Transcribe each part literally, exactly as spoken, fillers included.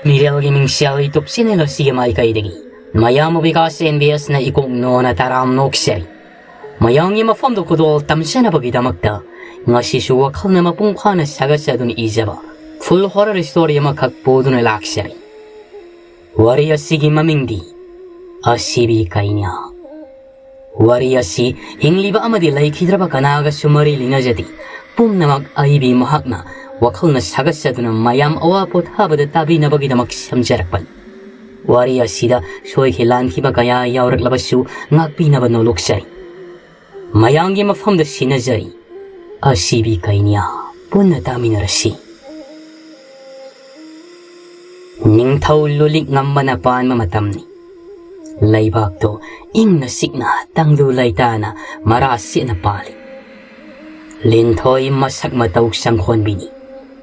ꯃꯤꯔꯦꯜꯒꯤ ꯃꯤꯡꯁꯦꯜ YouTube channel ꯑꯁꯤꯒꯤ ꯃꯥꯏꯀꯩꯗꯒꯤ ꯃꯌꯥꯝꯕꯨ ꯕꯤꯀꯥꯁ ꯑꯦꯟ ꯕꯤ ꯑꯦꯁꯅ ꯏꯀꯣꯛ ꯅꯣꯟꯅ ꯇꯔꯥꯝ ꯅꯣꯛꯆꯔꯤ꯫ ꯃꯌꯥꯝꯒꯤ ꯃꯐꯝꯗ ꯈꯨꯗꯣꯜ ꯇꯝꯖꯅꯕꯒꯤꯗꯃꯛꯇ ꯉꯁꯤꯁꯨ ꯋꯥꯈꯜꯅ ꯃꯄꯨꯡ ꯐꯥꯅ ꯁꯥꯒꯠꯆꯗꯨꯅ ꯏꯖꯕ full horror story ꯑꯃꯈꯛ ꯄꯨꯗꯨꯅ ꯂꯥꯛꯆꯔꯤ꯫ ꯋꯥꯔꯤ ꯑꯁꯤꯒꯤ ꯃꯃꯤꯡꯗꯤ ꯑꯁꯤꯕꯤ ꯀꯩꯅ꯭ꯌꯥ꯫ ꯋꯥꯔꯤ ꯑꯁꯤ ꯍꯤꯡꯂꯤꯕ ꯑꯃꯗꯤ ꯂꯩꯈꯤꯗ꯭ꯔꯕ ꯀꯅꯥꯒꯁꯨ ꯃꯔꯤ ꯂꯩꯅꯖꯗꯦ꯫ ꯄꯨꯝꯅꯃꯛ ꯑꯏꯕꯤ ꯃꯍꯥꯛꯅ ꯋꯥꯈꯜꯅ ꯁꯥꯒꯠꯆꯗꯨꯅ ꯃꯌꯥꯝ ꯑꯋꯥ ꯄꯣꯊꯥꯕꯗ ꯇꯥꯕꯤꯅꯕꯒꯤꯗꯃꯛ ꯁꯦꯝꯖꯔꯛꯄꯅꯤ꯫ ꯋꯥꯔꯤ ꯑꯁꯤꯗ ꯁꯣꯏꯈꯤ ꯂꯥꯟꯈꯤꯕ ꯀꯌꯥ ꯌꯥꯎꯔꯛꯂꯕꯁꯨ ꯉꯥꯛꯄꯤꯅꯕ ꯅꯣꯂꯨꯛꯆꯔꯤ꯫ ꯃꯌꯥꯝꯒꯤ ꯃꯐꯝꯗ ꯁꯤꯟꯅꯖꯔꯤ ꯑꯁꯤꯕꯤ ꯀꯩꯅ꯭ꯌꯥ꯫ ꯄꯨꯟꯅ ꯇꯥꯃꯤꯟꯅꯔꯁꯤ꯫ ꯅꯤꯡꯊꯧ ꯂꯨꯂꯤꯛ ꯉꯝꯕꯅ ꯄꯥꯟꯕ ꯃꯇꯝꯅꯤ꯫ ꯂꯩꯕꯥꯛꯇꯣ ꯏꯪꯅ ꯆꯤꯛꯅ ꯇꯪꯗꯨ ꯂꯩꯇꯥꯅ ꯃꯔꯥ ꯁꯦꯠꯅ ꯄꯥꯜꯂꯤ꯫ ꯂꯤꯟꯊꯣꯏ ꯃꯁꯛ ꯃꯇꯧ ꯆꯪꯈꯣꯟꯕꯤꯅꯤ꯫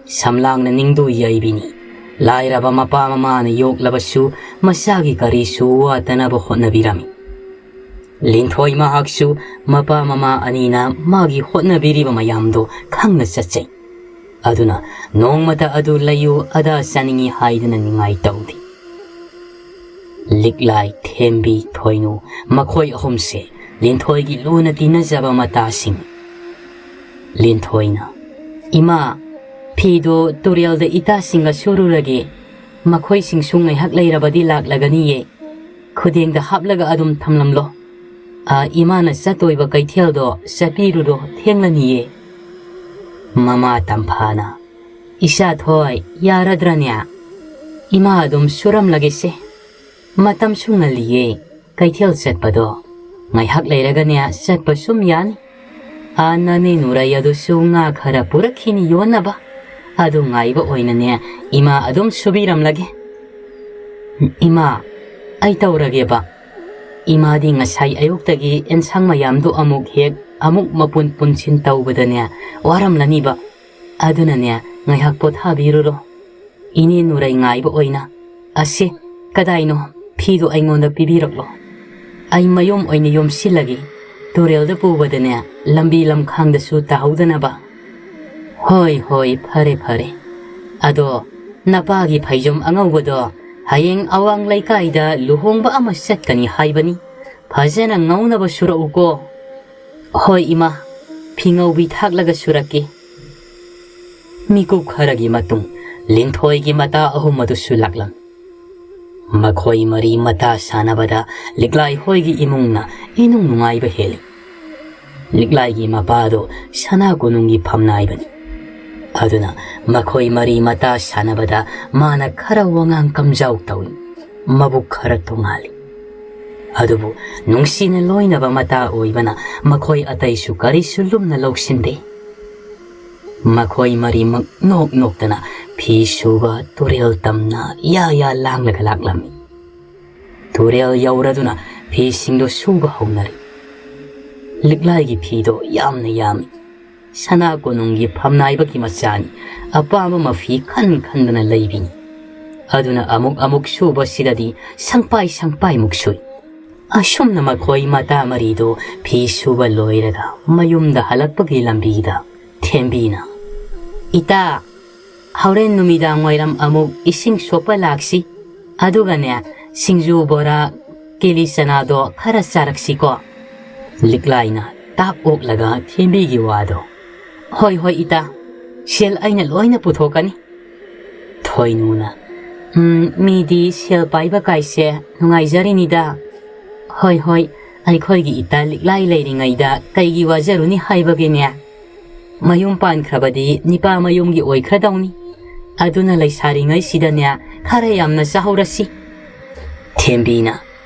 ꯁꯝꯂꯥꯡꯅ ꯅꯤꯡꯗꯨ ꯌꯩꯕꯤꯅꯤ꯫ ꯂꯥꯏꯔꯕ ꯃꯄꯥ ꯃꯃꯥꯅ ꯌꯣꯛꯂꯕꯁꯨ ꯃꯆꯥꯒꯤ ꯀꯔꯤꯁꯨ ꯋꯥꯠꯇꯅꯕ ꯍꯣꯠꯅꯕꯤꯔꯝꯃꯤ꯫ ꯂꯤꯟꯊꯣꯏ ꯃꯍꯥꯛꯁꯨ ꯃꯄꯥ ꯃꯃꯥ ꯑꯅꯤꯅ ꯃꯥꯒꯤ ꯍꯣꯠꯅꯕꯤꯔꯤꯕ ꯃꯌꯥꯝꯗꯣ ꯈꯪꯅ ꯆꯠꯆꯩ꯫ ꯑꯗꯨꯅ ꯅꯣꯡꯃꯇ ꯑꯗꯨ ꯂꯩꯌꯨ ꯑꯗꯥ ꯆꯥꯅꯤꯡꯏ ꯍꯥꯏꯗꯨꯅ ꯅꯤꯡꯉꯥꯏ ꯇꯧꯗꯦ꯫ ꯂꯤꯛꯂꯥꯏ, ꯊꯦꯝꯕꯤ, ꯊꯣꯏꯅꯨ ꯃꯈꯣꯏ ꯑꯍꯨꯝꯁꯦ ꯂꯤꯟꯊꯣꯏꯒꯤ ꯂꯨꯅ ꯇꯤꯟꯅꯖꯕ ꯃꯇꯥꯁꯤꯡ꯫ ꯂꯤꯟꯊꯣꯏꯅ, "ꯏꯃꯥ, ꯐꯤꯗꯣ ꯇꯨꯔꯦꯜꯗ ꯏꯇꯥꯁꯤꯡꯒ ꯁꯨꯔꯨꯔꯒꯦ꯫ ꯃꯈꯣꯏꯁꯤꯡꯁꯨ ꯉꯥꯏꯍꯥꯛ ꯂꯩꯔꯕꯗꯤ ꯂꯥꯛꯂꯒꯅꯤꯌꯦ꯫ ꯈꯨꯗꯦꯡꯗ ꯍꯥꯞꯂꯒ ꯑꯗꯨꯝ ꯊꯝꯂꯝꯂꯣ꯫ ꯑꯥ, ꯏꯃꯥꯅ ꯆꯠꯇꯣꯏꯕ ꯀꯩꯊꯦꯜꯗꯣ ꯆꯠꯄꯤꯔꯨꯔꯣ, ꯊꯦꯡꯂꯅꯤꯌꯦ꯫" ꯃꯃꯥ ꯇꯝꯐꯥꯅ, "ꯏꯆꯥ ꯊꯣꯏ, ꯌꯥꯔꯗ꯭ꯔꯅꯦ? ꯏꯃꯥ ꯑꯗꯨꯝ ꯁꯨꯔꯝꯂꯒꯦꯁꯦ꯫ ꯃꯇꯝꯁꯨ ꯉꯜꯂꯤꯌꯦ꯫ ꯀꯩꯊꯦꯜ ꯆꯠꯄꯗꯣ ꯉꯥꯏꯍꯥꯛ ꯂꯩꯔꯒꯅꯦ ꯆꯠꯄ ꯁꯨꯝ ꯌꯥꯅꯤ꯫ ꯑꯥ, ꯅꯅꯦ ꯅꯨꯔꯩ ꯑꯗꯨꯁꯨ ꯉꯥ ꯈꯔ ꯄꯨꯔꯛꯈꯤꯅꯤ ꯌꯣꯟꯅꯕ꯫ ꯑꯗꯨ ꯉꯥꯏꯕ ꯑꯣꯏꯅꯅꯦ ꯏꯃꯥ ꯑꯗꯨꯝ ꯁꯨꯕꯤꯔꯝꯂꯒꯦ꯫" "ꯏꯃꯥ, ꯑꯩ ꯇꯧꯔꯒꯦꯕ꯫ ꯏꯃꯥꯗꯤ ꯉꯁꯥꯏ ꯑꯌꯨꯛꯇꯒꯤ ꯑꯦꯟꯁꯥꯡ ꯃꯌꯥꯝꯗꯨ ꯑꯃꯨꯛ ꯍꯦꯛ, ꯑꯃꯨꯛ ꯃꯄꯨꯟ ꯄꯨꯟꯁꯤꯟ ꯇꯧꯕꯗꯅꯦ ꯋꯥꯔꯝꯂꯅꯤꯕ꯫ ꯑꯗꯨꯅꯅꯦ ꯉꯥꯏꯍꯥꯛ ꯄꯣꯊꯥꯕꯤꯔꯨꯔꯣ꯫ ꯏꯅꯦ ꯅꯨꯔꯩ ꯉꯥꯏꯕ ꯑꯣꯏꯅ꯫ ꯑꯁꯦ, ꯀꯗꯥꯏꯅꯣ? ꯐꯤꯗꯣ ꯑꯩꯉꯣꯟꯗ ꯄꯤꯕꯤꯔꯛꯂꯣ꯫ ꯑꯩ ꯃꯌꯨꯝ ꯑꯣꯏꯅ ꯌꯣꯝꯁꯤꯜꯂꯒꯦ꯫ ꯇꯨꯔꯦꯜꯗ ꯄꯨꯕꯗꯅꯦ ꯂꯝꯕꯤ ꯂꯝꯈꯥꯡꯗꯁꯨ ꯇꯥꯍꯧꯗꯅꯕ꯫" "ꯍꯣꯏ, ꯍꯣꯏ, ꯐꯔꯦ, ꯐꯔꯦ꯫ ꯑꯗꯣ "ꯅꯄꯥꯒꯤ ꯐꯩꯖꯣꯝ ꯑꯉꯧꯕꯗꯣ ꯍꯌꯦꯡ ꯑꯋꯥꯡ ꯂꯩꯀꯥꯏꯗ ꯂꯨꯍꯣꯡꯕ ꯑꯃ ꯆꯠꯀꯅꯤ ꯍꯥꯏꯕꯅꯤ꯫ ꯐꯖꯅ ꯉꯧꯅꯕ ꯁꯨꯔꯛꯎꯀꯣ꯫" "ꯍꯣꯏ ꯏꯃꯥ, ꯐꯤꯉꯧꯕꯤ ꯊꯥꯛꯂꯒ ꯁꯨꯔꯛꯀꯦ꯫" ꯃꯤꯀꯨꯞ ꯈꯔꯒꯤ ꯃꯇꯨꯡ ꯂꯤꯟꯊꯣꯏꯒꯤ ꯃꯇꯥ ꯑꯍꯨꯝ ꯑꯗꯨꯁꯨ ꯂꯥꯛꯂꯝꯃꯤ꯫ ꯃꯈꯣꯏ ꯃꯔꯤ ꯃꯇꯥ ꯁꯥꯟꯅꯕꯗ ꯂꯤꯛꯂꯥꯏ ꯍꯣꯏꯒꯤ ꯏꯃꯨꯡꯅ ꯏꯅꯨꯡ ꯅꯨꯡꯉꯥꯏꯕ ꯍꯦꯜꯂꯤ꯫ ꯂꯤꯛꯂꯥꯏꯒꯤ ꯃꯄꯥꯗꯣ ꯁꯅꯥ ꯀꯣꯅꯨꯡꯒꯤ ꯐꯝꯅꯥꯏꯕꯅꯤ꯫ ꯑꯗꯨꯅ ꯃꯈꯣꯏ ꯃꯔꯤ ꯃꯇꯥ ꯁꯥꯟꯅꯕꯗ ꯃꯥꯅ ꯈꯔ ꯋꯥꯉꯥꯡ ꯀꯝꯖꯥꯎ ꯇꯧꯏ, ꯃꯕꯨꯛ ꯈꯔ ꯇꯣꯉꯥꯜꯂꯤ꯫ ꯑꯗꯨꯕꯨ ꯅꯨꯡꯁꯤꯅ ꯂꯣꯏꯅꯕ ꯃꯇꯥ ꯑꯣꯏꯕꯅ ꯃꯈꯣꯏ ꯑꯇꯩꯁꯨ ꯀꯔꯤꯁꯨ ꯂꯨꯝꯅ ꯂꯧꯁꯤꯟꯗꯦ꯫ ꯃꯈꯣꯏ ꯃꯔꯤꯃꯛ ꯅꯣꯛ ꯅꯣꯛꯇꯅ ꯐꯤ ꯁꯨꯕ ꯇꯨꯔꯦꯜ ꯇꯝꯅ ꯌꯥ ꯌꯥ ꯂꯥꯡꯂꯒ ꯂꯥꯛꯂꯝꯃꯤ꯫ ꯇꯨꯔꯦꯜ ꯌꯧꯔꯗꯨꯅ ꯐꯤꯁꯤꯡꯗꯨ ꯁꯨꯕ ꯍꯧꯅꯔꯤ꯫ ꯂꯤꯛꯂꯥꯏꯒꯤ ꯐꯤꯗꯣ ꯌꯥꯝꯅ ꯌꯥꯝꯃꯤ꯫ ꯁꯅꯥ ꯀꯣꯅꯨꯡꯒꯤ ꯐꯝꯅꯥꯏꯕꯒꯤ ꯃꯆꯥꯅꯤ꯫ ꯑꯄꯥꯝꯕ ꯃꯐꯤ ꯈꯟ ꯈꯟꯗꯅ ꯂꯩꯕꯤꯅꯤ꯫ ꯑꯗꯨꯅ ꯑꯃꯨꯛ ꯑꯃꯨꯛ ꯁꯨꯕꯁꯤꯗꯗꯤ ꯁꯪꯄꯥꯏ ꯁꯪꯄꯥꯏꯃꯨꯛ ꯁꯨꯏ꯫ ꯑꯁꯨꯝꯅ ꯃꯈꯣꯏ ꯃꯇꯥ ꯃꯔꯤꯗꯨ ꯐꯤ ꯁꯨꯕ ꯂꯣꯏꯔꯒ ꯃꯌꯨꯝꯗ ꯍꯜꯂꯛꯄꯒꯤ ꯂꯝꯕꯤꯗ ꯊꯦꯝꯕꯤꯅ, "ꯏꯇꯥ, ꯍꯣꯔꯦꯟ ꯅꯨꯃꯤꯗꯥꯡ ꯋꯥꯏꯔꯝ ꯑꯃꯨꯛ ꯏꯁꯤꯡ ꯁꯣꯛꯄ ꯂꯥꯛꯁꯤ꯫ ꯑꯗꯨꯒꯅꯦ, ꯁꯤꯡꯖꯨ, ꯕꯣꯔꯥ, ꯀꯦꯂꯤ ꯆꯅꯥꯗꯣ ꯈꯔ ꯆꯥꯔꯛꯁꯤꯀꯣ꯫" ꯂꯤꯛꯂꯥꯏꯅ ꯇꯥꯞ ꯑꯣꯛꯂꯒ ꯊꯦꯝꯕꯤꯒꯤ ꯋꯥꯗꯣ, "ꯍꯣꯏ, ꯍꯣꯏ, ꯏꯇꯥ, ꯁꯦꯜ ꯑꯩꯅ ꯂꯣꯏꯅ ꯄꯨꯊꯣꯛꯀꯅꯤ꯫" ꯊꯣꯏꯅꯨꯅ, "ꯎꯝ, ꯃꯤꯗꯤ ꯁꯦꯜ ꯄꯥꯏꯕ ꯀꯥꯏꯁꯦ ꯅꯨꯡꯉꯥꯏꯖꯔꯤꯅꯤꯗ꯫" "ꯍꯣꯏ, ꯍꯣꯏ, ꯑꯩꯈꯣꯏꯒꯤ ꯏꯇꯥ ꯂꯤꯛꯂꯥꯏ ꯂꯩꯔꯤꯉꯩꯗ ꯀꯩꯒꯤ ꯋꯥꯖꯔꯨꯅꯤ ꯍꯥꯏꯕꯒꯤꯅꯦ? ꯃꯌꯨꯝ ꯄꯥꯟꯈ꯭ꯔꯕꯗꯤ ꯅꯤꯄꯥ ꯃꯌꯨꯝꯒꯤ ꯑꯣꯏꯈ꯭ꯔꯗꯧꯅꯤ꯫ ꯑꯗꯨꯅ ꯂꯩꯁꯥꯔꯤꯉꯩꯁꯤꯗꯅꯦ ꯈꯔ ꯌꯥꯝꯅ ꯆꯥꯍꯧꯔꯁꯤ꯫" ꯊꯦꯝꯕꯤꯅ,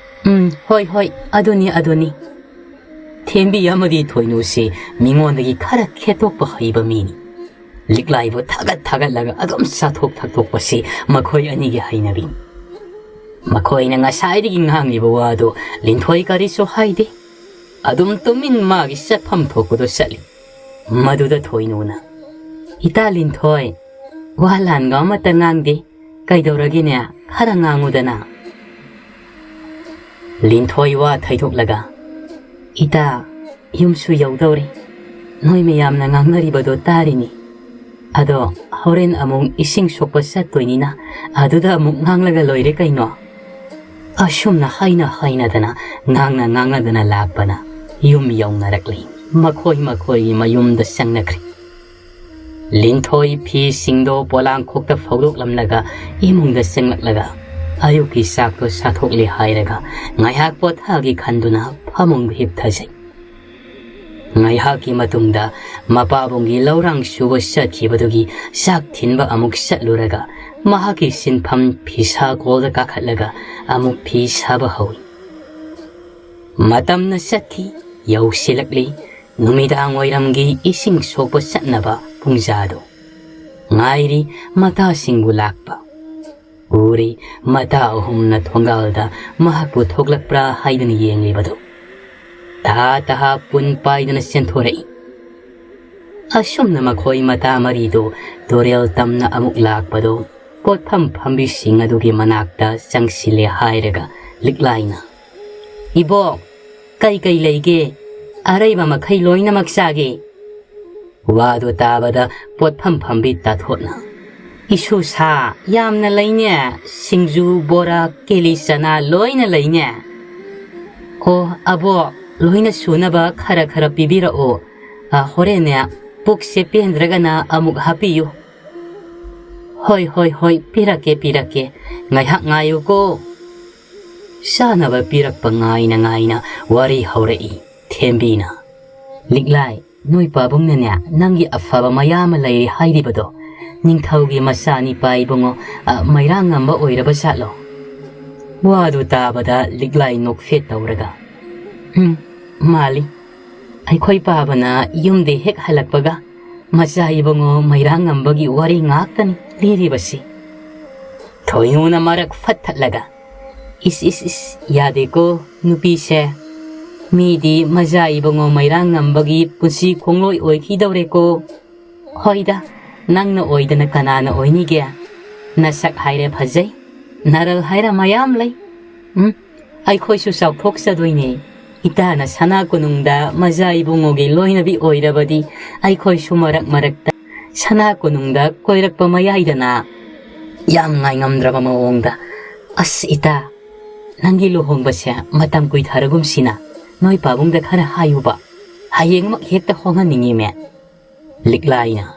"ꯎꯝ, ꯍꯣꯏ, ꯍꯣꯏ, ꯑꯗꯨꯅꯤ, ꯑꯗꯨꯅꯤ꯫" ꯊꯦꯝꯕꯤ ꯑꯃꯗꯤ ꯊꯣꯏꯅꯨꯁꯤ ꯃꯤꯉꯣꯟꯗꯒꯤ ꯈꯔ ꯈꯦꯠꯇꯣꯛꯄ ꯍꯩꯕ ꯃꯤꯅꯤ꯫ ꯂꯤꯛꯂꯥꯏꯕꯨ ꯊꯥꯒꯠ ꯊꯥꯒꯠꯂꯒ ꯑꯗꯨꯝ ꯆꯥꯊꯣꯛ ꯊꯛꯇꯣꯛꯄꯁꯤ ꯃꯈꯣꯏ ꯑꯅꯤꯒꯤ ꯍꯩꯅꯕꯤꯅꯤ꯫ ꯃꯈꯣꯏꯅ ꯉꯁꯥꯏꯗꯒꯤ ꯉꯥꯡꯂꯤꯕ ꯋꯥꯗꯨ ꯂꯤꯟꯊꯣꯏ ꯀꯔꯤꯁꯨ ꯍꯥꯏꯗꯦ꯫ ꯑꯗꯨꯝ ꯇꯨꯃꯤꯟ ꯃꯥꯒꯤ ꯆꯠꯐꯝ ꯊꯣꯛꯄꯗꯨ ꯆꯠꯂꯤ꯫ ꯃꯗꯨꯗ ꯊꯣꯏꯅꯨꯅ, "ꯏꯇꯥ ꯂꯤꯟꯊꯣꯏ, ꯋꯥ ꯂꯥꯟꯒ ꯑꯃꯠꯇ ꯉꯥꯡꯗꯦ꯫ ꯀꯩꯗꯧꯔꯒꯦꯅꯦ? ꯈꯔ ꯉꯥꯡꯉꯨꯗꯅ꯫" ꯂꯤꯟꯊꯣꯏ ꯋꯥ ꯊꯩꯗꯣꯛꯂꯒ, "ꯏꯇꯥ, ꯌꯨꯝꯁꯨ ꯌꯧꯗꯧꯔꯦ꯫ ꯅꯣꯏ ꯃꯌꯥꯝꯅ ꯉꯥꯡꯅꯔꯤꯕꯗꯣ ꯇꯥꯔꯤꯅꯤ꯫ ꯑꯗꯣ ꯍꯣꯔꯦꯟ ꯑꯃꯨꯛ ꯏꯁꯤꯡ ꯁꯣꯛꯄ ꯆꯠꯇꯣꯏꯅꯤꯅ ꯑꯗꯨꯗ ꯑꯃꯨꯛ ꯉꯥꯡꯂꯒ ꯂꯣꯏꯔꯦ ꯀꯩꯅꯣ꯫ ꯑꯁꯨꯝꯅ ꯍꯥꯏꯅ ꯍꯥꯏꯅꯗꯅ, ꯉꯥꯡꯅ ꯉꯥꯡꯅꯗꯅ ꯂꯥꯛꯄꯅ ꯌꯨꯝ ꯌꯧꯅꯔꯛꯂꯤ꯫ ꯃꯈꯣꯏ ꯃꯈꯣꯏꯒꯤ ꯃꯌꯨꯝꯗ ꯆꯪꯅꯈ꯭ꯔꯦ꯫ ꯂꯤꯟꯊꯣꯏ ꯐꯤꯁꯤꯡꯗꯣ ꯄꯣꯂꯥꯡꯈꯣꯛꯇ ꯐꯧꯗꯣꯛꯂꯝꯂꯒ ꯏꯃꯨꯡꯗ ꯆꯪꯂꯛꯂꯒ ꯑꯌꯨꯛꯀꯤ ꯆꯥꯛꯇꯣ ꯆꯥꯊꯣꯛꯂꯦ ꯍꯥꯏꯔꯒ ꯉꯥꯏꯍꯥꯛ ꯄꯣꯊꯥꯒꯦ ꯈꯟꯗꯨꯅ ꯐꯃꯨꯡꯗ ꯍꯤꯞꯊꯖꯩ꯫ ꯉꯥꯏꯍꯥꯛꯀꯤ ꯃꯇꯨꯡꯗ ꯃꯄꯥꯕꯨꯡꯒꯤ ꯂꯧꯔꯥꯡ ꯁꯨꯕ ꯆꯠꯈꯤꯕꯗꯨꯒꯤ ꯆꯥꯛ ꯊꯤꯟꯕ ꯑꯃꯨꯛ ꯆꯠꯂꯨꯔꯒ ꯃꯍꯥꯛꯀꯤ ꯁꯤꯟꯐꯝ ꯐꯤꯁꯥ ꯀꯣꯜꯗ ꯀꯥꯈꯠꯂꯒ ꯑꯃꯨꯛ ꯐꯤ ꯁꯥꯕ ꯍꯧꯏ꯫ ꯃꯇꯝꯅ ꯆꯠꯈꯤ, ꯌꯧꯁꯤꯜꯂꯛꯂꯤ ꯅꯨꯃꯤꯗꯥꯡ ꯋꯥꯏꯔꯝꯒꯤ ꯏꯁꯤꯡ ꯁꯣꯛꯄ ꯆꯠꯅꯕ ꯄꯨꯡꯖꯥꯗꯨ꯫ ꯉꯥꯏꯔꯤ ꯃꯇꯥꯁꯤꯡꯕꯨ ꯂꯥꯛꯄ꯫ ꯎꯔꯤ ꯃꯇꯥ ꯑꯍꯨꯝꯅ ꯊꯣꯡꯒꯥꯜꯗ ꯃꯍꯥꯛꯄꯨ ꯊꯣꯛꯂꯛꯄ꯭ꯔꯥ ꯍꯥꯏꯗꯨꯅ ꯌꯦꯡꯂꯤꯕꯗꯨ꯫ ꯇꯍꯥ ꯇꯍꯥ ꯄꯨꯟ ꯄꯥꯏꯗꯨꯅ ꯆꯦꯟꯊꯣꯔꯛꯏ꯫ ꯑꯁꯨꯝꯅ ꯃꯈꯣꯏ ꯃꯇꯥ ꯃꯔꯤꯗꯨ ꯇꯨꯔꯦꯜ ꯇꯝꯅ ꯑꯃꯨꯛ ꯂꯥꯛꯄꯗꯨ ꯄꯣꯠꯐꯝ ꯐꯝꯕꯤꯁꯤꯡ ꯑꯗꯨꯒꯤ ꯃꯅꯥꯛꯇ ꯆꯪꯁꯤꯜꯂꯦ ꯍꯥꯏꯔꯒ ꯂꯤꯛꯂꯥꯏꯅ, "ꯏꯕꯣꯛ, ꯀꯩ ꯀꯩ ꯂꯩꯒꯦ? ꯑꯔꯩꯕ ꯃꯈꯩ ꯂꯣꯏꯅꯃꯛ ꯆꯥꯒꯦ꯫" ꯋꯥꯗꯨ ꯇꯥꯕꯗ ꯄꯣꯠꯐꯝ ꯐꯝꯕꯤ ꯇꯥꯊꯣꯠꯅ, "ꯏꯁꯨ ꯁꯥ ꯌꯥꯝꯅ ꯂꯩꯅꯦ, ꯁꯤꯡꯖꯨ, ꯕꯣꯔꯥ, ꯀꯦꯂꯤ ꯆꯅꯥ ꯂꯣꯏꯅ ꯂꯩꯅꯦ꯫" "ꯑꯣ ꯑꯕꯣꯛ, ꯂꯣꯏꯅ ꯁꯨꯅꯕ ꯈꯔ ꯈꯔ ꯄꯤꯕꯤꯔꯛꯑꯣ꯫ ꯑ, ꯍꯣꯔꯦꯟꯅꯦ ꯄꯨꯛꯁꯦ ꯄꯦꯟꯗ꯭ꯔꯒꯅ ꯑꯃꯨꯛ ꯍꯥꯞꯄꯤꯌꯨ꯫" "ꯍꯣꯏ ꯍꯣꯏ ꯍꯣꯏ, ꯄꯤꯔꯛꯀꯦ ꯄꯤꯔꯛꯀꯦ, ꯉꯥꯏꯍꯥꯛ ꯉꯥꯏꯌꯨꯀꯣ꯫" ꯆꯥꯅꯕ ꯄꯤꯔꯛꯄ ꯉꯥꯏꯅ ꯉꯥꯏꯅ ꯋꯥꯔꯤ ꯍꯧꯔꯛꯏ ꯊꯦꯝꯕꯤꯅ꯫ "ꯂꯤꯛꯂꯥꯏ, ꯅꯣꯏ ꯄꯥꯕꯨꯡꯅꯅꯦ ꯅꯪꯒꯤ ꯑꯐꯕ ꯃꯌꯥꯝ ꯑꯃ ꯂꯩꯔꯦ ꯍꯥꯏꯔꯤꯕꯗꯣ ꯅꯤꯡꯊꯧꯒꯤ ꯃꯆꯥꯅꯤ ꯄꯥꯏꯕꯨꯡꯉꯣ, ꯑ, ꯃꯩꯔꯥꯡꯉꯝꯕ ꯑꯣꯏꯔꯕ ꯖꯥꯠꯂꯣ?" ꯋꯥꯗꯨ ꯇꯥꯕꯗ ꯂꯤꯛꯂꯥꯏ ꯅꯣꯛꯐꯦꯠ ꯇꯧꯔꯒ, "ꯎꯝ, ꯃꯥꯜꯂꯤ꯫ ꯑꯩꯈꯣꯏ ꯄꯥꯕꯅ ꯌꯨꯝꯗ ꯍꯦꯛ ꯍꯜꯂꯛꯄꯒ ꯃꯆꯥ ꯏꯕꯨꯡꯉꯣ ꯃꯩꯔꯥꯡꯉꯝꯕꯒꯤ ꯋꯥꯔꯤ ꯉꯥꯛꯇꯅꯤ ꯂꯤꯔꯤꯕꯁꯤ꯫" ꯊꯣꯏꯅꯨꯅ ꯃꯔꯛ ꯐꯠ ꯊꯠꯂꯒ, "ꯏꯁ ꯏꯁ ꯏꯁ, ꯌꯥꯗꯦꯀꯣ ꯅꯨꯄꯤꯁꯦ꯫ ꯃꯤꯗꯤ ꯃꯆꯥ ꯏꯕꯨꯡꯉꯣ ꯃꯩꯔꯥꯡꯉꯝꯕꯒꯤ ꯄꯨꯟꯁꯤ ꯈꯣꯡꯂꯣꯏ ꯑꯣꯏꯈꯤꯗꯧꯔꯦꯀꯣ꯫ ꯍꯣꯏꯗ, ꯅꯪꯅ ꯑꯣꯏꯗꯅ ꯀꯅꯥꯅ ꯑꯣꯏꯅꯤꯒꯦ? ꯅꯁꯛ ꯍꯥꯏꯔꯦ ꯐꯖꯩ, ꯅꯔꯜ ꯍꯥꯏꯔ ꯃꯌꯥꯝ ꯂꯩ꯫ ꯎꯝ, ꯑꯩꯈꯣꯏꯁꯨ ꯆꯥꯎꯊꯣꯛꯆꯗꯣꯏꯅꯦ꯫ ꯏꯇꯥꯅ ꯁꯅꯥ ꯀꯣꯅꯨꯡꯗ ꯃꯆꯥ ꯏꯕꯨꯡꯉꯣꯒꯤ ꯂꯣꯏꯅꯕꯤ ꯑꯣꯏꯔꯕꯗꯤ ꯑꯩꯈꯣꯏꯁꯨ ꯃꯔꯛ ꯃꯔꯛꯇ ꯁꯅꯥ ꯀꯣꯅꯨꯡꯗ ꯀꯣꯏꯔꯛꯄ ꯃꯌꯥꯏꯗꯅ ꯌꯥꯝ ꯉꯥꯏꯉꯝꯗ꯭ꯔꯕ ꯃꯑꯣꯡꯗ, "ꯑꯁ ꯏꯇꯥ, ꯅꯪꯒꯤ ꯂꯨꯍꯣꯡꯕꯁꯦ ꯃꯇꯝ ꯀꯨꯏꯊꯔꯒꯨꯝꯁꯤꯅ, ꯅꯣꯏ ꯄꯥꯕꯨꯡꯗ ꯈꯔ ꯍꯥꯏꯌꯨꯕ, ꯍꯌꯦꯡꯃꯛ ꯍꯦꯛꯇ ꯍꯣꯡꯍꯟꯅꯤꯡꯉꯤꯃꯦ꯫" ꯂꯤꯛꯂꯥꯏꯅ,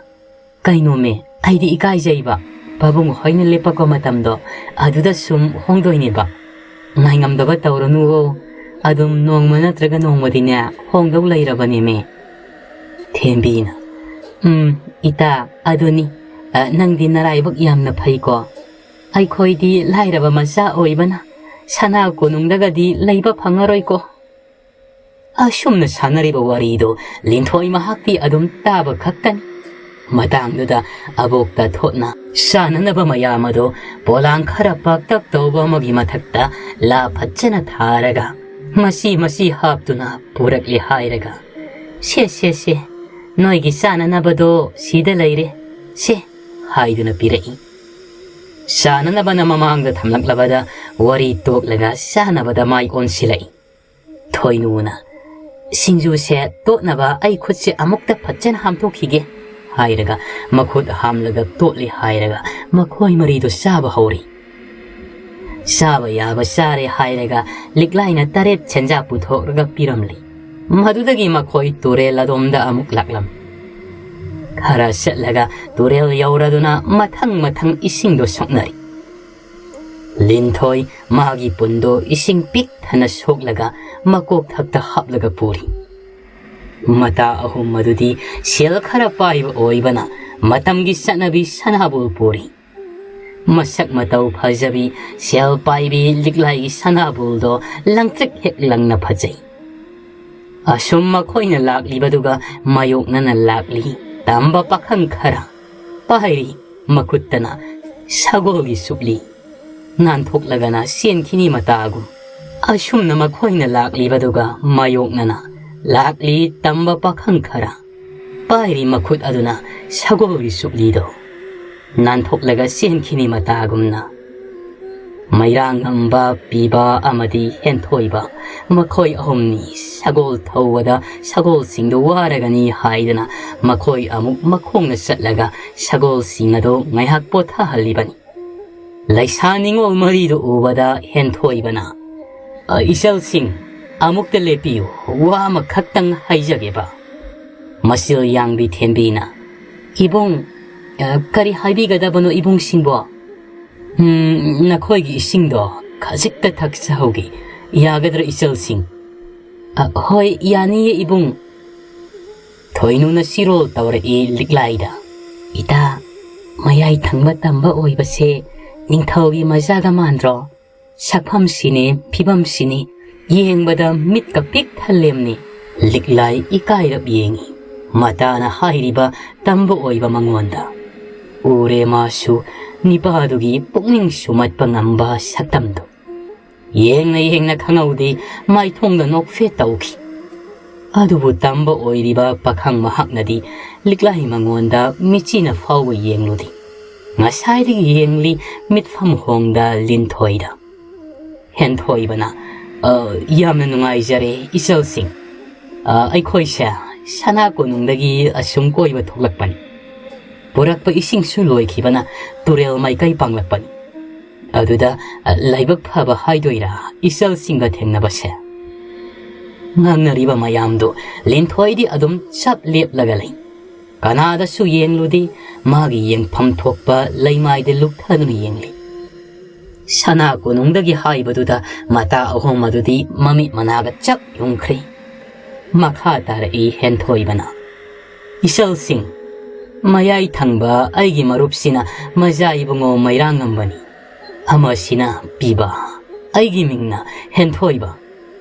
"ꯀꯩꯅꯣꯃꯦ, ꯑꯩꯗꯤ ꯏꯀꯥꯏꯖꯩꯕ, ꯄꯥꯕꯨꯡ ꯍꯣꯏꯅ ꯂꯦꯞꯄꯛꯄ ꯃꯇꯝꯗꯣ ꯑꯗꯨꯗ ꯁꯨꯝ ꯍꯣꯡꯗꯣꯏꯅꯦꯕ꯫ ꯉꯥꯏꯉꯝꯗꯕ ꯇꯧꯔꯅꯨꯋꯣ, ꯑꯗꯨꯝ ꯅꯣꯡꯃ ꯅꯠꯇ꯭ꯔꯒ ꯅꯣꯡꯃꯗꯤꯅꯦ ꯍꯣꯡꯗꯧ ꯂꯩꯔꯕꯅꯦꯃꯦ꯫" ꯊꯦꯝꯕꯤꯅ, "ꯎꯝ, ꯏꯇꯥ, ꯑꯗꯨꯅꯤ꯫ ꯑ, ꯅꯪꯗꯤ ꯅꯔꯥꯏꯕꯛ ꯌꯥꯝꯅ ꯐꯩꯀꯣ꯫ ꯑꯩꯈꯣꯏꯗꯤ ꯂꯥꯏꯔꯕ ꯃꯆꯥ ꯑꯣꯏꯕꯅ ꯁꯅꯥ ꯀꯣꯅꯨꯡꯗꯒꯗꯤ ꯂꯩꯕ ꯐꯪꯉꯔꯣꯏꯀꯣ꯫" ꯑꯁꯨꯝꯅ ꯁꯥꯟꯅꯔꯤꯕ ꯋꯥꯔꯤꯗꯨ ꯂꯤꯟꯊꯣꯏ ꯃꯍꯥꯛꯇꯤ ꯑꯗꯨꯝ ꯇꯥꯕ ꯈꯛꯇꯅꯤ꯫ ꯃꯇꯥꯡꯗꯨꯗ ꯑꯕꯣꯛꯇ ꯊꯣꯠꯅ ꯁꯥꯟꯅꯅꯕ ꯃꯌꯥꯝ ꯑꯗꯨ ꯄꯣꯂꯥꯡ ꯈꯔ ꯄꯥꯛꯇꯛ ꯇꯧꯕ ꯑꯃꯒꯤ ꯃꯊꯛꯇ ꯂꯥ ꯐꯖꯅ ꯊꯥꯔꯒ, ꯃꯁꯤ ꯃꯁꯤ ꯍꯥꯞꯇꯨꯅ ꯄꯨꯔꯛꯂꯦ ꯍꯥꯏꯔꯒ, "ꯁꯦ, ꯁꯦ, ꯁꯦ, ꯅꯣꯏꯒꯤ ꯆꯥꯅꯅꯕꯗꯣ ꯁꯤꯗ ꯂꯩꯔꯦ, ꯁꯦ," ꯍꯥꯏꯗꯨꯅ ꯄꯤꯔꯛꯏ꯫ ꯆꯥꯅꯅꯕꯅ ꯃꯃꯥꯡꯗ ꯊꯝꯂꯛꯂꯕꯗ ꯋꯥꯔꯤ ꯇꯣꯛꯂꯒ ꯆꯥꯅꯕꯗ ꯃꯥꯏ ꯑꯣꯟꯁꯤꯜꯂꯛꯏ꯫ ꯊꯣꯏꯅꯨꯅ, "ꯁꯤꯡꯖꯨꯁꯦ ꯇꯣꯠꯅꯕ ꯑꯩ ꯈꯨꯠꯁꯦ ꯑꯃꯨꯛꯇ ꯐꯖꯅ ꯍꯥꯝꯗꯣꯛꯈꯤꯒꯦ," ꯍꯥꯏꯔꯒ ꯃꯈꯨꯠ ꯍꯥꯝꯂꯒ ꯇꯣꯠꯂꯤ ꯍꯥꯏꯔꯒ ꯃꯈꯣꯏ ꯃꯔꯤꯗꯨ ꯆꯥꯕ ꯍꯧꯔꯤ꯫ ꯆꯥꯕ ꯌꯥꯕ ꯆꯥꯔꯦ ꯍꯥꯏꯔꯒ ꯂꯤꯛꯂꯥꯏꯅ ꯇꯔꯦꯠ ꯁꯦꯟꯖꯥ ꯄꯨꯊꯣꯛꯂꯒ ꯄꯤꯔꯝꯂꯤ꯫ ꯃꯗꯨꯗꯒꯤ ꯃꯈꯣꯏ ꯇꯨꯔꯦꯜ ꯑꯗꯣꯝꯗ ꯑꯃꯨꯛ ꯂꯥꯛꯂꯝꯃꯤ꯫ ꯈꯔ ꯆꯠꯂꯒ ꯇꯨꯔꯦꯜ ꯌꯧꯔꯗꯨꯅ ꯃꯊꯪ ꯃꯊꯪ ꯏꯁꯤꯡꯗꯣ ꯁꯣꯛꯅꯔꯤ꯫ ꯂꯤꯟꯊꯣꯏ ꯃꯥꯒꯤ ꯄꯨꯟꯗꯣ ꯏꯁꯤꯡ ꯄꯤꯛ ꯊꯟꯅ ꯁꯣꯛꯂꯒ ꯃꯀꯣꯛ ꯊꯛꯇ ꯍꯥꯞꯂꯒ ꯄꯨꯔꯤ꯫ ꯃꯇꯥ ꯑꯍꯨꯝ ꯑꯗꯨꯗꯤ ꯁꯦꯜ ꯈꯔ ꯄꯥꯏꯕ ꯑꯣꯏꯕꯅ ꯃꯇꯝꯒꯤ ꯆꯠꯅꯕꯤ ꯁꯅꯥꯕꯨꯜ ꯄꯨꯔꯤ꯫ ꯃꯁꯛ ꯃꯇꯧ ꯐꯖꯕꯤ ꯁꯦꯜ ꯄꯥꯏꯕꯤ ꯂꯤꯛꯂꯥꯏꯒꯤ ꯁꯅꯥꯕꯨꯜꯗꯣ ꯂꯪꯇ꯭ꯔꯤꯛ ꯍꯦꯛ ꯂꯪꯅ ꯐꯖꯩ꯫ ꯑꯁꯨꯝ ꯃꯈꯣꯏꯅ ꯂꯥꯛꯂꯤꯕꯗꯨꯒ ꯃꯥꯌꯣꯛꯅꯅ ꯂꯥꯛꯂꯤ ꯇꯝꯕ ꯄꯥꯈꯪ ꯈꯔ꯫ ꯄꯥꯏꯔꯤ ꯃꯈꯨꯠꯇꯅ ꯁꯒꯣꯜꯒꯤ ꯁꯨꯛꯂꯤ, ꯅꯥꯟꯊꯣꯛꯂꯒꯅ ꯆꯦꯟꯈꯤꯅꯤ ꯃꯇꯥꯒꯨꯝ꯫ ꯑꯁꯨꯝꯅ ꯃꯈꯣꯏꯅ ꯂꯥꯛꯂꯤꯕꯗꯨꯒ ꯃꯥꯌꯣꯛꯅꯅ ꯂꯥꯛꯂꯤ ꯇꯝꯕ ꯄꯥꯈꯪ ꯈꯔ꯫ ꯄꯥꯏꯔꯤ ꯃꯈꯨꯠ ꯑꯗꯨꯅ ꯁꯒꯣꯜꯒꯤ ꯁꯨꯛꯂꯤꯗꯣ, ꯅꯥꯟꯊꯣꯛꯂꯒ ꯆꯦꯟꯈꯤꯅꯤ ꯃꯇꯥꯒꯨꯝꯅ꯫ ꯃꯩꯔꯥꯉꯝꯕ, ꯄꯤꯕ ꯑꯃꯗꯤ ꯍꯦꯟꯊꯣꯏꯕ, ꯃꯈꯣꯏ ꯑꯍꯨꯝꯅꯤ ꯁꯒꯣꯜ ꯊꯧꯕꯗ ꯁꯒꯣꯜꯁꯤꯡꯗꯨ ꯋꯥꯔꯒꯅꯤ ꯍꯥꯏꯗꯅ ꯃꯈꯣꯏ ꯑꯃꯨꯛ ꯃꯈꯣꯡꯅ ꯆꯠꯂꯒ ꯁꯒꯣꯜꯁꯤꯡ ꯑꯗꯨ ꯉꯥꯏꯍꯥꯛ ꯄꯣꯊꯥꯍꯜꯂꯤꯕꯅꯤ꯫ ꯂꯩꯁꯥ ꯅꯤꯉꯣꯜ ꯃꯔꯤꯗꯨ ꯎꯕꯗ ꯍꯦꯟꯊꯣꯏꯕꯅ, "ꯑ, ꯏꯆꯜꯁꯤꯡ, ꯑꯃꯨꯛꯇ ꯂꯦꯞꯄꯤꯌꯨ, ꯋꯥ ꯑꯃꯈꯛꯇꯪ ꯍꯥꯏꯖꯒꯦꯕ꯫" ꯃꯆꯤꯜ ꯌꯥꯡꯕꯤ ꯊꯦꯝꯕꯤꯅ, "ꯏꯕꯨꯡ, ꯑ, ꯀꯔꯤ ꯍꯥꯏꯕꯤꯒꯗꯕꯅꯣ ꯏꯕꯨꯡꯁꯤꯡꯕꯣ?" "ꯎꯝ, ꯅꯈꯣꯏꯒꯤ ꯏꯁꯤꯡꯗꯣ ꯈꯖꯤꯛꯇ ꯊꯛꯆꯍꯧꯒꯦ, ꯌꯥꯒꯗ꯭ꯔꯥ ꯏꯆꯜꯁꯤꯡ?" "ꯑ, ꯍꯣꯏ, ꯌꯥꯅꯤꯌꯦ ꯏꯕꯨꯡ꯫" ꯊꯣꯏꯅꯨꯅ ꯆꯤꯔꯣꯜ ꯇꯧꯔꯛꯏ ꯂꯤꯛꯂꯥꯏꯗ꯫ "ꯏꯇꯥ, ꯃꯌꯥꯏ ꯊꯪꯕ ꯇꯝꯕ ꯑꯣꯏꯕꯁꯦ ꯅꯤꯡꯊꯧꯒꯤ ꯃꯖꯥꯒ ꯃꯥꯟꯗ꯭ꯔꯣ? ꯁꯛꯐꯝꯁꯤꯅꯤ, ꯐꯤꯕꯝꯁꯤꯅꯤ, ꯌꯦꯡꯕꯗ ꯃꯤꯠꯀ ꯄꯤꯛ ꯊꯜꯂꯦꯝꯅꯤ꯫" ꯂꯤꯛꯂꯥꯏ ꯏꯀꯥꯏꯔꯞ ꯌꯦꯡꯉꯤ ꯃꯇꯥꯅ ꯍꯥꯏꯔꯤꯕ ꯇꯝꯕ ꯑꯣꯏꯕ ꯃꯉꯣꯟꯗ꯫ ꯎꯔꯦ ꯃꯥꯁꯨ ꯅꯤꯄꯥꯗꯨꯒꯤ ꯄꯨꯛꯅꯤꯡ ꯁꯨꯝꯍꯠꯄ ꯉꯝꯕ ꯁꯛꯇꯝꯗꯨ꯫ ꯌꯦꯡꯅ ꯌꯦꯡꯅ ꯈꯪꯍꯧꯗꯦ ꯃꯥꯏꯊꯣꯡꯗ ꯅꯣꯛꯐꯦꯠ ꯇꯧꯈꯤ꯫ ꯑꯗꯨꯕꯨ ꯇꯝꯕ ꯑꯣꯏꯔꯤꯕ ꯄꯥꯈꯪ ꯃꯍꯥꯛꯅꯗꯤ ꯂꯤꯛꯂꯥꯏ ꯃꯉꯣꯟꯗ ꯃꯤꯆꯤꯅ ꯐꯥꯎꯕ ꯌꯦꯡꯂꯨꯗꯦ꯫ ꯉꯁꯥꯏꯗꯒꯤ ꯌꯦꯡꯂꯤ ꯃꯤꯠꯐꯝ ꯍꯣꯡꯗ ꯂꯤꯟꯊꯣꯏꯗ꯫ ꯍꯦꯟꯊꯣꯏꯕꯅ, "ꯑ, ꯌꯥꯝꯅ ꯅꯨꯡꯉꯥꯏꯖꯔꯦ ꯏꯆꯜꯁꯤꯡ꯫ ꯑ, ꯑꯩꯈꯣꯏꯁꯦ ꯁꯅꯥ ꯀꯣꯅꯨꯡꯗꯒꯤ ꯑꯁꯨꯝ ꯀꯣꯏꯕ ꯊꯣꯛꯂꯛꯄꯅꯤ꯫ ꯄꯨꯔꯛꯄ ꯏꯁꯤꯡꯁꯨ ꯂꯣꯏꯈꯤꯕꯅ ꯇꯨꯔꯦꯜ ꯃꯥꯏꯀꯩ ꯄꯥꯡꯂꯛꯄꯅꯤ꯫ ꯑꯗꯨꯗ, ꯑ, ꯂꯥꯏꯕꯛ ꯐꯕ ꯍꯥꯏꯗꯣꯏꯔꯥ ꯏꯆꯜꯁꯤꯡꯒ ꯊꯦꯡꯅꯕꯁꯦ?" ꯉꯥꯡꯅꯔꯤꯕ ꯃꯌꯥꯝꯗꯨ ꯂꯤꯟꯊꯣꯏꯗꯤ ꯑꯗꯨꯝ ꯆꯞ ꯂꯦꯞꯂꯒ ꯂꯩ꯫ ꯀꯅꯥꯗꯁꯨ ꯌꯦꯡꯂꯨꯗꯦ, ꯃꯥꯒꯤ ꯌꯦꯡꯐꯝ ꯊꯣꯛꯄ ꯂꯩꯃꯥꯏꯗ ꯂꯨꯞꯊꯗꯨꯅ ꯌꯦꯡꯂꯤ꯫ ꯁꯅꯥ ꯀꯣꯅꯨꯡꯗꯒꯤ ꯍꯥꯏꯕꯗꯨꯗ ꯃꯇꯥ ꯑꯍꯨꯝ ꯑꯗꯨꯗꯤ ꯃꯃꯤꯠ ꯃꯅꯥꯒ ꯆꯞ ꯌꯨꯡꯈ꯭ꯔꯦ꯫ ꯃꯈꯥ ꯇꯥꯔꯛꯏ ꯍꯦꯟꯊꯣꯏꯕꯅ, "ꯏꯆꯜꯁꯤꯡ, ꯃꯌꯥꯏ ꯊꯪꯕ ꯑꯩꯒꯤ ꯃꯔꯨꯞꯁꯤꯅ ꯃꯖꯥ ꯏꯕꯨꯡꯉꯣ ꯃꯩꯔꯥꯉꯝꯕꯅꯤ꯫ ꯑꯃꯁꯤꯅ ꯄꯤꯕ, ꯑꯩꯒꯤ ꯃꯤꯡꯅ ꯍꯦꯟꯊꯣꯏꯕ꯫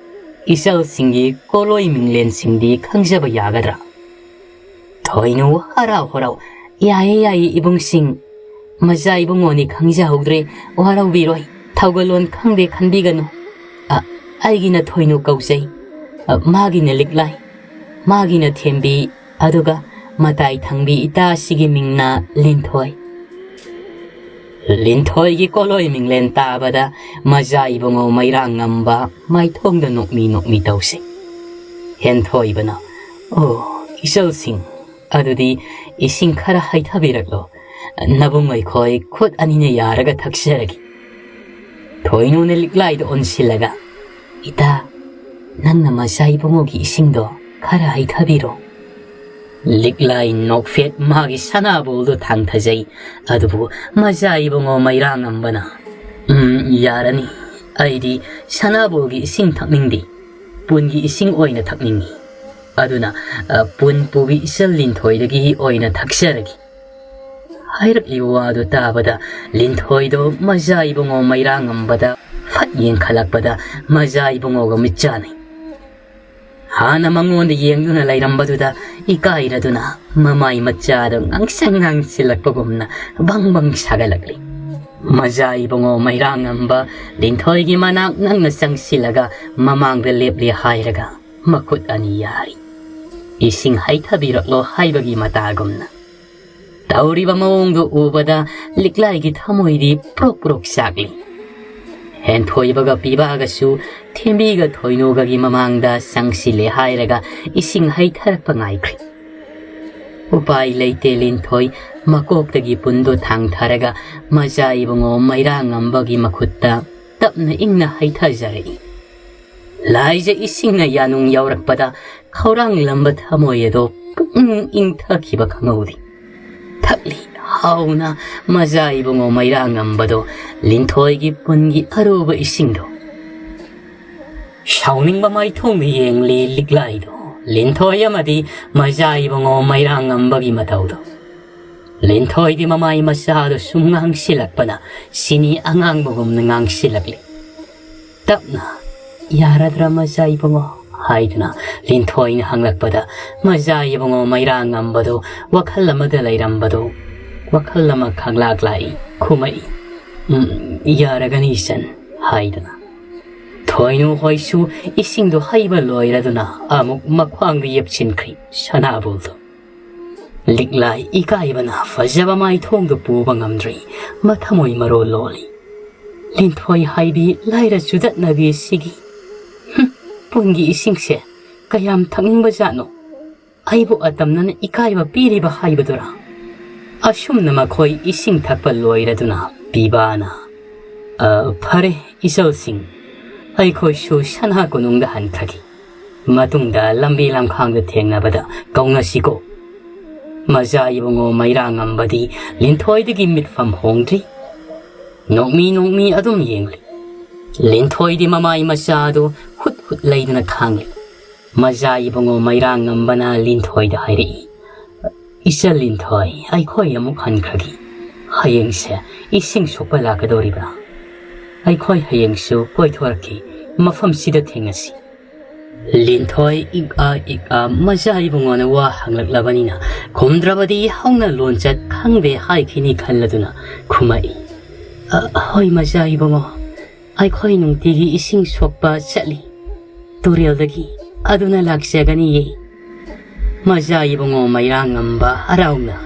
ꯏꯆꯜꯁꯤꯡꯒꯤ ꯀꯣꯂꯣꯏ ꯃꯤꯡꯂꯦꯟꯁꯤꯡꯗꯤ ꯈꯪꯖꯕ ꯌꯥꯒꯗ꯭ꯔꯥ?" ꯊꯣꯏꯅꯨ ꯍꯔꯥꯎ ꯍꯔꯥꯎ, "ꯌꯥꯏꯌꯦ, ꯌꯥꯏꯌꯦ ꯏꯕꯨꯡꯁꯤꯡ, ꯃꯖꯥ ꯏꯕꯨꯡꯉꯣꯅꯤ ꯈꯪꯖꯍꯧꯗ꯭ꯔꯦ, ꯋꯥꯔꯧꯕꯤꯔꯣꯏ, ꯊꯧꯒꯜꯂꯣꯟ ꯈꯪꯗꯦ ꯈꯟꯕꯤꯒꯅꯨ꯫ ꯑ, ꯑꯩꯒꯤꯅ ꯊꯣꯏꯅꯨ ꯀꯧꯖꯩ, ꯑ, ꯃꯥꯒꯤꯅ ꯂꯤꯛꯂꯥꯏ, ꯃꯥꯒꯤꯅ ꯊꯦꯝꯕꯤ, ꯑꯗꯨꯒ ꯃꯇꯥꯏ ꯊꯪꯕꯤ ꯏꯇꯥ ꯑꯁꯤꯒꯤ ꯃꯤꯡꯅ ꯂꯤꯟꯊꯣꯏ꯫" ꯂꯤꯟꯊꯣꯏꯒꯤ ꯀꯣꯂꯣꯏ ꯃꯤꯡꯂꯦꯟ ꯇꯥꯕꯗ ꯃꯖꯥ ꯏꯕꯨꯡꯉꯣ ꯃꯩꯔꯥ ꯉꯝꯕ ꯃꯥꯏꯊꯣꯡꯗ ꯅꯣꯛꯃꯤ ꯅꯣꯛꯃꯤ ꯇꯧꯁꯤ꯫ ꯍꯦꯟꯊꯣꯏꯕꯅ, "ꯑꯣ, ꯏꯆꯜꯁꯤꯡ, ꯑꯗꯨꯗꯤ ꯏꯁꯤꯡ ꯈꯔ ꯍꯩꯊꯕꯤꯔꯛꯂꯣ꯫ ꯅꯕꯨꯡ ꯑꯩꯈꯣꯏ ꯈꯨꯠ ꯑꯅꯤꯅ ꯌꯥꯔꯒ ꯊꯛꯆꯔꯒꯦ꯫" ꯊꯣꯏꯅꯨꯅ ꯂꯤꯛꯂꯥꯏꯗ ꯑꯣꯟꯁꯤꯜꯂꯒ, "ꯏꯇꯥ, ꯅꯪꯅ ꯃꯖꯥ ꯏꯕꯨꯡꯉꯣꯒꯤ ꯏꯁꯤꯡꯗꯣ ꯈꯔ ꯍꯩꯊꯕꯤꯔꯣ꯫" ꯂꯤꯛꯂꯥꯏ ꯅꯣꯛꯐꯦꯠ ꯃꯥꯒꯤ ꯁꯅꯥꯕꯣꯜꯗꯨ ꯊꯥꯡꯊꯖꯩ꯫ ꯑꯗꯨꯕꯨ ꯃꯖꯥ ꯏꯕꯨꯡꯉꯣ ꯃꯩꯔꯥ ꯉꯝꯕꯅ, "ꯎꯝ, ꯌꯥꯔꯅꯤ꯫ ꯑꯩꯗꯤ ꯁꯅꯥꯕꯣꯜꯒꯤ ꯏꯁꯤꯡ ꯊꯛꯅꯤꯡꯗꯦ꯫ ꯄꯨꯟꯒꯤ ꯏꯁꯤꯡ ꯑꯣꯏꯅ ꯊꯛꯅꯤꯡꯏ꯫ ꯑꯗꯨꯅ, ꯑ, ꯄꯨꯟ ꯄꯨꯕꯤ ꯏꯆꯜ ꯂꯤꯟꯊꯣꯏꯗꯒꯤ ꯑꯣꯏꯅ ꯊꯛꯆꯔꯒꯦ꯫" ꯍꯥꯏꯔꯛꯂꯤꯕ ꯋꯥꯗꯨ ꯇꯥꯕꯗ ꯂꯤꯟꯊꯣꯏꯗꯣ ꯃꯖꯥ ꯏꯕꯨꯡꯉꯣ ꯃꯩꯔꯥ ꯉꯝꯕꯗ ꯐꯠ ꯌꯦꯡꯈꯠꯂꯛꯄꯗ ꯃꯖꯥ ꯏꯕꯨꯡꯉꯣꯒ ꯃꯤꯠ ꯆꯥꯟꯅꯩ꯫ ꯍꯥꯟꯅ ꯃꯉꯣꯟꯗ ꯌꯦꯡꯗꯨꯅ ꯂꯩꯔꯝꯕꯗꯨꯗ ꯏꯀꯥꯏꯔꯗꯨꯅ ꯃꯃꯥꯏ ꯃꯆꯥꯗꯣ ꯉꯥꯡꯁꯪ ꯉꯥꯡꯁꯤꯜꯂꯛꯄꯒꯨꯝꯅ ꯕꯪ ꯕꯪ ꯁꯥꯒꯠꯂꯛꯂꯤ꯫ ꯃꯖꯥ ꯏꯕꯨꯡꯉꯣ ꯃꯩꯔꯥ ꯉꯝꯕ ꯂꯤꯟꯊꯣꯏꯒꯤ ꯃꯅꯥꯛ ꯅꯪꯅ ꯆꯪꯁꯤꯜꯂꯒ ꯃꯃꯥꯡꯗ ꯂꯦꯞꯂꯦ ꯍꯥꯏꯔꯒ ꯃꯈꯨꯠ ꯑꯅꯤ ꯌꯥꯔꯤ꯫ "ꯏꯁꯤꯡ ꯍꯩꯊꯕꯤꯔꯛꯂꯣ" ꯍꯥꯏꯕꯒꯤ ꯃꯇꯥꯒꯨꯝꯅ꯫ ꯇꯧꯔꯤꯕ ꯃꯑꯣꯡꯗꯨ ꯎꯕꯗ ꯂꯤꯛꯂꯥꯏꯒꯤ ꯊꯃꯣꯏꯗꯤ ꯄ꯭ꯔꯣꯛ ꯄ꯭ꯔꯣꯛ ꯆꯥꯛꯂꯤ꯫ ꯍꯦꯟꯊꯣꯏꯕꯒ ꯄꯤꯕꯥꯒꯁꯨ ꯊꯦꯝꯕꯤꯒ ꯊꯣꯏꯅꯨꯒꯒꯤ ꯃꯃꯥꯡꯗ ꯆꯪꯁꯤꯜꯂꯦ ꯍꯥꯏꯔꯒ ꯏꯁꯤꯡ ꯍꯩꯊꯔꯛꯄ ꯉꯥꯏꯈ꯭ꯔꯤ꯫ ꯎꯄꯥꯏ ꯂꯩꯇꯦ ꯂꯤꯟꯊꯣꯏ ꯃꯀꯣꯛꯇꯒꯤ ꯄꯨꯟꯗꯨ ꯊꯥꯡꯊꯔꯒ ꯃꯖꯥ ꯏꯕꯨꯡꯉꯣ ꯃꯩꯔꯥ ꯉꯝꯕꯒꯤ ꯃꯈꯨꯠꯇ ꯇꯞꯅ ꯏꯪꯅ ꯍꯩꯊꯖꯔꯛꯏ꯫ ꯂꯥꯏꯖ ꯏꯁꯤꯡꯅ ꯌꯥꯅꯨꯡ ꯌꯧꯔꯛꯄꯗ ꯈꯧꯔꯥꯡꯂꯝꯕ ꯊꯃꯣꯏ ꯑꯗꯣ ꯄꯨꯛꯅꯤꯡ ꯏꯪꯊꯈꯤꯕ ꯈꯪꯍꯧꯗꯦ꯫ ꯊꯛꯂꯤ ꯍꯥꯎꯅ ꯃꯖꯥ ꯏꯕꯨꯡꯉꯣ ꯃꯩꯔꯥ ꯉꯝꯕꯗꯣ ꯂꯤꯟꯊꯣꯏꯒꯤ ꯄꯨꯟꯒꯤ ꯑꯔꯨꯕ ꯏꯁꯤꯡꯗꯣ꯫ ꯁꯥꯎꯅꯤꯡꯕ ꯃꯥꯏꯊꯣꯡꯗ ꯌꯦꯡꯂꯤ ꯂꯤꯛꯂꯥꯏꯗꯣ꯫ ꯂꯤꯟꯊꯣꯏ ꯑꯃꯗꯤ ꯃꯖꯥ ꯏꯕꯨꯡꯉꯣ ꯃꯩꯔꯥ ꯉꯝꯕꯒꯤ ꯃꯇꯧꯗꯣ꯫ ꯂꯤꯟꯊꯣꯏꯗꯤ ꯃꯃꯥꯏ ꯃꯆꯥꯗꯣ ꯁꯨꯝ ꯉꯥꯡꯁꯤꯜꯂꯛꯄꯅ ꯁꯤꯅꯤ ꯑꯉꯥꯡꯕꯒꯨꯝꯅ ꯉꯥꯡꯁꯤꯜꯂꯛꯂꯤ꯫ ꯇꯞꯅ, "ꯌꯥꯔꯗ꯭ꯔꯥ ꯃꯖꯥ ꯏꯕꯨꯡꯉꯣ?" ꯍꯥꯏꯗꯨꯅ ꯂꯤꯟꯊꯣꯏꯅ ꯍꯪꯂꯛꯄꯗ ꯃꯖꯥ ꯏꯕꯨꯡꯉꯣ ꯃꯩꯔꯥ ꯉꯝꯕꯗꯨ ꯋꯥꯈꯜ ꯑꯃꯗ ꯂꯩꯔꯝꯕꯗꯨ ꯋꯥꯈꯜ ꯑꯃ ꯈꯪꯂꯥꯛ ꯂꯥꯛꯏ, ꯈꯨꯝꯃꯛꯏ, "ꯎꯝ, ꯌꯥꯔꯒꯅꯤ ꯏꯆꯟ" ꯍꯥꯏꯗꯨꯅ꯫ ꯊꯣꯏꯅꯨ ꯍꯣꯏꯁꯨ ꯏꯁꯤꯡꯗꯨ ꯍꯩꯕ ꯂꯣꯏꯔꯗꯨꯅ ꯑꯃꯨꯛ ꯃꯈ꯭ꯋꯥꯡꯗ ꯌꯦꯞꯁꯤꯟꯈ꯭ꯔꯤ ꯁꯅꯥꯕꯨꯜꯗꯨ꯫ ꯂꯤꯛꯂꯥꯏ ꯏꯀꯥꯏꯕꯅ ꯐꯖꯕ ꯃꯥꯏꯊꯣꯡꯗꯨ ꯄꯨꯕ ꯉꯝꯗ꯭ꯔꯦ꯫ ꯃꯊꯃꯣꯏ ꯃꯔꯣ ꯂꯣꯜꯂꯤ꯫ ꯂꯤꯟꯊꯣꯏ ꯍꯥꯏꯕꯤ ꯂꯥꯏꯔ ꯆꯨꯗꯠꯅꯕꯤ ꯑꯁꯤꯒꯤ, ꯍꯨꯝ, ꯄꯨꯟꯒꯤ ꯏꯁꯤꯡꯁꯦ ꯀꯌꯥꯝ ꯊꯛꯅꯤꯡꯕ ꯖꯥꯠꯅꯣ? ꯑꯩꯕꯨ ꯑꯇꯝꯅꯅ ꯏꯀꯥꯏꯕ ꯄꯤꯔꯤꯕ ꯍꯥꯏꯕꯗꯨꯔꯥ? ꯑꯁꯨꯝꯅ ꯃꯈꯣꯏ ꯏꯁꯤꯡ ꯊꯛꯄ ꯂꯣꯏꯔꯗꯨꯅ ꯄꯤꯕꯥꯅ, "ꯑ, ꯐꯔꯦ, ꯏꯆꯜꯁꯤꯡ, ꯑꯩꯈꯣꯏꯁꯨ ꯁꯅꯥ ꯀꯣꯅꯨꯡꯗ ꯍꯟꯈ꯭ꯔꯒꯦ꯫ ꯃꯇꯨꯡꯗ ꯂꯝꯕꯤ ꯂꯝꯈꯥꯡꯗ ꯊꯦꯡꯅꯕꯗ ꯀꯧꯅꯁꯤꯀꯣ꯫" ꯃꯖꯥ ꯏꯕꯨꯡꯉꯣ ꯃꯩꯔꯥꯉꯝꯕꯗꯤ ꯂꯤꯟꯊꯣꯏꯗꯒꯤ ꯃꯤꯠꯐꯝ ꯍꯣꯡꯗ꯭ꯔꯤ꯫ ꯅꯣꯛꯃꯤ ꯅꯣꯛꯃꯤ ꯑꯗꯨꯝ ꯌꯦꯡꯂꯤ꯫ ꯂꯤꯟꯊꯣꯏꯗꯤ ꯃꯃꯥꯏ ꯃꯆꯥꯗꯨ ꯍꯨꯠ ꯍꯨꯠ ꯂꯩꯗꯨꯅ ꯈꯥꯡꯂꯤ꯫ ꯃꯖꯥ ꯏꯕꯨꯡꯉꯣ ꯃꯩꯔꯥꯉꯝꯕꯅ ꯂꯤꯟꯊꯣꯏꯗ ꯍꯥꯏꯔꯛꯏ, "ꯏꯆꯜ ꯂꯤꯟꯊꯣꯏ, ꯑꯩꯈꯣꯏ ꯑꯃꯨꯛ ꯍꯟꯈ꯭ꯔꯒꯦ꯫ ꯍꯌꯦꯡꯁꯦ ꯏꯁꯤꯡ ꯁꯣꯛꯄ ꯂꯥꯛꯀꯗꯧꯔꯤꯕ꯭ꯔꯥ? ꯑꯩꯈꯣꯏ ꯍꯌꯦꯡꯁꯨ ꯀꯣꯏꯊꯣꯔꯛꯈꯤ, ꯃꯐꯝꯁꯤꯗ ꯊꯦꯡꯅꯁꯤ꯫" ꯂꯤꯟꯊꯣꯏ ꯏꯛ ꯑ ꯏꯛ ꯑ ꯃꯖꯥ ꯏꯕꯨꯡꯉꯣꯅ ꯋꯥ ꯍꯪꯂꯛꯂꯕꯅꯤꯅ ꯈꯨꯝꯗ꯭ꯔꯕꯗꯤ ꯍꯧꯅ ꯂꯣꯟꯆꯠ ꯈꯪꯗꯦ ꯍꯥꯏꯈꯤꯅꯤ ꯈꯜꯂꯗꯨꯅ ꯈꯨꯝꯃꯛꯏ, "ꯑ, ꯍꯣꯏ ꯃꯖꯥ ꯏꯕꯨꯡꯉꯣ, ꯑꯩꯈꯣꯏ ꯅꯨꯡꯇꯤꯒꯤ ꯏꯁꯤꯡ ꯁꯣꯛꯄ ꯆꯠꯂꯤ꯫ ꯇꯨꯔꯦꯜꯗꯒꯤ ꯑꯗꯨꯅ ꯂꯥꯛꯆꯒꯅꯤꯌꯦ꯫" ꯃꯖꯥ ꯏꯕꯨꯡꯉꯣ ꯃꯩꯔꯥꯉꯝꯕ ꯍꯔꯥꯎꯅ,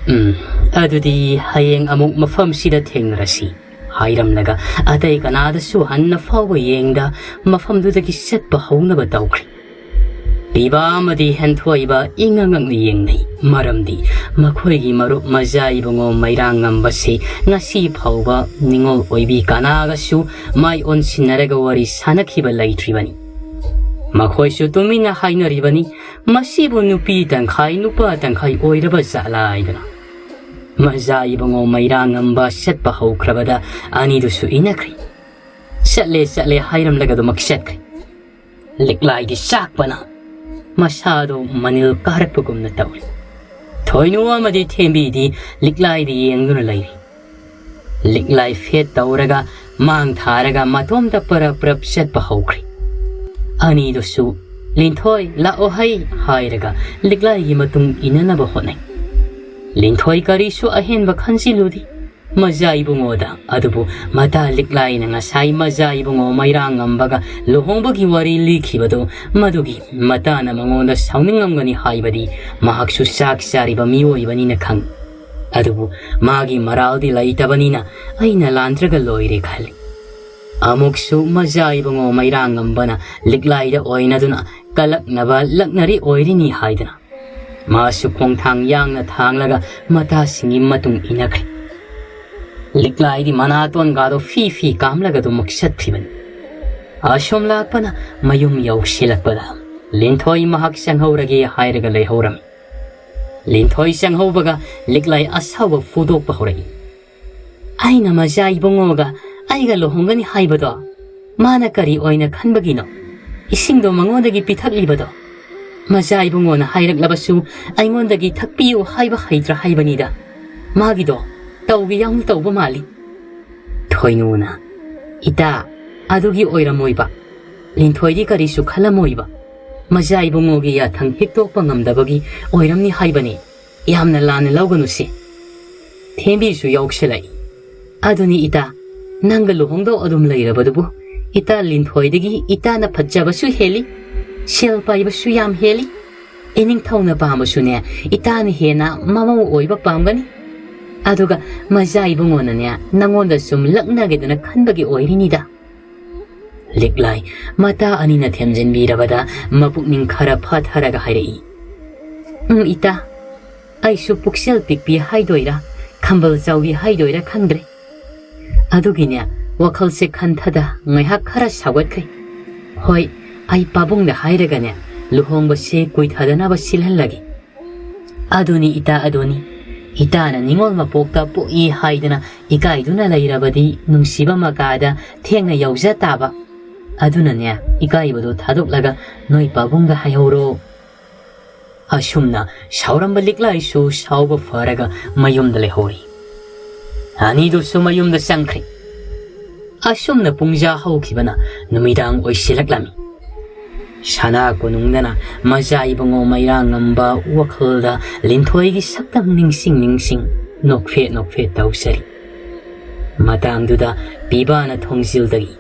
"ꯎꯝ, ꯑꯗꯨꯗꯤ ꯍꯌꯦꯡ ꯑꯃꯨꯛ ꯃꯐꯝꯁꯤꯗ ꯊꯦꯡꯅꯔꯁꯤ" ꯍꯥꯏꯔꯝꯂꯒ ꯑꯇꯩ ꯀꯅꯥꯗꯁꯨ ꯍꯟꯅ ꯐꯥꯎꯕ ꯌꯦꯡꯗ ꯃꯐꯝꯗꯨꯗꯒꯤ ꯆꯠꯄ ꯍꯧꯅꯕ ꯇꯧꯈ꯭ꯔꯦ꯫ ꯄꯤꯕꯥ ꯑꯃꯗꯤ ꯍꯦꯟꯊꯣꯏꯕ ꯏꯉꯛ ꯉꯛꯅ ꯌꯦꯡꯅꯩ, ꯃꯔꯝꯗꯤ ꯃꯈꯣꯏꯒꯤ ꯃꯔꯨꯞ ꯃꯖꯥ ꯏꯕꯨꯡꯉꯣ ꯃꯩꯔꯥꯉꯝꯕꯁꯤ ꯉꯁꯤ ꯐꯥꯎꯕ ꯅꯤꯉꯣꯜ ꯑꯣꯏꯕꯤ ꯀꯅꯥꯒꯁꯨ ꯃꯥꯏ ꯑꯣꯟꯁꯤꯟꯅꯔꯒ ꯋꯥꯔꯤ ꯁꯥꯅꯈꯤꯕ ꯂꯩꯇ꯭ꯔꯤꯕꯅꯤ꯫ ꯃꯈꯣꯏꯁꯨ ꯇꯨꯃꯤꯟꯅ ꯍꯥꯏꯅꯔꯤꯕꯅꯤ, "ꯃꯁꯤꯕꯨ ꯅꯨꯄꯤ ꯇꯪꯈꯥꯏ ꯅꯨꯄꯥ ꯇꯪꯈꯥꯏ ꯑꯣꯏꯔꯕ ꯖꯥꯠꯂꯥ?" ꯍꯥꯏꯗꯨꯅ꯫ ꯃꯖꯥ ꯏꯕꯨꯡꯉꯣ ꯃꯩꯔꯥꯉꯝꯕ ꯆꯠꯄ ꯍꯧꯈ꯭ꯔꯕꯗ ꯑꯅꯤꯗꯨꯁꯨ ꯏꯅꯈ꯭ꯔꯦ꯫ "ꯆꯠꯂꯦ, ꯆꯠꯂꯦ" ꯍꯥꯏꯔꯝꯂꯒ ꯑꯗꯨꯃꯛ ꯆꯠꯈ꯭ꯔꯦ꯫ ꯂꯤꯛꯂꯥꯏꯗꯤ ꯆꯥꯛꯄꯅ ꯃꯁꯥꯗꯣ ꯃꯅꯤꯜ ꯀꯥꯔꯛꯄꯒꯨꯝꯅ ꯇꯧꯏ꯫ ꯊꯣꯏꯅꯨ ꯑꯃꯗꯤ ꯊꯦꯝꯕꯤꯗꯤ ꯂꯤꯛꯂꯥꯏꯗ ꯌꯦꯡꯗꯨꯅ ꯂꯩꯔꯤ꯫ ꯂꯤꯛꯂꯥꯏ ꯐꯦꯠ ꯇꯧꯔꯒ ꯃꯥꯡ ꯊꯥꯔꯒ ꯃꯇꯣꯝꯇ ꯄꯔꯞ ꯄꯔꯞ ꯆꯠꯄ ꯍꯧꯈ꯭ꯔꯦ꯫ ꯑꯅꯤꯗꯨꯁꯨ, "ꯂꯤꯟꯊꯣꯏ, ꯂꯥꯛꯑꯣ ꯍꯩ" ꯍꯥꯏꯔꯒ ꯂꯤꯛꯂꯥꯏꯒꯤ ꯃꯇꯨꯡ ꯏꯟꯅꯅꯕ ꯍꯣꯠꯅꯩ꯫ ꯂꯤꯟꯊꯣꯏ ꯀꯔꯤꯁꯨ ꯑꯍꯦꯟꯕ ꯈꯟꯖꯤꯜꯂꯨꯗꯦ꯫ ꯃꯖꯥ ꯏꯕꯨꯡꯉꯣꯗ꯫ ꯑꯗꯨꯕꯨ ꯃꯇꯥ ꯂꯤꯛꯂꯥꯏꯅ ꯉꯁꯥꯏ ꯃꯖꯥ ꯏꯕꯨꯡꯉꯣ ꯃꯩꯔꯥꯉꯝꯕꯒ ꯂꯨꯍꯣꯡꯕꯒꯤ ꯋꯥꯔꯤ ꯂꯤꯈꯤꯕꯗꯨ, ꯃꯗꯨꯒꯤ ꯃꯇꯥꯅ ꯃꯉꯣꯟꯗ ꯁꯥꯎꯅꯤꯡꯉꯝꯒꯅꯤ ꯍꯥꯏꯕꯗꯤ ꯃꯍꯥꯛꯁꯨ ꯆꯥꯛ ꯆꯥꯔꯤꯕ ꯃꯤꯑꯣꯏꯕꯅꯤꯅ ꯈꯪꯏ꯫ ꯑꯗꯨꯕꯨ ꯃꯥꯒꯤ ꯃꯔꯥꯜꯗꯤ ꯂꯩꯇꯕꯅꯤꯅ ꯑꯩꯅ ꯂꯥꯟꯗ꯭ꯔꯒ ꯂꯣꯏꯔꯦ ꯈꯜꯂꯤ꯫ ꯑꯃꯨꯛꯁꯨ ꯃꯖꯥ ꯏꯕꯨꯡꯉꯣ ꯃꯩꯔꯥꯉꯝꯕꯅ ꯂꯤꯛꯂꯥꯏꯗ ꯑꯣꯏꯅꯗꯨꯅ ꯀꯂꯛꯅꯕ ꯂꯛꯅꯔꯤ ꯑꯣꯏꯔꯤꯅꯤ ꯍꯥꯏꯗꯨꯅ ꯃꯥꯁꯨ ꯈꯣꯡꯊꯥꯡ ꯌꯥꯡꯅ ꯊꯥꯡꯂꯒ ꯃꯇꯥꯁꯤꯡꯒꯤ ꯃꯇꯨꯡ ꯏꯟꯅꯈ꯭ꯔꯦ꯫ ꯂꯤꯛꯂꯥꯏꯗꯤ ꯃꯅꯥꯇꯣꯟꯒꯥꯗꯣ ꯐꯤ ꯐꯤ ꯀꯥꯝꯂꯒ ꯑꯗꯨꯃꯛ ꯆꯠꯈꯤꯕꯅꯤ꯫ ꯑꯁꯣꯝ ꯂꯥꯛꯄꯅ ꯃꯌꯨꯝ ꯌꯧꯁꯤꯜꯂꯛꯄꯗ ꯂꯤꯟꯊꯣꯏ ꯃꯍꯥꯛ ꯆꯪꯍꯧꯔꯒꯦ ꯍꯥꯏꯔꯒ ꯂꯩꯍꯧꯔꯝꯃꯤ꯫ ꯂꯤꯟꯊꯣꯏ ꯆꯪꯍꯧꯕꯒ ꯂꯤꯛꯂꯥꯏ ꯑꯁꯥꯎꯕ ꯐꯣꯡꯗꯣꯛꯄ ꯍꯧꯔꯛꯏ꯫ "ꯑꯩꯅ ꯃꯖꯥ ꯏꯕꯨꯡꯉꯣꯒ ꯑꯩꯒ ꯂꯨꯍꯣꯡꯒꯅꯤ ꯍꯥꯏꯕꯗꯣ ꯃꯥꯅ ꯀꯔꯤ ꯑꯣꯏꯅ ꯈꯟꯕꯒꯤꯅꯣ? ꯏꯁꯤꯡꯗꯣ ꯃꯉꯣꯟꯗꯒꯤ ꯄꯤꯊꯛꯂꯤꯕꯗꯣ ꯃꯖꯥ ꯏꯕꯨꯡꯉꯣꯅ ꯍꯥꯏꯔꯛꯂꯕꯁꯨ ꯑꯩꯉꯣꯟꯗꯒꯤ ꯊꯛꯄꯤꯌꯨ ꯍꯥꯏꯕ ꯍꯩꯇ꯭ꯔꯥ ꯍꯥꯏꯕꯅꯤꯗ꯫ ꯃꯥꯒꯤꯗꯣ ꯇꯧꯒꯦ ꯌꯥꯎꯅ ꯇꯧꯕ ꯃꯥꯜꯂꯤ꯫" ꯊꯣꯏꯅꯨꯅ, "ꯏꯇꯥ, ꯑꯗꯨꯒꯤ ꯑꯣꯏꯔꯝꯃꯣꯏꯕ꯫ ꯂꯤꯟꯊꯣꯏꯗꯤ ꯀꯔꯤꯁꯨ ꯈꯜꯂꯝꯃꯣꯏꯕ꯫ ꯃꯖꯥ ꯏꯕꯨꯡꯉꯣꯒꯤ ꯌꯥꯊꯪ ꯍꯤꯛꯇꯣꯛꯄ ꯉꯝꯗꯕꯒꯤ ꯑꯣꯏꯔꯝꯅꯤ ꯍꯥꯏꯕꯅꯤ꯫ ꯌꯥꯝꯅ ꯂꯥꯟꯅ ꯂꯧꯒꯅꯨꯁꯦ꯫" ꯊꯦꯝꯕꯤꯁꯨ ꯌꯥꯎꯁꯤꯜꯂꯛꯏ꯫ "ꯑꯗꯨꯅꯤ ꯏꯇꯥ, ꯅꯪꯒ ꯂꯨꯍꯣꯡꯗꯧ ꯑꯗꯨꯝ ꯂꯩꯔꯕꯗꯨꯕꯨ ꯏꯇꯥ ꯂꯤꯟꯊꯣꯏꯗꯒꯤ ꯏꯇꯥꯅ ꯐꯖꯕꯁꯨ ꯍꯦꯜꯂꯤ, ꯁꯦꯜ ꯄꯥꯏꯕꯁꯨ ꯌꯥꯝ ꯍꯦꯜꯂꯤ꯫ ꯏꯅꯤꯡꯊꯧꯅ ꯄꯥꯝꯕꯁꯨꯅꯦ ꯏꯇꯥꯅ ꯍꯦꯟꯅ ꯃꯃꯧ ꯑꯣꯏꯕ ꯄꯥꯝꯒꯅꯤ꯫ ꯑꯗꯨꯒ ꯃꯖꯥ ꯏꯕꯨꯡꯉꯣꯅꯅꯦ ꯅꯪꯉꯣꯟꯗ ꯁꯨꯝ ꯂꯛꯅꯒꯦꯗꯅ ꯈꯟꯕꯒꯤ ꯑꯣꯏꯔꯤꯅꯤꯗ꯫" ꯂꯤꯛꯂꯥꯏ ꯃꯇꯥ ꯑꯅꯤꯅ ꯊꯦꯝꯖꯤꯟꯕꯤꯔꯕꯗ ꯃꯄꯨꯛꯅꯤꯡ ꯈꯔ ꯐꯥꯊꯔꯒ ꯍꯥꯏꯔꯛꯏ, "ꯎꯝ ꯏꯇꯥ, ꯑꯩꯁꯨ ꯄꯨꯛꯆꯦꯜ ꯄꯤꯛꯄꯤ ꯍꯥꯏꯗꯣꯏꯔꯥ, ꯈꯝꯕꯜ ꯆꯥꯎꯕꯤ ꯍꯥꯏꯗꯣꯏꯔꯥ ꯈꯪꯗ꯭ꯔꯦ꯫ ꯑꯗꯨꯒꯤꯅꯦ ꯋꯥꯈꯜꯁꯦ ꯈꯟꯊꯗ ꯉꯥꯏꯍꯥꯛ ꯈꯔ ꯁꯥꯎꯒꯠꯈ꯭ꯔꯦ꯫ ꯍꯣꯏ, ꯑꯩ ꯄꯥꯕꯨꯡꯗ ꯍꯥꯏꯔꯒꯅꯦ ꯂꯨꯍꯣꯡꯕꯁꯦ ꯀꯨꯏꯊꯗꯅꯕ ꯁꯤꯜꯍꯜꯂꯒꯦ꯫" "ꯑꯗꯨꯅꯤ ꯏꯇꯥ, ꯑꯗꯨꯅꯤ꯫ ꯏꯇꯥꯅ ꯅꯤꯉꯣꯜ ꯃꯄꯣꯛꯇ ꯄꯣꯛꯏ ꯍꯥꯏꯗꯅ ꯏꯀꯥꯏꯗꯨꯅ ꯂꯩꯔꯕꯗꯤ ꯅꯨꯡꯁꯤꯕ ꯃꯀꯥꯗ ꯊꯦꯡꯅ ꯌꯧꯖ ꯇꯥꯕ꯫ ꯑꯗꯨꯅꯅꯦ ꯏꯀꯥꯏꯕꯗꯣ ꯊꯥꯗꯣꯛꯂꯒ ꯅꯣꯏ ꯄꯥꯕꯨꯡꯗ ꯍꯥꯏꯍꯧꯔꯣ꯫" ꯑꯁꯨꯝꯅ ꯁꯥꯎꯔꯝꯕ ꯂꯤꯛꯂꯥꯏꯁꯨ ꯁꯥꯎꯕ ꯐꯔꯒ ꯃꯌꯨꯝꯗ ꯂꯩꯍꯧꯔꯤ꯫ ꯑꯅꯤꯗꯨꯁꯨ ꯃꯌꯨꯝꯗ ꯆꯪꯈ꯭ꯔꯦ꯫ ꯑꯁꯨꯝꯅ ꯄꯨꯡꯖꯥ ꯍꯧꯈꯤꯕꯅ ꯅꯨꯃꯤꯗꯥꯡ ꯑꯣꯏꯁꯤꯜꯂꯛꯂꯝꯃꯤ꯫ ꯁꯅꯥ ꯀꯣꯅꯨꯡꯗꯅ ꯃꯖꯥ ꯏꯕꯨꯡꯉꯣ ꯃꯩꯔꯥꯉꯝꯕ ꯋꯥꯈꯜꯗ ꯂꯤꯟꯊꯣꯏꯒꯤ ꯁꯛꯇꯝ ꯅꯤꯡꯁꯤꯡ ꯅꯤꯡꯁꯤꯡ ꯅꯣꯛꯐꯦꯠ ꯅꯣꯛꯐꯦꯠ ꯇꯧꯖꯔꯤ꯫ ꯃꯇꯥꯡꯗꯨꯗ ꯄꯤꯕꯥꯅ ꯊꯣꯡꯖꯤꯜꯗꯒꯤ,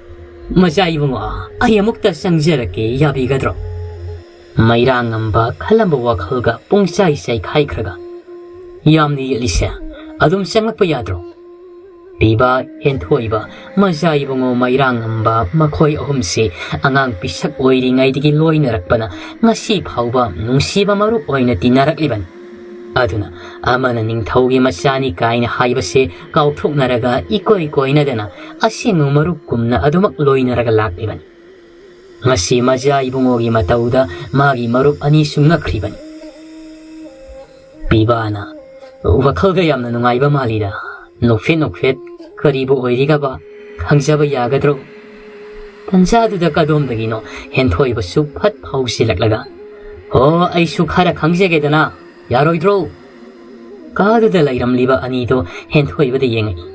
"ꯃꯆꯥ ꯏꯕꯨꯡꯉꯣ, ꯑꯩ ꯑꯃꯨꯛꯇ ꯆꯪꯖꯔꯛꯀꯦ, ꯌꯥꯕꯤꯒꯗ꯭ꯔꯣ?" ꯃꯩꯔꯥꯉꯝꯕ ꯈꯜꯂꯝꯕ ꯋꯥꯈꯜꯒ ꯄꯨꯡꯆꯥꯏ ꯆꯥꯏꯈꯥꯏꯈ꯭ꯔꯒ, "ꯌꯥꯝꯅ ꯌꯦꯠꯂꯤꯁꯦ, ꯑꯗꯨꯝ ꯆꯪꯂꯛꯄ ꯌꯥꯗ꯭ꯔꯣ?" ꯄꯤꯕꯥ, ꯍꯦꯟꯊꯣꯏꯕ, ꯃꯆꯥ ꯏꯕꯨꯡꯉꯣ ꯃꯩꯔꯥꯉꯝꯕ, ꯃꯈꯣꯏ ꯑꯍꯨꯝꯁꯦ ꯑꯉꯥꯡ ꯄꯤꯁꯛ ꯑꯣꯏꯔꯤꯉꯩꯗꯒꯤ ꯂꯣꯏꯅꯔꯛꯄꯅ ꯉꯁꯤ ꯐꯥꯎꯕ ꯅꯨꯡꯁꯤꯕ ꯃꯔꯨꯞ ꯑꯣꯏꯅ ꯇꯤꯟꯅꯔꯛꯂꯤꯕꯅꯤ꯫ ꯑꯗꯨꯅ ꯑꯃꯅ ꯅꯤꯡꯊꯧꯒꯤ ꯃꯆꯥꯅꯤ ꯀꯥꯏꯅ ꯍꯥꯏꯕꯁꯦ ꯀꯥꯎꯊꯣꯛꯅꯔꯒ ꯏꯀꯣꯏ ꯀꯣꯏꯅꯗꯅ ꯑꯁꯦꯡꯕ ꯃꯔꯨꯞꯀꯨꯝꯅ ꯑꯗꯨꯃꯛ ꯂꯣꯏꯅꯔꯒ ꯂꯥꯛꯂꯤꯕꯅꯤ꯫ ꯉꯁꯤ ꯃꯆꯥ ꯏꯕꯨꯡꯉꯣꯒꯤ ꯃꯇꯧꯗ ꯃꯥꯒꯤ ꯃꯔꯨꯞ ꯑꯅꯤꯁꯨ ꯉꯛꯈ꯭ꯔꯤꯕꯅꯤ꯫ ꯄꯤꯕꯥꯅ, "ꯋꯥꯈꯜꯒ ꯌꯥꯝꯅ ꯅꯨꯡꯉꯥꯏꯕ ꯃꯥꯜꯂꯤꯗ꯫ ꯅꯣꯛꯐꯦꯠ ꯅꯣꯛꯐꯦꯠ ꯀꯔꯤꯕꯨ ꯑꯣꯏꯔꯤꯒꯕ? ꯈꯪꯖꯕ ꯌꯥꯒꯗ꯭ꯔꯣ?" ꯇꯟꯖꯥꯗꯨꯗ ꯀꯗꯣꯝꯗꯒꯤꯅꯣ ꯍꯦꯟꯊꯣꯏꯕꯁꯨ ꯐꯠ ꯐꯥꯎꯁꯤꯜꯂꯛꯂꯒ, "ꯍꯣ, ꯑꯩꯁꯨ ꯈꯔ ꯈꯪꯖꯒꯦꯗꯅ, ꯌꯥꯔꯣꯏꯗ꯭ꯔꯣ?" ꯀꯥꯗꯨꯗ ꯂꯩꯔꯝꯂꯤꯕ ꯑꯅꯤꯗꯣ ꯍꯦꯟꯊꯣꯏꯕꯗ ꯌꯦꯡꯉꯛꯏ꯫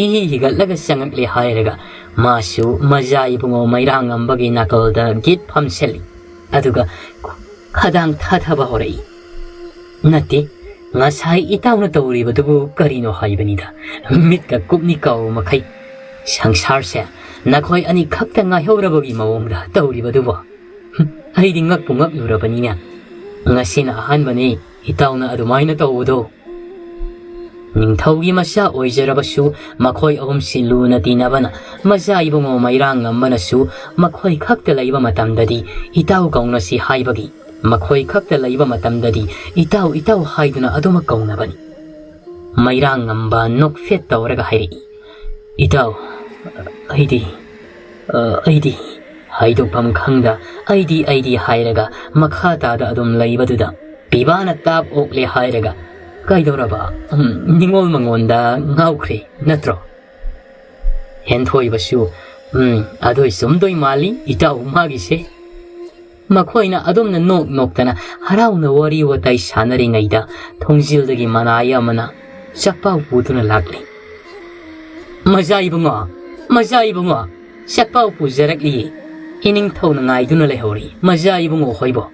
ꯏ ꯍꯤꯒꯠꯂꯒ ꯆꯪꯉꯛꯂꯦ ꯍꯥꯏꯔꯒ ꯃꯥꯁꯨ ꯃꯆꯥ ꯏꯕꯨꯡꯉꯣ ꯃꯩꯔꯥꯉꯝꯕꯒꯤ ꯅꯥꯀꯜꯗ ꯒꯤꯠ ꯐꯝꯁꯤꯜꯂꯤ꯫ ꯑꯗꯨꯒ ꯈꯗꯥꯡ ꯊꯥꯊꯕ ꯍꯧꯔꯛꯏ꯫ "ꯅꯠꯇꯦ, ꯉꯁꯥꯏ ꯏꯇꯥꯎꯅ ꯇꯧꯔꯤꯕꯗꯨꯕꯨ ꯀꯔꯤꯅꯣ ꯍꯥꯏꯕꯅꯤꯗ, ꯃꯤꯠꯀ ꯀꯨꯞꯅꯤ ꯀꯥꯎ ꯃꯈꯩ꯫ ꯁꯪꯁꯥꯔꯁꯦ ꯅꯈꯣꯏ ꯑꯅꯤꯈꯛꯇ ꯉꯥꯏꯍꯧꯔꯕꯒꯤ ꯃꯑꯣꯡꯗ ꯇꯧꯔꯤꯕꯗꯨꯕꯣ꯫ ꯑꯩꯗꯤ ꯉꯛꯄꯨ ꯉꯛꯂꯨꯔꯕꯅꯤꯅꯦ꯫ ꯉꯁꯤꯅ ꯑꯍꯥꯟꯕꯅꯤ ꯏꯇꯥꯎꯅ ꯑꯗꯨꯃꯥꯏꯅ ꯇꯧꯕꯗꯣ꯫ ꯅꯤꯡꯊꯧꯒꯤ ꯃꯆꯥ ꯑꯣꯏꯖꯔꯕꯁꯨ ꯃꯈꯣꯏ ꯑꯍꯨꯝꯁꯤ ꯂꯨꯅ ꯇꯤꯟꯅꯕꯅ ꯃꯆꯥ ꯏꯕꯨꯡꯉꯣ ꯃꯩꯔꯥꯉꯝꯕꯅꯁꯨ ꯃꯈꯣꯏ ꯈꯛꯇ ꯂꯩꯕ ꯃꯇꯝꯗꯗꯤ ꯏꯇꯥꯎ ꯀꯧꯅꯁꯤ ꯍꯥꯏꯕꯒꯤ, ꯃꯈꯣꯏ ꯈꯛꯇ ꯂꯩꯕ ꯃꯇꯝꯗꯗꯤ ꯏꯇꯥꯎ ꯏꯇꯥꯎ ꯍꯥꯏꯗꯨꯅ ꯑꯗꯨꯃꯛ ꯀꯧꯅꯕꯅꯤ꯫" ꯃꯩꯔꯥꯉꯝꯕ ꯅꯣꯛꯐꯦꯠ ꯇꯧꯔꯒ ꯍꯥꯏꯔꯛꯏ, "ꯏꯇꯥꯎ, ꯑꯩꯗꯤ, ꯑ, ꯑꯩꯗꯤ," ꯍꯥꯏꯗꯣꯛꯐꯝ ꯈꯪꯗ "ꯑꯩꯗꯤ, ꯑꯩꯗꯤ" ꯍꯥꯏꯔꯒ ꯃꯈꯥ ꯇꯥꯗ ꯑꯗꯨꯝ ꯂꯩꯕꯗꯨꯗ ꯄꯤꯕꯥꯅ ꯇꯥꯞ ꯑꯣꯛꯂꯦ ꯍꯥꯏꯔꯒ, "ꯀꯩꯗꯧꯔꯕ? ꯎꯝ, ꯅꯤꯡꯉꯣꯜ ꯃꯉꯣꯟꯗ ꯉꯥꯎꯈ꯭ꯔꯦ ꯅꯠꯇ꯭ꯔꯣ?" ꯍꯦꯟꯊꯣꯏꯕꯁꯨ, "ꯎꯝ, ꯑꯗꯨꯏ ꯆꯨꯝꯗꯣꯏ ꯃꯥꯜꯂꯤ ꯏꯇꯥꯎ ꯃꯥꯒꯤꯁꯦ꯫" ꯃꯈꯣꯏꯅ ꯑꯗꯨꯝꯅ ꯅꯣꯛ ꯅꯣꯛꯇꯅ ꯍꯔꯥꯎꯅ ꯋꯥꯔꯤ ꯋꯥꯇꯥꯏ ꯁꯥꯟꯅꯔꯤꯉꯩꯗ ꯊꯣꯡꯖꯤꯜꯗꯒꯤ ꯃꯅꯥꯏ ꯑꯃꯅ ꯆꯥꯛꯄꯥꯎ ꯄꯨꯗꯨꯅ ꯂꯥꯛꯂꯤ꯫ "ꯃꯆꯥ ꯏꯕꯨꯡꯉꯣ, ꯃꯆꯥ ꯏꯕꯨꯡꯉꯣ, ꯆꯥꯛꯄꯥꯎ ꯄꯨꯖꯔꯛꯂꯤꯌꯦ꯫ ꯏꯅꯤꯡꯊꯧꯅ ꯉꯥꯏꯗꯨꯅ ꯂꯩꯍꯧꯔꯤ, ꯃꯆꯥ ꯏꯕꯨꯡꯉꯣ ꯍꯣꯏꯕꯣ꯫"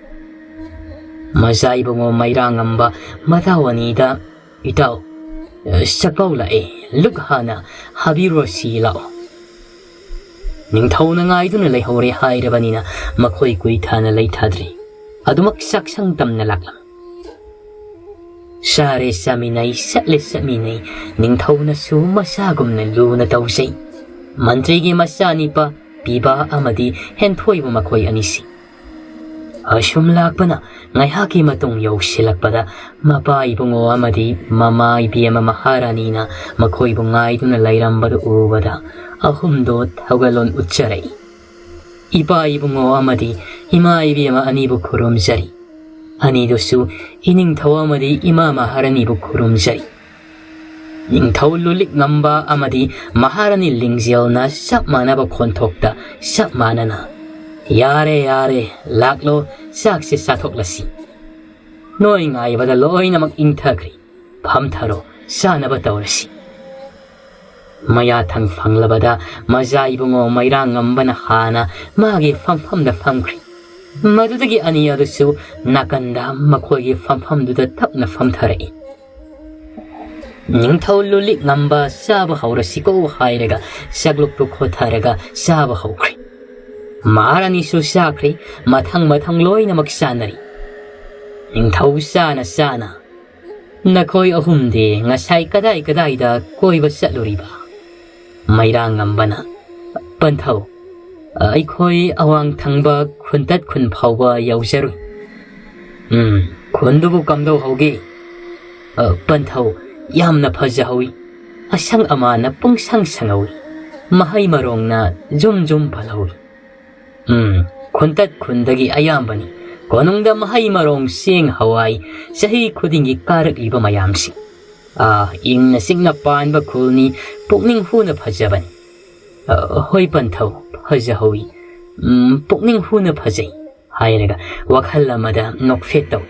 ꯃꯆꯥ ꯏꯕꯨꯡꯉꯣ ꯃꯩꯔꯥꯉꯝꯕ ꯃꯗꯥꯎ ꯑꯅꯤꯗ, "ꯏꯇꯥꯎ, ꯑ, ꯆꯥꯛꯄꯥꯎ ꯂꯥꯛꯑꯦ, ꯂꯨꯛ ꯍꯥꯟꯅ ꯍꯥꯕꯤꯔꯣꯁꯤ ꯂꯥꯛꯑꯣ꯫ ꯅꯤꯡꯊꯧꯅ ꯉꯥꯏꯗꯨꯅ ꯂꯩꯍꯧꯔꯦ ꯍꯥꯏꯔꯕꯅꯤꯅ ꯃꯈꯣꯏ ꯀꯨꯏꯊꯥꯅ ꯂꯩꯊꯗ꯭ꯔꯦ꯫ ꯑꯗꯨꯃꯛ ꯆꯥꯛꯁꯪ ꯇꯝꯅ ꯂꯥꯛꯂꯝꯃꯤ꯫ ꯆꯥꯔꯦ ꯆꯥꯃꯤꯟꯅꯩ, ꯆꯠꯂꯦ ꯆꯠꯃꯤꯟꯅꯩ, ꯅꯤꯡꯊꯧꯅꯁꯨ ꯃꯆꯥꯒꯨꯝꯅ ꯂꯨꯅ ꯇꯧꯖꯩ꯫ ꯃꯟꯇ꯭ꯔꯤꯒꯤ ꯃꯆꯥꯅꯤꯄꯥ ꯄꯤꯕꯥ ꯑꯃꯗꯤ ꯍꯦꯟꯊꯣꯏꯕ ꯃꯈꯣꯏ ꯑꯅꯤꯁꯤ꯫ ꯑꯁꯨꯝ ꯂꯥꯛꯄꯅ ꯉꯥꯏꯍꯥꯛꯀꯤ ꯃꯇꯨꯡ ꯌꯧꯁꯤꯜꯂꯛꯄꯗ ꯃꯄꯥ ꯏꯕꯨꯡꯉꯣ ꯑꯃꯗꯤ ꯃꯃꯥ ꯏꯕꯦꯝꯃ ꯃꯍꯥꯔꯥꯅꯤꯅ ꯃꯈꯣꯏꯕꯨ ꯉꯥꯏꯗꯨꯅ ꯂꯩꯔꯝꯕꯗꯨ ꯎꯕꯗ ꯑꯍꯨꯝꯗꯣ ꯊꯧꯒꯜꯂꯣꯟ ꯎꯠꯆꯔꯛꯏ꯫ ꯏꯄꯥ ꯏꯕꯨꯡꯉꯣ ꯑꯃꯗꯤ ꯏꯃꯥ ꯏꯕꯦꯝꯃ ꯑꯅꯤꯕꯨ ꯈꯨꯔꯨꯝꯖꯔꯤ꯫ ꯑꯅꯤꯗꯨꯁꯨ ꯏꯅꯤꯡꯊꯧ ꯑꯃꯗꯤ ꯏꯃꯥ ꯃꯍꯥꯔꯥꯅꯤꯕꯨ ꯈꯨꯔꯨꯝꯖꯔꯤ꯫ ꯅꯤꯡꯊꯧ ꯂꯨꯂꯤꯛ ꯉꯝꯕ ꯑꯃꯗꯤ ꯃꯍꯥꯔꯥꯅꯤ ꯂꯤꯡꯖꯦꯜꯅ ꯆꯞ ꯃꯥꯟꯅꯕ ꯈꯣꯟꯊꯣꯛꯇ ꯆꯞ ꯃꯥꯟꯅꯅ, "ꯌꯥꯔꯦ, ꯌꯥꯔꯦ, ꯂꯥꯛꯂꯣ, ꯆꯥꯛꯁꯦ ꯆꯥꯊꯣꯛꯂꯁꯤ꯫ ꯅꯣꯏ ꯉꯥꯏꯕꯗ ꯂꯣꯏꯅꯃꯛ ꯏꯪꯊꯈ꯭ꯔꯦ꯫ ꯐꯝꯊꯔꯣ, ꯆꯥꯅꯕ ꯇꯧꯔꯁꯤ"꯫ ꯃꯌꯥꯊꯪ ꯐꯪꯂꯕꯗ ꯃꯖꯥ ꯏꯕꯨꯡꯉꯣ ꯃꯩꯔꯥꯡꯉꯝꯕꯅ ꯍꯥꯟꯅ ꯃꯥꯒꯤ ꯐꯝꯐꯝꯗ ꯐꯝꯈ꯭ꯔꯦ꯫ ꯃꯗꯨꯗꯒꯤ ꯑꯅꯤ ꯑꯗꯨꯁꯨ ꯅꯥꯀꯟꯗ ꯃꯈꯣꯏꯒꯤ ꯐꯝꯐꯝꯗꯨꯗ ꯇꯞꯅ ꯐꯝꯊꯔꯛꯏ꯫ ꯅꯤꯡꯊꯧ ꯂꯨꯂꯤꯛ ꯉꯝꯕ ꯆꯥꯕ ꯍꯧꯔꯁꯤꯀꯣ ꯍꯥꯏꯔꯒ ꯆꯥꯛꯂꯨꯛꯇꯨ ꯈꯣꯊꯔꯒ ꯆꯥꯕ ꯍꯧꯈ꯭ꯔꯦ꯫ ꯃꯍꯥꯔꯥꯅꯤꯁꯨ ꯆꯥꯈ꯭ꯔꯦ꯫ ꯃꯊꯪ ꯃꯊꯪ ꯂꯣꯏꯅꯃꯛ ꯆꯥꯅꯔꯤ꯫ ꯅꯤꯡꯊꯧ ꯆꯥꯅ ꯆꯥꯅ, "ꯅꯈꯣꯏ ꯑꯍꯨꯝꯗꯤ ꯉꯁꯥꯏ ꯀꯗꯥꯏ ꯀꯗꯥꯏꯗ ꯀꯣꯏꯕ ꯆꯠꯂꯨꯔꯤꯕ?" ꯃꯩꯔꯥꯡꯉꯝꯕꯅ, "ꯄꯟꯊꯧ, ꯑꯩꯈꯣꯏ ꯑꯋꯥꯡ ꯊꯪꯕ ꯈꯨꯟꯇꯠ ꯈꯨꯟ ꯐꯥꯎꯕ ꯌꯧꯖꯔꯨꯏ꯫ ꯎꯝ, ꯈꯨꯟꯗꯨꯕꯨ ꯀꯝꯗꯧꯍꯧꯒꯦ?" "ꯑ, ꯄꯟꯊꯧ, ꯌꯥꯝꯅ ꯐꯖꯍꯧꯏ꯫ ꯑꯁꯪ ꯑꯃꯥꯟꯅ ꯄꯨꯡꯁꯪ ꯁꯪꯍꯧꯏ꯫ ꯃꯍꯩ ꯃꯔꯣꯡꯅ ꯖꯨꯝ ꯖꯨꯝ ꯄꯥꯜꯍꯧꯏ꯫ ꯎꯝ, ꯈꯨꯟꯇꯠ ꯈꯨꯟꯗꯒꯤ ꯑꯌꯥꯝꯕꯅꯤ꯫ ꯀꯣꯅꯨꯡꯗ ꯃꯍꯩ ꯃꯔꯣꯡ, ꯆꯦꯡ ꯍꯋꯥꯏ, ꯆꯍꯤ ꯈꯨꯗꯤꯡꯒꯤ ꯀꯥꯔꯛꯂꯤꯕ ꯃꯌꯥꯝꯁꯤ꯫ ꯑꯥ, ꯏꯪꯅ ꯆꯤꯛꯅ ꯄꯥꯟꯕ ꯈꯨꯜꯅꯤ꯫ ꯄꯨꯛꯅꯤꯡ ꯍꯨꯅ ꯐꯖꯕꯅꯤ꯫" "ꯑ, ꯍꯣꯏ ꯄꯟꯊꯧ, ꯐꯖꯍꯧꯏ꯫ ꯎꯝ, ꯄꯨꯛꯅꯤꯡ ꯍꯨꯅ ꯐꯖꯩ" ꯍꯥꯏꯔꯒ ꯋꯥꯈꯜ ꯑꯃꯗ ꯅꯣꯛꯐꯦꯠ ꯇꯧꯏ꯫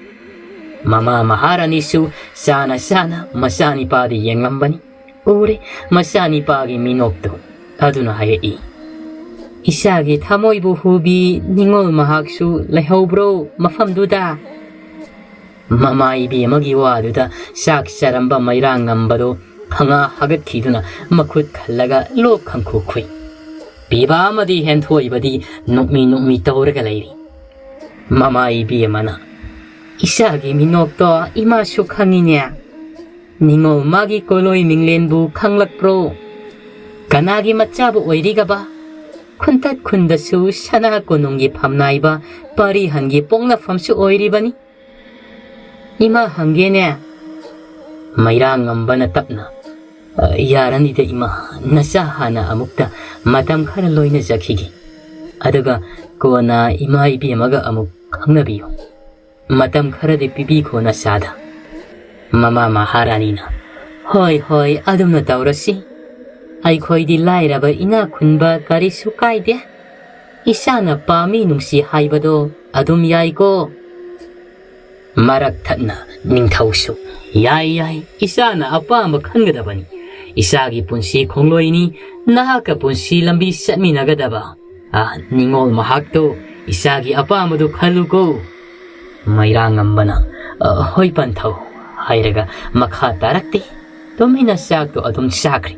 ꯃꯃꯥ ꯃꯍꯥꯔꯥꯅꯤꯁꯨ ꯆꯥꯅ ꯆꯥꯅ ꯃꯆꯥꯅꯤꯄꯥꯗ ꯌꯦꯡꯂꯝꯕꯅꯤ꯫ ꯎꯔꯦ ꯃꯆꯥꯅꯤꯄꯥꯒꯤ ꯃꯤꯅꯣꯛꯇꯨ꯫ ꯑꯗꯨꯅ ꯍꯥꯏꯔꯛꯏ, "ꯏꯆꯥꯒꯤ ꯊꯃꯣꯏꯕꯨ ꯍꯨꯕꯤ ꯅꯤꯡꯉꯣꯜ ꯃꯍꯥꯛꯁꯨ ꯂꯩꯍꯧꯕ꯭ꯔꯣ ꯃꯐꯝꯗꯨꯗ?" ꯃꯃꯥ ꯏꯕꯦꯝꯃꯒꯤ ꯋꯥꯗꯨꯗ ꯆꯥꯛ ꯆꯥꯔꯝꯕ ꯃꯩꯔꯥꯡꯉꯝꯕꯗꯨ ꯈꯪꯉꯥ ꯍꯥꯒꯠꯈꯤꯗꯨꯅ ꯃꯈꯨꯠ ꯈꯜꯂꯒ ꯂꯣꯛ ꯈꯪꯈꯨ ꯈꯨꯏ꯫ ꯄꯤꯕꯥ ꯑꯃꯗꯤ ꯍꯦꯟꯊꯣꯏꯕꯗꯤ ꯅꯣꯛꯃꯤ ꯅꯣꯛꯃꯤ ꯇꯧꯔꯒ ꯂꯩꯔꯤ꯫ ꯃꯃꯥ ꯏꯕꯦꯝꯃꯅ, "ꯏꯆꯥꯒꯤ ꯃꯤꯅꯣꯛꯇꯣ ꯏꯃꯥꯁꯨ ꯈꯪꯉꯤꯅꯦ꯫ ꯅꯤꯉꯣꯜ ꯃꯥꯒꯤ ꯀꯣꯂꯣꯏ ꯃꯤꯡꯂꯦꯟꯕꯨ ꯈꯪꯂꯛꯄ꯭ꯔꯣ? ꯀꯅꯥꯒꯤ ꯃꯆꯥꯕꯨ ꯑꯣꯏꯔꯤꯒꯕ? ꯈꯨꯟꯇꯛ ꯈꯨꯟꯗꯁꯨ ꯁꯅꯥ ꯀꯣꯅꯨꯡꯒꯤ ꯐꯝꯅꯥꯏꯕ ꯄꯥꯔꯤꯍꯟꯒꯤ ꯄꯣꯛꯅꯐꯝꯁꯨ ꯑꯣꯏꯔꯤꯕꯅꯤ꯫ ꯏꯃꯥ ꯍꯪꯒꯦꯅꯦ?" ꯃꯩꯔꯥꯉꯝꯕꯅ ꯇꯞꯅ, "ꯑ, ꯌꯥꯔꯅꯤꯗ ꯏꯃꯥ, ꯅꯆꯥ ꯍꯥꯟꯅ ꯑꯃꯨꯛꯇ ꯃꯇꯝ ꯈꯔ ꯂꯣꯏꯅꯖꯈꯤꯒꯦ꯫ ꯑꯗꯨꯒ ꯀꯣꯟꯅ ꯏꯃꯥ ꯏꯕꯦꯝꯃꯒ ꯑꯃꯨꯛ ꯈꯪꯅꯕꯤꯌꯨ꯫ ꯃꯇꯝ ꯈꯔꯗꯤ ꯄꯤꯕꯤꯈꯣ ꯅꯆꯥꯗ꯫" ꯃꯃꯥ ꯃꯍꯥꯔꯥꯅꯤꯅ, "ꯍꯣꯏ, ꯍꯣꯏ, ꯑꯗꯨꯝꯅ ꯇꯧꯔꯁꯤ꯫ ꯑꯩꯈꯣꯏꯗꯤ ꯂꯥꯏꯔꯕ ꯏꯅꯥꯛ ꯈꯨꯟꯕ ꯀꯔꯤꯁꯨ ꯀꯥꯏꯗꯦ꯫ ꯏꯆꯥꯅ ꯄꯥꯝꯃꯤ ꯅꯨꯡꯁꯤ ꯍꯥꯏꯕꯗꯣ ꯑꯗꯨꯝ ꯌꯥꯏꯀꯣ?" ꯃꯔꯛ ꯊꯠꯅ ꯅꯤꯡꯊꯧꯁꯨ, "ꯌꯥꯏ, ꯌꯥꯏ, ꯏꯆꯥꯅ ꯑꯄꯥꯝꯕ ꯈꯟꯒꯗꯕꯅꯤ꯫ ꯏꯆꯥꯒꯤ ꯄꯨꯟꯁꯤ ꯈꯣꯡꯂꯣꯏꯅꯤ, ꯅꯍꯥꯛꯀ ꯄꯨꯟꯁꯤ ꯂꯝꯕꯤ ꯆꯠꯃꯤꯟꯅꯒꯗꯕ꯫ ꯑ, ꯅꯤꯉꯣꯜ ꯃꯍꯥꯛꯇꯣ ꯏꯆꯥꯒꯤ ꯑꯄꯥꯝꯕꯗꯨ ꯈꯜꯂꯨꯀꯣ꯫" ꯃꯩꯔꯥꯉꯝꯕꯅ, "ꯑ, ꯍꯣꯏ ꯄꯟꯊꯧ" ꯍꯥꯏꯔꯒ ꯃꯈꯥ ꯇꯥꯔꯛꯇꯦ꯫ ꯇꯨꯃꯤꯟꯅ ꯆꯥꯛꯇꯣ ꯑꯗꯨꯝ ꯆꯥꯈ꯭ꯔꯦ꯫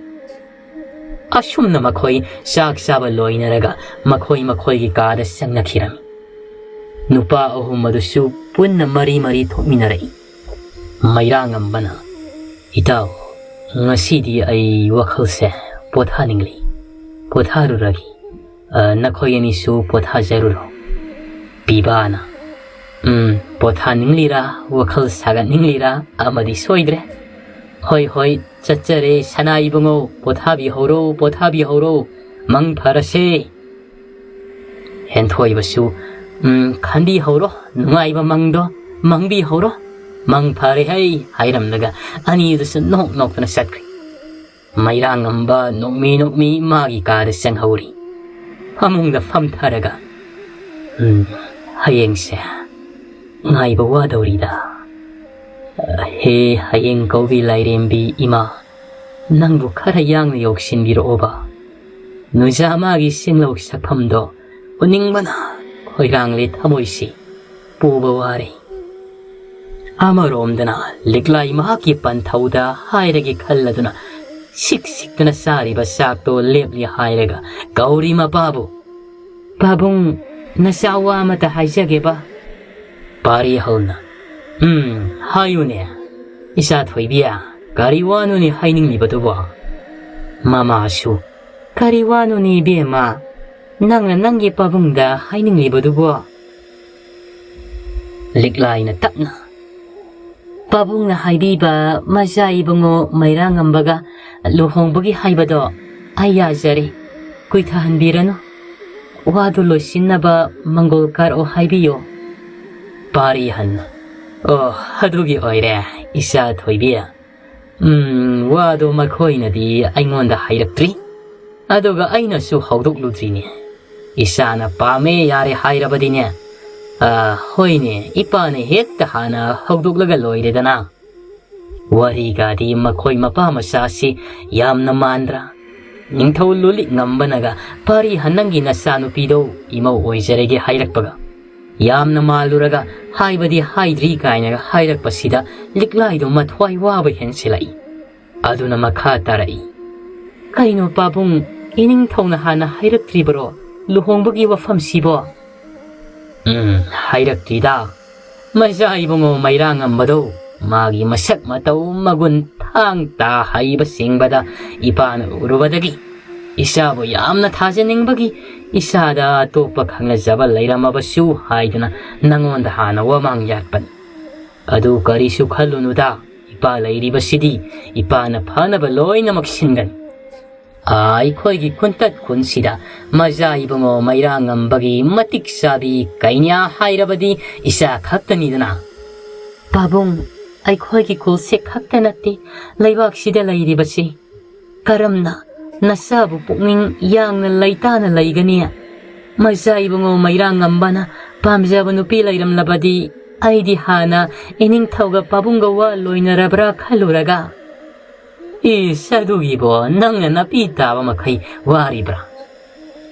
ꯑꯁꯨꯝꯅ ꯃꯈꯣꯏ ꯆꯥꯛ ꯆꯥꯕ ꯂꯣꯏꯅꯔꯒ ꯃꯈꯣꯏ ꯃꯈꯣꯏꯒꯤ ꯀꯥꯗ ꯆꯪꯅꯈꯤꯔꯝꯃꯤ꯫ ꯅꯨꯄꯥ ꯑꯍꯨꯝ ꯑꯗꯨꯁꯨ ꯄꯨꯟꯅ ꯃꯔꯤ ꯃꯔꯤ ꯊꯣꯛꯃꯤꯟꯅꯔꯛꯏ꯫ ꯃꯩꯔꯥꯉꯝꯕꯅ, "ꯏꯇꯥꯎ, ꯉꯁꯤꯗꯤ ꯑꯩ ꯋꯥꯈꯜꯁꯦ ꯄꯣꯊꯥꯅꯤꯡꯂꯤ꯫ ꯄꯣꯊꯥꯔꯨꯔꯒꯦ꯫ ꯑ, ꯅꯈꯣꯏ ꯑꯅꯤꯁꯨ ꯄꯣꯊꯥꯖꯔꯨꯔꯣ꯫" ꯄꯤꯕꯥꯅ, "ꯎꯝ, ꯄꯣꯊꯥꯅꯤꯡꯂꯤꯔꯥ, ꯋꯥꯈꯜ ꯁꯥꯒꯠꯅꯤꯡꯂꯤꯔꯥ ꯑꯃꯗꯤ ꯁꯣꯏꯗ꯭ꯔꯦ꯫ ꯍꯣꯏ, ꯍꯣꯏ, ꯆꯠꯆꯔꯦ ꯁꯅꯥ ꯏꯕꯨꯡꯉꯣ, ꯄꯣꯊꯥꯕꯤꯍꯧꯔꯣ, ꯄꯣꯊꯥꯕꯤꯍꯧꯔꯣ꯫ ꯃꯪ ꯐꯔꯁꯦ꯫" ꯍꯦꯟꯊꯣꯏꯕꯁꯨ, "ꯎꯝ, ꯈꯟꯕꯤꯍꯧꯔꯣ, ꯅꯨꯡꯉꯥꯏꯕ ꯃꯪꯗꯣ ꯃꯪꯕꯤꯍꯧꯔꯣ꯫ ꯃꯪ ꯐꯔꯦ ꯍꯩ" ꯍꯥꯏꯔꯝꯂꯒ ꯑꯅꯤꯗꯨꯁꯨ ꯅꯣꯛ ꯅꯣꯛꯇꯅ ꯆꯠꯈ꯭ꯔꯦ꯫ ꯃꯩꯔꯥꯉꯝꯕ ꯅꯣꯛꯃꯤ ꯅꯣꯛꯃꯤ ꯃꯥꯒꯤ ꯀꯥꯗ ꯆꯪꯍꯧꯔꯤ꯫ ꯐꯃꯨꯡꯗ ꯐꯝꯊꯔꯒ, "ꯎꯝ, ꯍꯌꯦꯡꯁꯦ ꯉꯥꯏꯕ ꯋꯥꯗꯧꯔꯤꯗ꯫ ꯍꯦ ꯍꯌꯦꯡ ꯀꯧꯕꯤ ꯂꯥꯏꯔꯦꯝꯕꯤ ꯏꯃꯥ, ꯅꯪꯕꯨ ꯈꯔ ꯌꯥꯡꯅ ꯌꯧꯁꯤꯟꯕꯤꯔꯛꯑꯣꯕ꯫ ꯅꯨꯖꯥ ꯃꯥꯒꯤ ꯁꯦꯡꯂꯧ ꯁꯛꯐꯝꯗꯣ ꯎꯅꯤꯡꯕꯅ ꯈꯣꯏꯔꯥꯡꯂꯦ ꯊꯃꯣꯏꯁꯤ꯫ ꯄꯨꯕ ꯋꯥꯔꯦ꯫" ꯑꯃꯔꯣꯝꯗꯅ ꯂꯤꯛꯂꯥꯏ ꯃꯍꯥꯛꯀꯤ ꯄꯟꯊꯧꯗ ꯍꯥꯏꯔꯒꯦ ꯈꯜꯂꯗꯨꯅ ꯁꯤꯛ ꯁꯤꯛꯇꯅ ꯆꯥꯔꯤꯕ ꯆꯥꯛꯇꯣ ꯂꯦꯞꯂꯤ ꯍꯥꯏꯔꯒ ꯀꯧꯔꯤ ꯃꯄꯥꯕꯨ꯫ "ꯄꯥꯕꯨꯡ, ꯅꯆꯥ ꯋꯥ ꯑꯃꯇ ꯍꯥꯏꯖꯒꯦꯕ?" ꯄꯥꯔꯤ ꯍꯧꯅ, "ꯎꯝ, ꯍꯥꯏꯌꯨꯅꯦ, ꯏꯆꯥ ꯊꯣꯏꯕꯤ, ꯀꯔꯤ ꯋꯥꯅꯣꯅꯦ ꯍꯥꯏꯅꯤꯡꯂꯤꯕꯗꯨꯕꯣ?" ꯃꯃꯥꯁꯨ, "ꯀꯔꯤ ꯋꯥꯅꯣꯅꯦ ꯏꯕꯦꯝꯃ, ꯅꯪꯅ ꯅꯪꯒꯤ ꯄꯥꯕꯨꯡꯗ ꯍꯥꯏꯅꯤꯡꯂꯤꯕꯗꯨꯕꯣ?" ꯂꯤꯛꯂꯥꯏꯅ ꯇꯞꯅ, "ꯄꯥꯕꯨꯡꯅ ꯍꯥꯏꯕꯤꯕ ꯃꯆꯥ ꯏꯕꯨꯡꯉꯣ ꯃꯩꯔꯥꯉꯝꯕꯒ ꯂꯨꯍꯣꯡꯕꯒꯤ ꯍꯥꯏꯕꯗꯣ ꯑꯩ ꯌꯥꯖꯔꯦ, ꯀꯨꯏꯊꯍꯟꯕꯤꯔꯅꯨ꯫ ꯋꯥꯗꯨ ꯂꯣꯏꯁꯤꯟꯅꯕ ꯃꯪꯒꯣꯜ ꯀꯥꯔꯛꯑꯣ ꯍꯥꯏꯕꯤꯌꯨ꯫" ꯄꯥꯔꯤ ꯍꯟꯅ, "ꯑꯣ, ꯑꯗꯨꯒꯤ ꯑꯣꯏꯔꯦ, ꯏꯆꯥ ꯊꯣꯏꯕꯤ꯫ ꯎꯝ, ꯋꯥꯗꯣ ꯃꯈꯣꯏꯅꯗꯤ ꯑꯩꯉꯣꯟꯗ ꯍꯥꯏꯔꯛꯇ꯭ꯔꯤ꯫ ꯑꯗꯨꯒ ꯑꯩꯅꯁꯨ ꯍꯧꯗꯣꯛꯂꯨꯗ꯭ꯔꯤꯅꯦ꯫ ꯏꯆꯥꯅ ꯄꯥꯝꯃꯦ ꯌꯥꯔꯦ ꯍꯥꯏꯔꯕꯗꯤꯅꯦ, ꯑ, ꯍꯣꯏꯅꯦ, ꯏꯄꯥꯅ ꯍꯦꯛꯇ ꯍꯥꯟꯅ ꯍꯧꯗꯣꯛꯂꯒ ꯂꯣꯏꯔꯦꯗꯅ꯫" ꯋꯥꯔꯤꯒꯗꯤ ꯃꯈꯣꯏ ꯃꯄꯥ ꯃꯆꯥꯁꯤ ꯌꯥꯝꯅ ꯃꯥꯟꯗ꯭ꯔꯥ? ꯅꯤꯡꯊꯧ ꯂꯨꯂꯤꯛ ꯉꯝꯕꯅꯒ ꯄꯥꯔꯤ ꯍꯟꯅꯪꯒꯤ ꯅꯆꯥꯅꯨꯄꯤꯗꯣ ꯏꯃꯧ ꯑꯣꯏꯖꯔꯒꯦ ꯍꯥꯏꯔꯛꯄꯒ, ꯌꯥꯝꯅ ꯃꯥꯜꯂꯨꯔꯒ ꯍꯥꯏꯕꯗꯤ ꯍꯥꯏꯗ꯭ꯔꯤ ꯀꯥꯏꯅꯒ ꯍꯥꯏꯔꯛꯄꯁꯤꯗ ꯂꯤꯛꯂꯥꯏꯗꯣ ꯃꯊ꯭ꯋꯥꯏ ꯋꯥꯕ ꯍꯦꯟꯁꯤꯜꯂꯛꯏ꯫ ꯑꯗꯨꯅ ꯃꯈꯥ ꯇꯥꯔꯛꯏ, "ꯀꯩꯅꯣ ꯄꯥꯕꯨꯡ, ꯏꯅꯤꯡꯊꯧꯅ ꯍꯥꯟꯅ ꯍꯥꯏꯔꯛꯇ꯭ꯔꯤꯕꯔꯣ ꯂꯨꯍꯣꯡꯕꯒꯤ ꯋꯥꯐꯝꯁꯤꯕꯣ?" "ꯎꯝ, ꯍꯥꯏꯔꯛꯇ꯭ꯔꯤꯗ꯫ ꯃꯆꯥ ꯏꯕꯨꯡꯉꯣ ꯃꯩꯔꯥꯉꯝꯕꯗꯣ ꯃꯥꯒꯤ ꯃꯁꯛ ꯃꯇꯧ, ꯃꯒꯨꯟ, ꯊꯥꯡ ꯇꯥ ꯍꯩꯕ ꯁꯤꯡꯕꯗ ꯏꯄꯥꯅ ꯎꯔꯨꯕꯗꯒꯤ ꯏꯆꯥꯕꯨ ꯌꯥꯝꯅ ꯊꯥꯖꯅꯤꯡꯕꯒꯤ ꯏꯆꯥꯗ ꯑꯇꯣꯞꯄ ꯈꯪꯅꯖꯕ ꯂꯩꯔꯝꯃꯕꯁꯨ ꯍꯥꯏꯗꯨꯅ ꯅꯉꯣꯟꯗ ꯍꯥꯟꯅ ꯋꯥꯃꯥꯡ ꯌꯥꯠꯄꯅꯤ꯫ ꯑꯗꯨ ꯀꯔꯤꯁꯨ ꯈꯜꯂꯨꯅꯨꯗ, ꯏꯄꯥ ꯂꯩꯔꯤꯕꯁꯤꯗꯤ ꯏꯄꯥꯅ ꯐꯅꯕ ꯂꯣꯏꯅꯃꯛ ꯁꯤꯟꯒꯅꯤ꯫ ꯑꯥ, ꯑꯩꯈꯣꯏꯒꯤ ꯈꯨꯟꯇꯠ ꯈꯨꯟꯁꯤꯗ ꯃꯆꯥ ꯏꯕꯨꯡꯉꯣ ꯃꯩꯔꯥꯉꯝꯕꯒꯤ ꯃꯇꯤꯛ ꯆꯥꯕꯤ ꯀꯩꯅ꯭ꯌꯥ ꯍꯥꯏꯔꯕꯗꯤ ꯏꯆꯥ ꯈꯛꯇꯅꯤꯗꯅ꯫" "ꯄꯥꯕꯨꯡ, ꯑꯩꯈꯣꯏꯒꯤ ꯈꯨꯜꯁꯦ ꯈꯛꯇ ꯅꯠꯇꯦ ꯂꯩꯕꯥꯛꯁꯤꯗ ꯂꯩꯔꯤꯕꯁꯤ꯫ ꯀꯔꯝꯅ ꯅꯆꯥꯕꯨ ꯄꯨꯛꯅꯤꯡ ꯌꯥꯡꯅ ꯂꯩꯇꯥꯅ ꯂꯩꯒꯅꯤ? ꯃꯆꯥ ꯏꯕꯨꯡꯉꯣ ꯃꯩꯔꯥꯉꯝꯕꯅ ꯄꯥꯝꯖꯕ ꯅꯨꯄꯤ ꯂꯩꯔꯝꯂꯕꯗꯤ ꯑꯩꯗꯤ ꯍꯥꯟꯅ ꯏꯅꯤꯡꯊꯧꯒ ꯄꯥꯕꯨꯡꯒ ꯋꯥ ꯂꯣꯏꯅꯔꯕ꯭ꯔꯥ ꯈꯜꯂꯨꯔꯒ꯫" "ꯏꯁ, ꯑꯗꯨꯒꯤꯕꯣ ꯅꯪꯅ ꯅꯄꯤ ꯇꯥꯕ ꯃꯈꯩ ꯋꯥꯔꯤꯕ꯭ꯔꯥ?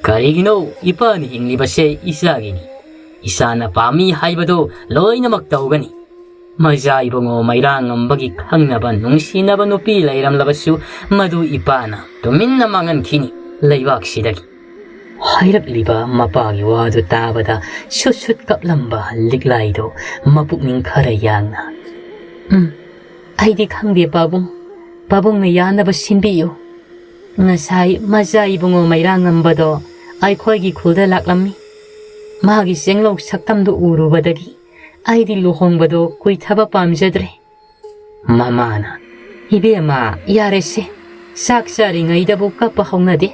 ꯀꯔꯤꯒꯤꯅꯣ, ꯏꯄꯥꯅ ꯍꯤꯡꯂꯤꯕꯁꯦ ꯏꯆꯥꯒꯤꯅꯤ꯫ ꯏꯆꯥꯅ ꯄꯥꯝꯃꯤ ꯍꯥꯏꯕꯗꯣ ꯂꯣꯏꯅꯃꯛ ꯇꯧꯒꯅꯤ꯫ ꯃꯖꯥ ꯏꯕꯨꯡꯉꯣ ꯃꯩꯔꯥꯉꯝꯕꯒꯤ ꯈꯪꯅꯕ ꯅꯨꯡꯁꯤꯅꯕ ꯅꯨꯄꯤ ꯂꯩꯔꯝꯂꯕꯁꯨ, ꯃꯗꯨ ꯏꯄꯥꯅ ꯇꯨꯃꯤꯟꯅ ꯃꯥꯡꯍꯟꯈꯤꯅꯤ ꯂꯩꯕꯥꯛꯁꯤꯗꯒꯤ꯫ ꯍꯥꯏꯔꯛꯂꯤꯕ ꯃꯄꯥꯒꯤ ꯋꯥꯗꯨ ꯇꯥꯕꯗ ꯁꯨꯠ ꯁꯨꯠ ꯀꯞꯂꯝꯕ ꯂꯤꯛꯂꯥꯏꯗꯨ ꯃꯄꯨꯛꯅꯤꯡ ꯈꯔ ꯌꯥꯡꯅ, "ꯎꯝ, ꯑꯩꯗꯤ ꯈꯪꯗꯦ ꯄꯥꯕꯨꯡ꯫ ꯄꯥꯕꯨꯡꯅ ꯌꯥꯅꯕ ꯁꯤꯟꯕꯤꯌꯨ꯫ ꯉꯁꯥꯏ ꯃꯖꯥ ꯏꯕꯨꯡꯉꯣ ꯃꯩꯔꯥꯉꯝꯕꯗꯣ ꯑꯩꯈꯣꯏꯒꯤ ꯈꯨꯜꯗ ꯂꯥꯛꯂꯝꯃꯤ꯫ ꯃꯥꯒꯤ ꯆꯦꯡꯂꯧ ꯁꯛꯇꯝꯗꯨ ꯎꯔꯨꯕꯗꯒꯤ ꯑꯩꯗꯤ ꯂꯨꯍꯣꯡꯕꯗꯣ ꯀꯨꯏꯊꯕ ꯄꯥꯝꯖꯗ꯭ꯔꯦ꯫" ꯃꯃꯥꯅ, "ꯏꯕꯦꯝꯃ, ꯌꯥꯔꯦꯁꯦ꯫ ꯆꯥꯛ ꯆꯥꯔꯤꯉꯩꯗꯕꯨ ꯀꯞꯄ ꯍꯧꯅꯗꯦ꯫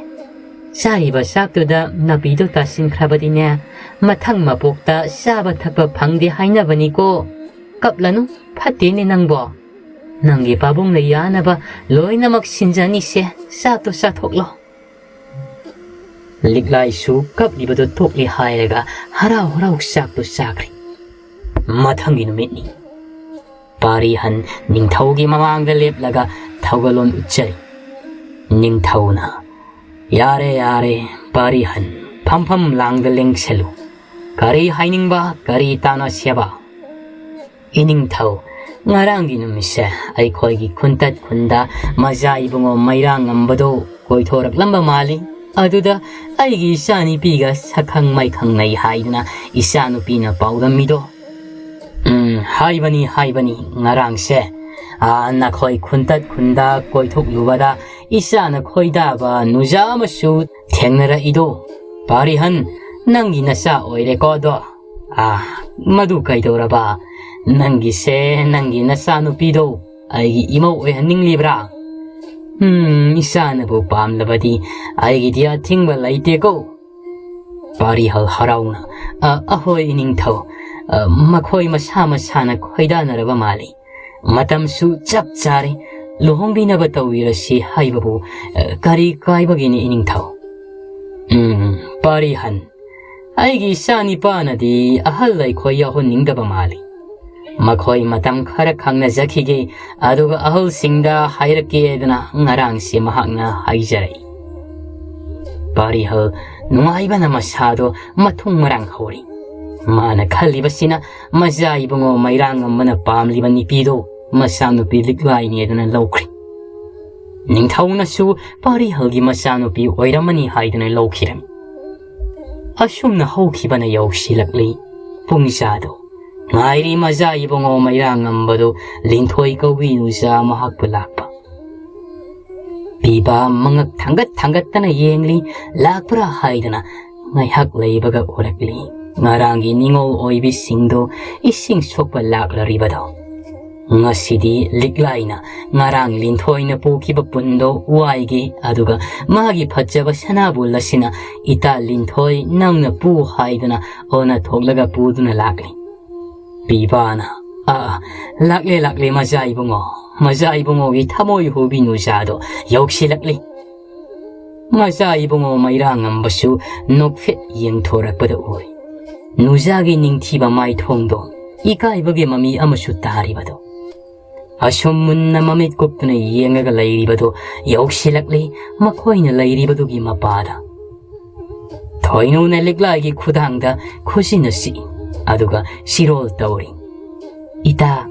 ꯆꯥꯔꯤꯕ ꯆꯥꯛꯇꯨꯗ ꯅꯥꯄꯤꯗꯨ ꯇꯥꯁꯤꯟꯈ꯭ꯔꯕꯗꯤꯅꯦ, ꯃꯊꯪ ꯃꯄꯣꯛꯇ ꯆꯥꯕ ꯊꯛꯄ ꯐꯪꯗꯦ ꯍꯥꯏꯅꯕꯅꯤꯀꯣ꯫ ꯀꯞꯂꯅꯨ, ꯐꯠꯇꯦꯅꯦ ꯅꯪꯕꯣ꯫ ꯅꯪꯒꯤ ꯄꯥꯕꯨꯡꯅ ꯌꯥꯅꯕ ꯂꯣꯏꯅꯃꯛ ꯁꯤꯟꯖꯅꯤꯁꯦ, ꯆꯥꯛꯇꯣ ꯆꯥꯊꯣꯛꯂꯣ꯫" ꯂꯤꯛꯂꯥꯏꯁꯨ ꯀꯞꯂꯤꯕꯗꯨ ꯇꯣꯛꯂꯦ ꯍꯥꯏꯔꯒ ꯍꯔꯥꯎ ꯍꯔꯥꯎ ꯆꯥꯛꯇꯨ ꯆꯥꯈ꯭ꯔꯦ꯫ ꯃꯊꯪꯒꯤ ꯅꯨꯃꯤꯠꯅꯤ꯫ ꯄꯥꯔꯤꯍꯟ ꯅꯤꯡꯊꯧꯒꯤ ꯃꯃꯥꯡꯗ ꯂꯦꯞꯂꯒ ꯊꯧꯒꯜꯂꯣꯟ ꯎꯠꯆꯔꯤ꯫ ꯅꯤꯡꯊꯧꯅ, "ꯌꯥꯔꯦ, ꯌꯥꯔꯦ, ꯄꯥꯔꯤꯍꯟ, ꯐꯝꯐꯝ ꯂꯥꯡꯗ ꯂꯦꯡꯁꯜꯂꯨ꯫ ꯀꯔꯤ ꯍꯥꯏꯅꯤꯡꯕ, ꯀꯔꯤ ꯇꯥꯟꯅꯁꯦꯕ?" "ꯏꯅꯤꯡꯊꯧ, ꯉꯔꯥꯡꯒꯤ ꯅꯨꯃꯤꯠꯁꯦ ꯑꯩꯈꯣꯏꯒꯤ ꯈꯨꯟꯇꯠ ꯈꯨꯟꯗ ꯃꯖꯥ ꯏꯕꯨꯡꯉꯣ ꯃꯩꯔꯥꯉꯝꯕꯗꯣ ꯀꯣꯏꯊꯣꯔꯛꯂꯝꯕ ꯃꯥꯜꯂꯤ꯫ ꯑꯗꯨꯗ ꯑꯩꯒꯤ ꯏꯆꯥꯅꯨꯄꯤꯒ ꯁꯛꯈꯪ ꯃꯥꯏꯈꯪꯅꯩ ꯍꯥꯏꯗꯨꯅ ꯏꯆꯥꯅꯨꯄꯤꯅ ꯄꯥꯎꯗꯝꯃꯤꯗꯣ꯫" "ꯎꯝ, ꯍꯥꯏꯕꯅꯤ, ꯍꯥꯏꯕꯅꯤ, ꯉꯔꯥꯡꯁꯦ, ꯑꯥ, ꯅꯈꯣꯏ ꯈꯨꯟꯇꯠ ꯈꯨꯟꯗ ꯀꯣꯏꯊꯣꯛꯂꯨꯕꯗ ꯏꯆꯥꯅ ꯈꯣꯏꯗꯥꯕ ꯅꯨꯖꯥ ꯑꯃꯁꯨ ꯊꯦꯡꯅꯔꯛꯏꯗꯣ꯫ ꯄꯥꯔꯤꯍꯟ, ꯅꯪꯒꯤ ꯅꯆꯥ ꯑꯣꯏꯔꯦꯀꯣ ꯑꯗꯣ꯫ ꯑꯥ, ꯃꯗꯨ ꯀꯩꯗꯧꯔꯕ? ꯅꯪꯒꯤꯁꯦ, ꯅꯪꯒꯤ ꯅꯆꯥꯅꯨꯄꯤꯗꯣ ꯑꯩꯒꯤ ꯏꯃꯧ ꯑꯣꯏꯍꯟꯅꯤꯡꯂꯤꯕ꯭ꯔꯥ? ꯎꯝ, ꯏꯆꯥꯅꯕꯨ ꯄꯥꯝꯂꯕꯗꯤ ꯑꯩꯒꯤꯗꯤ ꯑꯊꯤꯡꯕ ꯂꯩꯇꯦꯀꯣ꯫" ꯄꯥꯔꯤꯍꯜ ꯍꯔꯥꯎꯅ, "ꯑ, ꯑꯍꯣꯏ, ꯏꯅꯤꯡꯊꯧ, ꯑ, ꯃꯈꯣꯏ ꯃꯁꯥ ꯃꯁꯥꯅ ꯈꯣꯏꯗꯥꯅꯔꯕ ꯃꯥꯜꯂꯤ꯫ ꯃꯇꯝꯁꯨ ꯆꯞ ꯆꯥꯔꯦ꯫ ꯂꯨꯍꯣꯡꯕꯤꯅꯕ ꯇꯧꯕꯤꯔꯁꯤ ꯍꯥꯏꯕꯕꯨ, ꯑ, ꯀꯔꯤ ꯀꯥꯏꯕꯒꯤꯅꯤ, ꯏꯅꯤꯡꯊꯧ?" "ꯎꯝ, ꯄꯥꯔꯤꯍꯟ, ꯑꯩꯒꯤ ꯏꯆꯥ ꯅꯤꯄꯥꯅꯗꯤ ꯑꯍꯜ ꯑꯩꯈꯣꯏ ꯌꯥꯎꯍꯟꯅꯤꯡꯗꯕ ꯃꯥꯜꯂꯤ꯫ ꯃꯈꯣꯏ ꯃꯇꯝ ꯈꯔ ꯈꯪꯅꯖꯈꯤꯒꯦ, ꯑꯗꯨꯒ ꯑꯍꯜꯁꯤꯡꯗ ꯍꯥꯏꯔꯛꯀꯦꯗꯅ ꯉꯔꯥꯡꯁꯦ ꯃꯍꯥꯛꯅ ꯍꯥꯏꯖꯔꯛꯏ꯫" ꯄꯥꯔꯤꯍꯜ ꯅꯨꯡꯉꯥꯏꯕꯅ ꯃꯁꯥꯗꯣ ꯃꯊꯨꯝ ꯃꯔꯥꯡ ꯍꯧꯔꯤ꯫ ꯃꯥꯅ ꯈꯜꯂꯤꯕꯁꯤꯅ ꯃꯖꯥ ꯏꯕꯨꯡꯉꯣ ꯃꯩꯔꯥꯉꯝꯕꯅ ꯄꯥꯝꯂꯤꯕ ꯅꯨꯄꯤꯗꯨ ꯃꯆꯥꯅꯨꯄꯤ ꯂꯤꯛꯂꯥꯏꯅꯦꯗꯅ ꯂꯧꯈ꯭ꯔꯤ꯫ ꯅꯤꯡꯊꯧꯅꯁꯨ ꯄꯥꯔꯤꯍꯜꯒꯤ ꯃꯆꯥꯅꯨꯄꯤ ꯑꯣꯏꯔꯝꯃꯅꯤ ꯍꯥꯏꯗꯨꯅ ꯂꯧꯈꯤꯔꯝꯃꯤ꯫ ꯑꯁꯨꯝꯅ ꯍꯧꯈꯤꯕꯅ ꯌꯧꯁꯤꯜꯂꯛꯂꯤ꯫ ꯄꯨꯡꯖꯥꯗꯣ ꯉꯥꯏꯔꯤ ꯃꯖꯥ ꯏꯕꯨꯡꯉꯣ ꯃꯩꯔꯥꯉꯝꯕꯗꯨ ꯂꯤꯟꯊꯣꯏ ꯀꯧꯕꯤ ꯅꯨꯖꯥ ꯃꯍꯥꯛꯄꯨ ꯂꯥꯛꯄ꯫ ꯄꯤꯕ ꯃꯉꯛ ꯊꯥꯡꯒꯠ ꯊꯥꯡꯒꯠꯇꯅ ꯌꯦꯡꯂꯤ꯫ ꯂꯥꯛꯄ꯭ꯔꯥ ꯍꯥꯏꯗꯅ ꯉꯥꯏꯍꯥꯛ ꯂꯩꯕꯒ ꯎꯔꯛꯂꯤ꯫ ꯉꯔꯥꯡꯒꯤ ꯅꯤꯉꯣꯜ ꯑꯣꯏꯕꯤꯁꯤꯡꯗꯣ ꯏꯁꯤꯡ ꯁꯣꯛꯄ ꯂꯥꯛꯂꯔꯤꯕꯗꯣ꯫ ꯉꯁꯤꯗꯤ ꯂꯤꯛꯂꯥꯏꯅ ꯉꯔꯥꯡ ꯂꯤꯟꯊꯣꯏꯅ ꯄꯨꯈꯤꯕ ꯄꯨꯟꯗꯣ ꯋꯥꯏꯒꯦ, ꯑꯗꯨꯒ ꯃꯥꯒꯤ ꯐꯖꯕ ꯁꯅꯥꯕꯨꯜ ꯑꯁꯤꯅ ꯏꯇꯥ ꯂꯤꯟꯊꯣꯏ ꯅꯪꯅ ꯄꯨ ꯍꯥꯏꯗꯨꯅ ꯑꯣꯟꯅ ꯊꯣꯛꯂꯒ ꯄꯨꯗꯨꯅ ꯂꯥꯛꯂꯤ꯫ ꯄꯤꯕꯥꯅ, "ꯑꯥ, ꯂꯥꯛꯂꯦ, ꯂꯥꯛꯂꯦ, ꯃꯖꯥ ꯏꯕꯨꯡꯉꯣ, ꯃꯖꯥ ꯏꯕꯨꯡꯉꯣꯒꯤ ꯊꯃꯣꯏ ꯍꯨꯕꯤ ꯅꯨꯖꯥꯗꯣ ꯌꯧꯁꯤꯜꯂꯛꯂꯤ"꯫ ꯃꯖꯥ ꯏꯕꯨꯡꯉꯣ ꯃꯩꯔꯥꯉꯝꯕꯁꯨ ꯅꯣꯛꯐꯦꯠ ꯌꯦꯡꯊꯣꯔꯛꯄꯗ ꯎꯏ꯫ ꯅꯨꯖꯥꯒꯤ ꯅꯤꯡꯊꯤꯕ ꯃꯥꯏꯊꯣꯡꯗꯣ ꯏꯀꯥꯏꯕꯒꯤ ꯃꯃꯤ ꯑꯃꯁꯨ ꯇꯥꯔꯤꯕꯗꯣ꯫ ꯑꯁꯨꯝ ꯃꯨꯟꯅ ꯃꯃꯤꯠ ꯀꯨꯞꯇꯨꯅ ꯌꯦꯡꯉꯒ ꯂꯩꯔꯤꯕꯗꯨ ꯌꯧꯁꯤꯜꯂꯛꯂꯤ ꯃꯈꯣꯏꯅ ꯂꯩꯔꯤꯕꯗꯨꯒꯤ ꯃꯄꯥꯗ꯫ ꯊꯣꯏꯅꯨꯅ ꯂꯤꯛꯂꯥꯏꯒꯤ ꯈꯨꯗꯥꯡꯗ ꯈꯨꯖꯤꯟꯅ ꯁꯤꯛꯏ, ꯑꯗꯨꯒ ꯁꯤꯔꯣꯜ ꯇꯧꯔꯤ꯫ "ꯏꯇꯥ,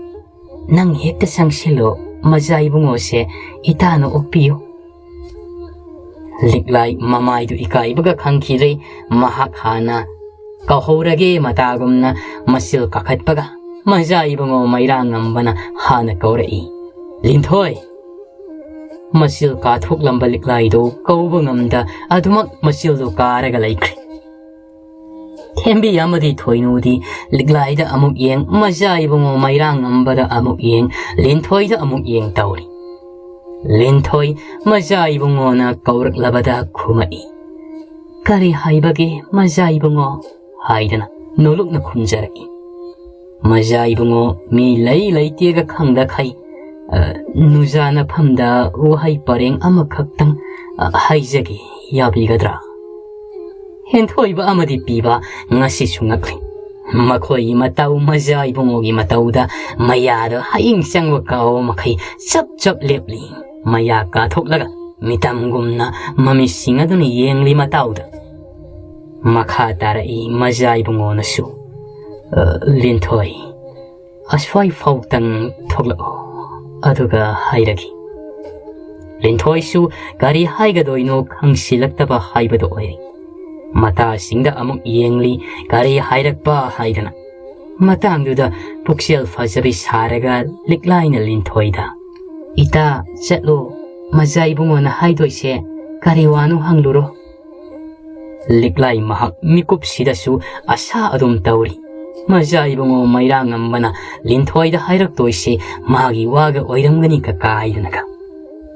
ꯅꯪ ꯍꯦꯛꯇ ꯆꯪꯁꯤꯜꯂꯣ, ꯃꯖꯥ ꯏꯕꯨꯡꯉꯣꯁꯦ ꯏꯇꯥꯅ ꯑꯣꯛꯄꯤꯌꯨ"꯫ ꯂꯤꯛꯂꯥꯏ ꯃꯃꯥꯏꯗꯨ ꯏꯀꯥꯏꯕꯒ ꯈꯪꯈꯤꯗ꯭ꯔꯦ꯫ ꯃꯍꯥꯛ ꯍꯥꯟꯅ "ꯀꯧꯍꯧꯔꯒꯦ" ꯃꯇꯥꯒꯨꯝꯅ ꯃꯆꯤꯜ ꯀꯥꯈꯠꯄꯒ ꯃꯖꯥ ꯏꯕꯨꯡꯉꯣ ꯃꯩꯔꯥꯉꯝꯕꯅ ꯍꯥꯟꯅ ꯀꯧꯔꯛꯏ, "ꯂꯤꯟꯊꯣꯏ!" ꯃꯆꯤꯜ ꯀꯥꯊꯣꯛꯂꯝꯕ ꯂꯤꯛꯂꯥꯏꯗꯨ ꯀꯧꯕ ꯉꯝꯗ ꯑꯗꯨꯃꯛ ꯃꯆꯤꯜꯗꯨ ꯀꯥꯔꯒ ꯂꯩꯈ꯭ꯔꯦ꯫ ꯊꯦꯝꯕꯤ ꯑꯃꯗꯤ ꯊꯣꯏꯅꯨꯗꯤ ꯂꯤꯛꯂꯥꯏꯗ ꯑꯃꯨꯛ ꯌꯦꯡ, ꯃꯖꯥ ꯏꯕꯨꯡꯉꯣ ꯃꯩꯔꯥꯉꯝꯕꯗ ꯑꯃꯨꯛ ꯌꯦꯡ, ꯂꯤꯟꯊꯣꯏꯗ ꯑꯃꯨꯛ ꯌꯦꯡ ꯇꯧꯔꯤ꯫ ꯂꯤꯟꯊꯣꯏ ꯃꯖꯥ ꯏꯕꯨꯡꯉꯣꯅ ꯀꯧꯔꯛꯂꯕꯗ ꯈꯨꯝꯃꯛꯏ꯫ "ꯀꯔꯤ ꯍꯥꯏꯕꯒꯦ ꯃꯖꯥ ꯏꯕꯨꯡꯉꯣ?" ꯍꯥꯏꯗꯅ ꯅꯣꯂꯨꯛꯅ ꯈꯨꯝꯖꯔꯛꯏ꯫ ꯃꯖꯥ ꯏꯕꯨꯡꯉꯣ ꯃꯤ ꯂꯩ ꯂꯩꯇꯦꯒ ꯈꯪꯗꯈꯩ, ꯑ, ꯅꯨꯖꯥ ꯅꯐꯝꯗ ꯋꯥꯍꯩ ꯄꯔꯦꯡ ꯑꯃꯈꯛꯇꯪ, ꯑ, ꯍꯥꯏꯖꯒꯦ, ꯌꯥꯕꯤꯒꯗ꯭ꯔꯥ? ꯍꯦꯟꯊꯣꯏꯕ ꯑꯃꯗꯤ ꯄꯤꯕ ꯉꯁꯤꯁꯨ ꯉꯛꯂꯤ꯫ ꯃꯈꯣꯏꯒꯤ ꯃꯇꯧ ꯃꯖꯥ ꯏꯕꯨꯡꯉꯣꯒꯤ ꯃꯇꯧꯗ ꯃꯌꯥꯗ ꯍꯌꯤꯡ ꯆꯪꯕ ꯀꯥꯎ ꯃꯈꯩ ꯆꯞ ꯆꯞ ꯂꯦꯞꯂꯤ꯫ ꯃꯌꯥ ꯀꯥꯊꯣꯛꯂꯒ ꯃꯤꯇꯝꯒꯨꯝꯅ ꯃꯃꯤꯠꯁꯤꯡ ꯑꯗꯨꯅ ꯌꯦꯡꯂꯤ ꯃꯇꯥꯎꯗ꯫ ꯃꯈꯥ ꯇꯥꯔꯛꯏ ꯃꯖꯥ ꯏꯕꯨꯡꯉꯣꯅꯁꯨ꯫ ꯂꯤꯟꯊꯣꯏ, ꯑꯁ꯭ꯋꯥꯏ ꯐꯥꯎꯇꯪ ꯊꯣꯛꯂꯛꯑꯣ, ꯑꯗꯨꯒ ꯍꯥꯏꯔꯒꯦ꯫ ꯂꯤꯟꯊꯣꯏꯁꯨ ꯀꯔꯤ ꯍꯥꯏꯒꯗꯣꯏꯅꯣ ꯈꯪꯁꯤꯜꯂꯛꯇꯕ ꯍꯥꯏꯕꯗꯨ ꯑꯣꯏꯔꯦ꯫ ꯃꯇꯥꯁꯤꯡꯗ ꯑꯃꯨꯛ ꯌꯦꯡꯂꯤ, ꯀꯔꯤ ꯍꯥꯏꯔꯛꯄ ꯍꯥꯏꯗꯅ꯫ ꯃꯇꯥꯡꯗꯨꯗ ꯄꯨꯛꯆꯦꯜ ꯐꯖꯕꯤ ꯁꯥꯔꯒ ꯂꯤꯛꯂꯥꯏꯅ ꯂꯤꯟꯊꯣꯏꯗ, "ꯏꯇꯥ, ꯆꯠꯂꯣ, ꯃꯖꯥ ꯏꯕꯨꯡꯉꯣꯅ ꯍꯥꯏꯗꯣꯏꯁꯦ ꯀꯔꯤ ꯋꯥꯅꯣ ꯍꯪꯂꯨꯔꯣ꯫" ꯂꯤꯛꯂꯥꯏ ꯃꯍꯥꯛ ꯃꯤꯀꯨꯞꯁꯤꯗꯁꯨ ꯑꯁꯥ ꯑꯗꯨꯝ ꯇꯧꯔꯤ꯫ ꯃꯖꯥ ꯏꯕꯨꯡꯉꯣ ꯃꯩꯔꯥꯉꯝꯕꯅ ꯂꯤꯟꯊꯣꯏꯗ ꯍꯥꯏꯔꯛꯇꯣꯏꯁꯦ ꯃꯥꯒꯤ ꯋꯥꯒ ꯑꯣꯏꯔꯝꯒꯅꯤ ꯀꯀꯥ ꯍꯥꯏꯗꯅꯒ꯫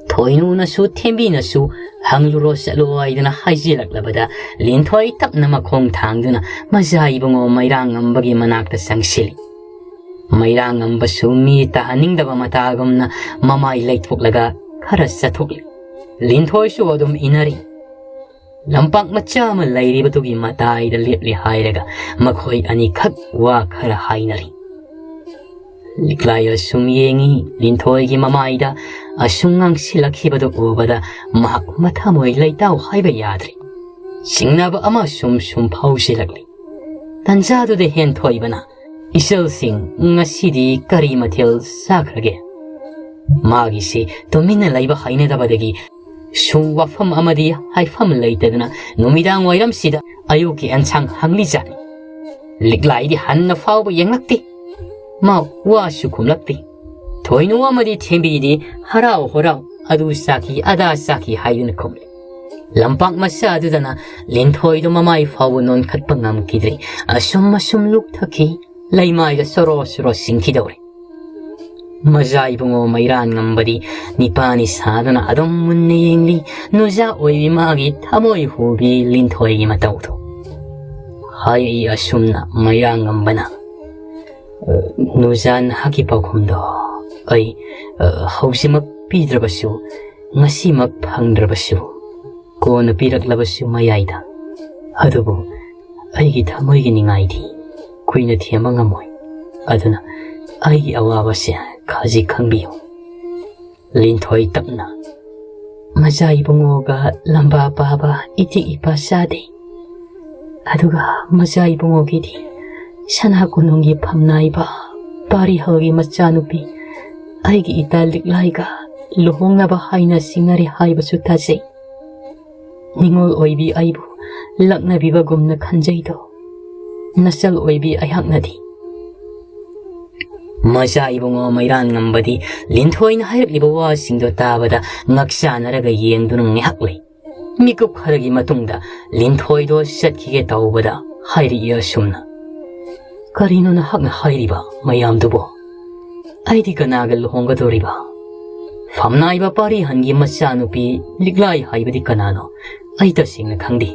ꯊꯣꯏꯅꯨꯅꯁꯨ ꯊꯦꯝꯕꯤꯅꯁꯨ "ꯍꯪꯂꯨꯔꯣ ꯆꯠꯂꯣ" ꯍꯥꯏꯗꯅ ꯍꯥꯏꯖꯤꯜꯂꯛꯂꯕꯗ ꯂꯤꯟꯊꯣꯏ ꯇꯞꯅ ꯃꯈꯣꯡ ꯊꯥꯡꯗꯨꯅ ꯃꯖꯥ ꯏꯕꯨꯡꯉꯣ ꯃꯩꯔꯥꯉꯝꯕꯒꯤ ꯃꯅꯥꯛꯇ ꯆꯪꯁꯤꯜꯂꯤ꯫ ꯃꯩꯔꯥꯉꯝꯕꯁꯨ ꯃꯤ ꯇꯥꯍꯟꯅꯤꯡꯗꯕ ꯃꯇꯥꯒꯨꯝꯅ ꯃꯃꯥꯏ ꯂꯩꯊꯣꯛꯂꯒ ꯈꯔ ꯆꯠꯊꯣꯛꯂꯤ꯫ ꯂꯤꯟꯊꯣꯏꯁꯨ ꯑꯗꯨꯝ ꯏꯟꯅꯔꯤ꯫ ꯂꯝꯄꯥꯛ ꯃꯆꯥ ꯑꯃ ꯂꯩꯔꯤꯕꯗꯨꯒꯤ ꯃꯇꯥꯏꯗ ꯂꯦꯞꯂꯤ ꯍꯥꯏꯔꯒ ꯃꯈꯣꯏ ꯑꯅꯤꯈꯛ ꯋꯥ ꯈꯔ ꯍꯥꯏꯅꯔꯤ꯫ ꯂꯤꯛꯂꯥꯏ ꯑꯁꯨꯝ ꯌꯦꯡꯉꯤ꯫ ꯂꯤꯟꯊꯣꯏꯒꯤ ꯃꯃꯥꯏꯗ ꯑꯁꯨꯝ ꯉꯥꯡꯁꯤꯜꯂꯛꯈꯤꯕꯗꯨ ꯎꯕꯗ ꯃꯍꯥꯛ ꯃꯊꯃꯣꯏ ꯂꯩꯇꯥꯎ ꯍꯥꯏꯕ ꯌꯥꯗ꯭ꯔꯦ꯫ ꯆꯤꯡꯅꯕ ꯑꯃ ꯁꯨꯝ ꯁꯨꯝ ꯐꯥꯎꯁꯤꯜꯂꯛꯂꯤ꯫ ꯇꯟꯖꯥꯗꯨꯗ ꯍꯦꯟꯊꯣꯏꯕꯅ, "ꯏꯆꯜꯁꯤꯡ, ꯉꯁꯤꯗꯤ ꯀꯔꯤ ꯃꯊꯦꯜ ꯆꯥꯈ꯭ꯔꯒꯦ?" ꯃꯥꯒꯤꯁꯤ ꯇꯨꯃꯤꯟꯅ ꯂꯩꯕ ꯍꯩꯅꯗꯕꯗꯒꯤ ꯁꯨꯝ ꯋꯥꯐꯝ ꯑꯃꯗꯤ ꯍꯥꯏꯐꯝ ꯂꯩꯇꯗꯅ ꯅꯨꯃꯤꯗꯥꯡ ꯋꯥꯏꯔꯝꯁꯤꯗ ꯑꯌꯨꯛꯀꯤ ꯑꯦꯟꯁꯥꯡ ꯍꯪꯂꯤꯖꯥꯠꯅꯤ꯫ ꯂꯤꯛꯂꯥꯏꯗꯤ ꯍꯟꯅ ꯐꯥꯎꯕ ꯌꯦꯡꯂꯛꯇꯦ꯫ ꯃꯥ ꯋꯥꯁꯨ ꯈꯨꯝꯂꯛꯇꯦ꯫ ꯊꯣꯏꯅꯨ ꯑꯃꯗꯤ ꯊꯦꯝꯕꯤꯗꯤ ꯍꯔꯥꯎ ꯍꯔꯥꯎ "ꯑꯗꯨ ꯆꯥꯈꯤ, ꯑꯗꯥ ꯆꯥꯈꯤ" ꯍꯥꯏꯗꯨꯅ ꯈꯨꯝꯂꯦ꯫ ꯂꯝꯄꯥꯛ ꯃꯆꯥ ꯑꯗꯨꯗꯅ ꯂꯤꯟꯊꯣꯏꯗꯨ ꯃꯃꯥꯏ ꯐꯥꯎꯕ ꯅꯣꯟꯈꯠꯄ ꯉꯝꯈꯤꯗ꯭ꯔꯦ꯫ ꯑꯁꯨꯝ ꯑꯁꯨꯝ ꯂꯨꯞꯊꯈꯤ꯫ ꯂꯩꯃꯥꯏꯗ ꯁꯣꯔꯣ ꯁꯣꯔꯣ ꯁꯤꯡꯈꯤꯗꯧꯔꯦ꯫ ꯃꯖꯥ ꯏꯕꯨꯡꯉꯣ ꯃꯩꯔꯥꯟ ꯉꯝꯕꯗꯤ ꯅꯤꯄꯥꯅꯤ ꯁꯥꯗꯨꯅ ꯑꯗꯨꯝ ꯃꯨꯟꯅ ꯌꯦꯡꯂꯤ꯫ ꯅꯨꯖꯥ ꯑꯣꯏꯕꯤ ꯃꯥꯒꯤ ꯊꯃꯣꯏ ꯍꯨꯕꯤ ꯂꯤꯟꯊꯣꯏꯒꯤ ꯃꯇꯧꯗꯨ꯫ ꯍꯥꯏꯔꯛꯏ ꯑꯁꯨꯝꯅ ꯃꯩꯔꯥꯟ ꯉꯝꯕꯅ, "ꯑ, ꯅꯨꯖꯥ, ꯅꯍꯥꯛꯀꯤ ꯄꯥꯎꯈꯨꯝꯗꯣ ꯑꯩ, ꯑ, ꯍꯧꯖꯤꯛꯃꯛ ꯄꯤꯗ꯭ꯔꯕꯁꯨ, ꯉꯁꯤꯃꯛ ꯐꯪꯗ꯭ꯔꯕꯁꯨ, ꯀꯣꯟꯅ ꯄꯤꯔꯛꯂꯕꯁꯨ ꯃꯌꯥꯏꯗ꯫ ꯑꯗꯨꯕꯨ ꯑꯩꯒꯤ ꯊꯃꯣꯏꯒꯤ ꯅꯤꯡꯉꯥꯏꯗꯤ ꯀꯨꯏꯅ ꯊꯦꯝꯕ ꯉꯝꯃꯣꯏ꯫ ꯑꯗꯨꯅ ꯑꯩꯒꯤ ꯑꯋꯥꯕꯁꯦ ꯈꯖꯤꯛ ꯈꯪꯕꯤꯌꯨ꯫" ꯂꯤꯟꯊꯣꯏ ꯇꯞꯅ, "ꯃꯆꯥ ꯏꯕꯨꯡꯉꯣꯒ ꯂꯝꯕꯥ ꯄꯥꯕ ꯏꯇꯤꯛ ꯏꯄꯥ ꯆꯥꯗꯦ꯫ ꯑꯗꯨꯒ ꯃꯆꯥ ꯏꯕꯨꯡꯉꯣꯒꯤꯗꯤ ꯁꯅꯥ ꯀꯣꯅꯨꯡꯒꯤ ꯐꯝꯅꯥꯏꯕ ꯄꯥꯔꯤꯍꯜꯒꯤ ꯃꯆꯥꯅꯨꯄꯤ ꯑꯩꯒꯤ ꯏꯇꯥ ꯂꯤꯛꯂꯥꯏꯒ ꯂꯨꯍꯣꯡꯅꯕ ꯍꯥꯏꯅ ꯁꯤꯡꯅꯔꯦ ꯍꯥꯏꯕꯁꯨ ꯇꯥꯖꯩ꯫ ꯅꯤꯉꯣꯜ ꯑꯣꯏꯕꯤ ꯑꯩꯕꯨ ꯂꯛꯅꯕꯤꯕꯒꯨꯝꯅ ꯈꯟꯖꯩꯗꯣ꯫ ꯅꯆꯜ ꯑꯣꯏꯕꯤ ꯑꯩꯍꯥꯛꯅꯗꯤ꯫ ꯃꯆꯥ ꯏꯕꯨꯡꯉꯣ ꯃꯩꯔꯥꯟ ꯉꯝꯕꯗꯤ ꯂꯤꯟꯊꯣꯏꯅ ꯍꯥꯏꯔꯛꯂꯤꯕ ꯋꯥꯁꯤꯡꯗꯣ ꯇꯥꯕꯗ ꯉꯛ ꯆꯥꯟꯅꯔꯒ ꯌꯦꯡꯗꯨꯅ ꯉꯥꯏꯍꯥꯛ ꯂꯩ꯫ ꯃꯤꯀꯨꯞ ꯈꯔꯒꯤ ꯃꯇꯨꯡꯗ ꯂꯤꯟꯊꯣꯏꯗꯣ ꯆꯠꯈꯤꯒꯦ ꯇꯧꯕꯗ ꯍꯥꯏꯔꯛꯏ ꯑꯁꯨꯝꯅ, "ꯀꯔꯤꯅꯣ ꯅꯍꯥꯛꯅ ꯍꯥꯏꯔꯤꯕ ꯃꯌꯥꯝꯗꯨꯕꯣ? ꯑꯩꯗꯤ ꯀꯅꯥꯒ ꯂꯨꯍꯣꯡꯒꯗꯧꯔꯤꯕ? ꯐꯝꯅꯥꯏꯕ ꯄꯥꯔꯤꯍꯟꯒꯤ ꯃꯆꯥꯅꯨꯄꯤ ꯂꯤꯛꯂꯥꯏ ꯍꯥꯏꯕꯗꯤ ꯀꯅꯥꯅꯣ? ꯑꯩ ꯇꯁꯦꯡꯅ ꯈꯪꯗꯦ꯫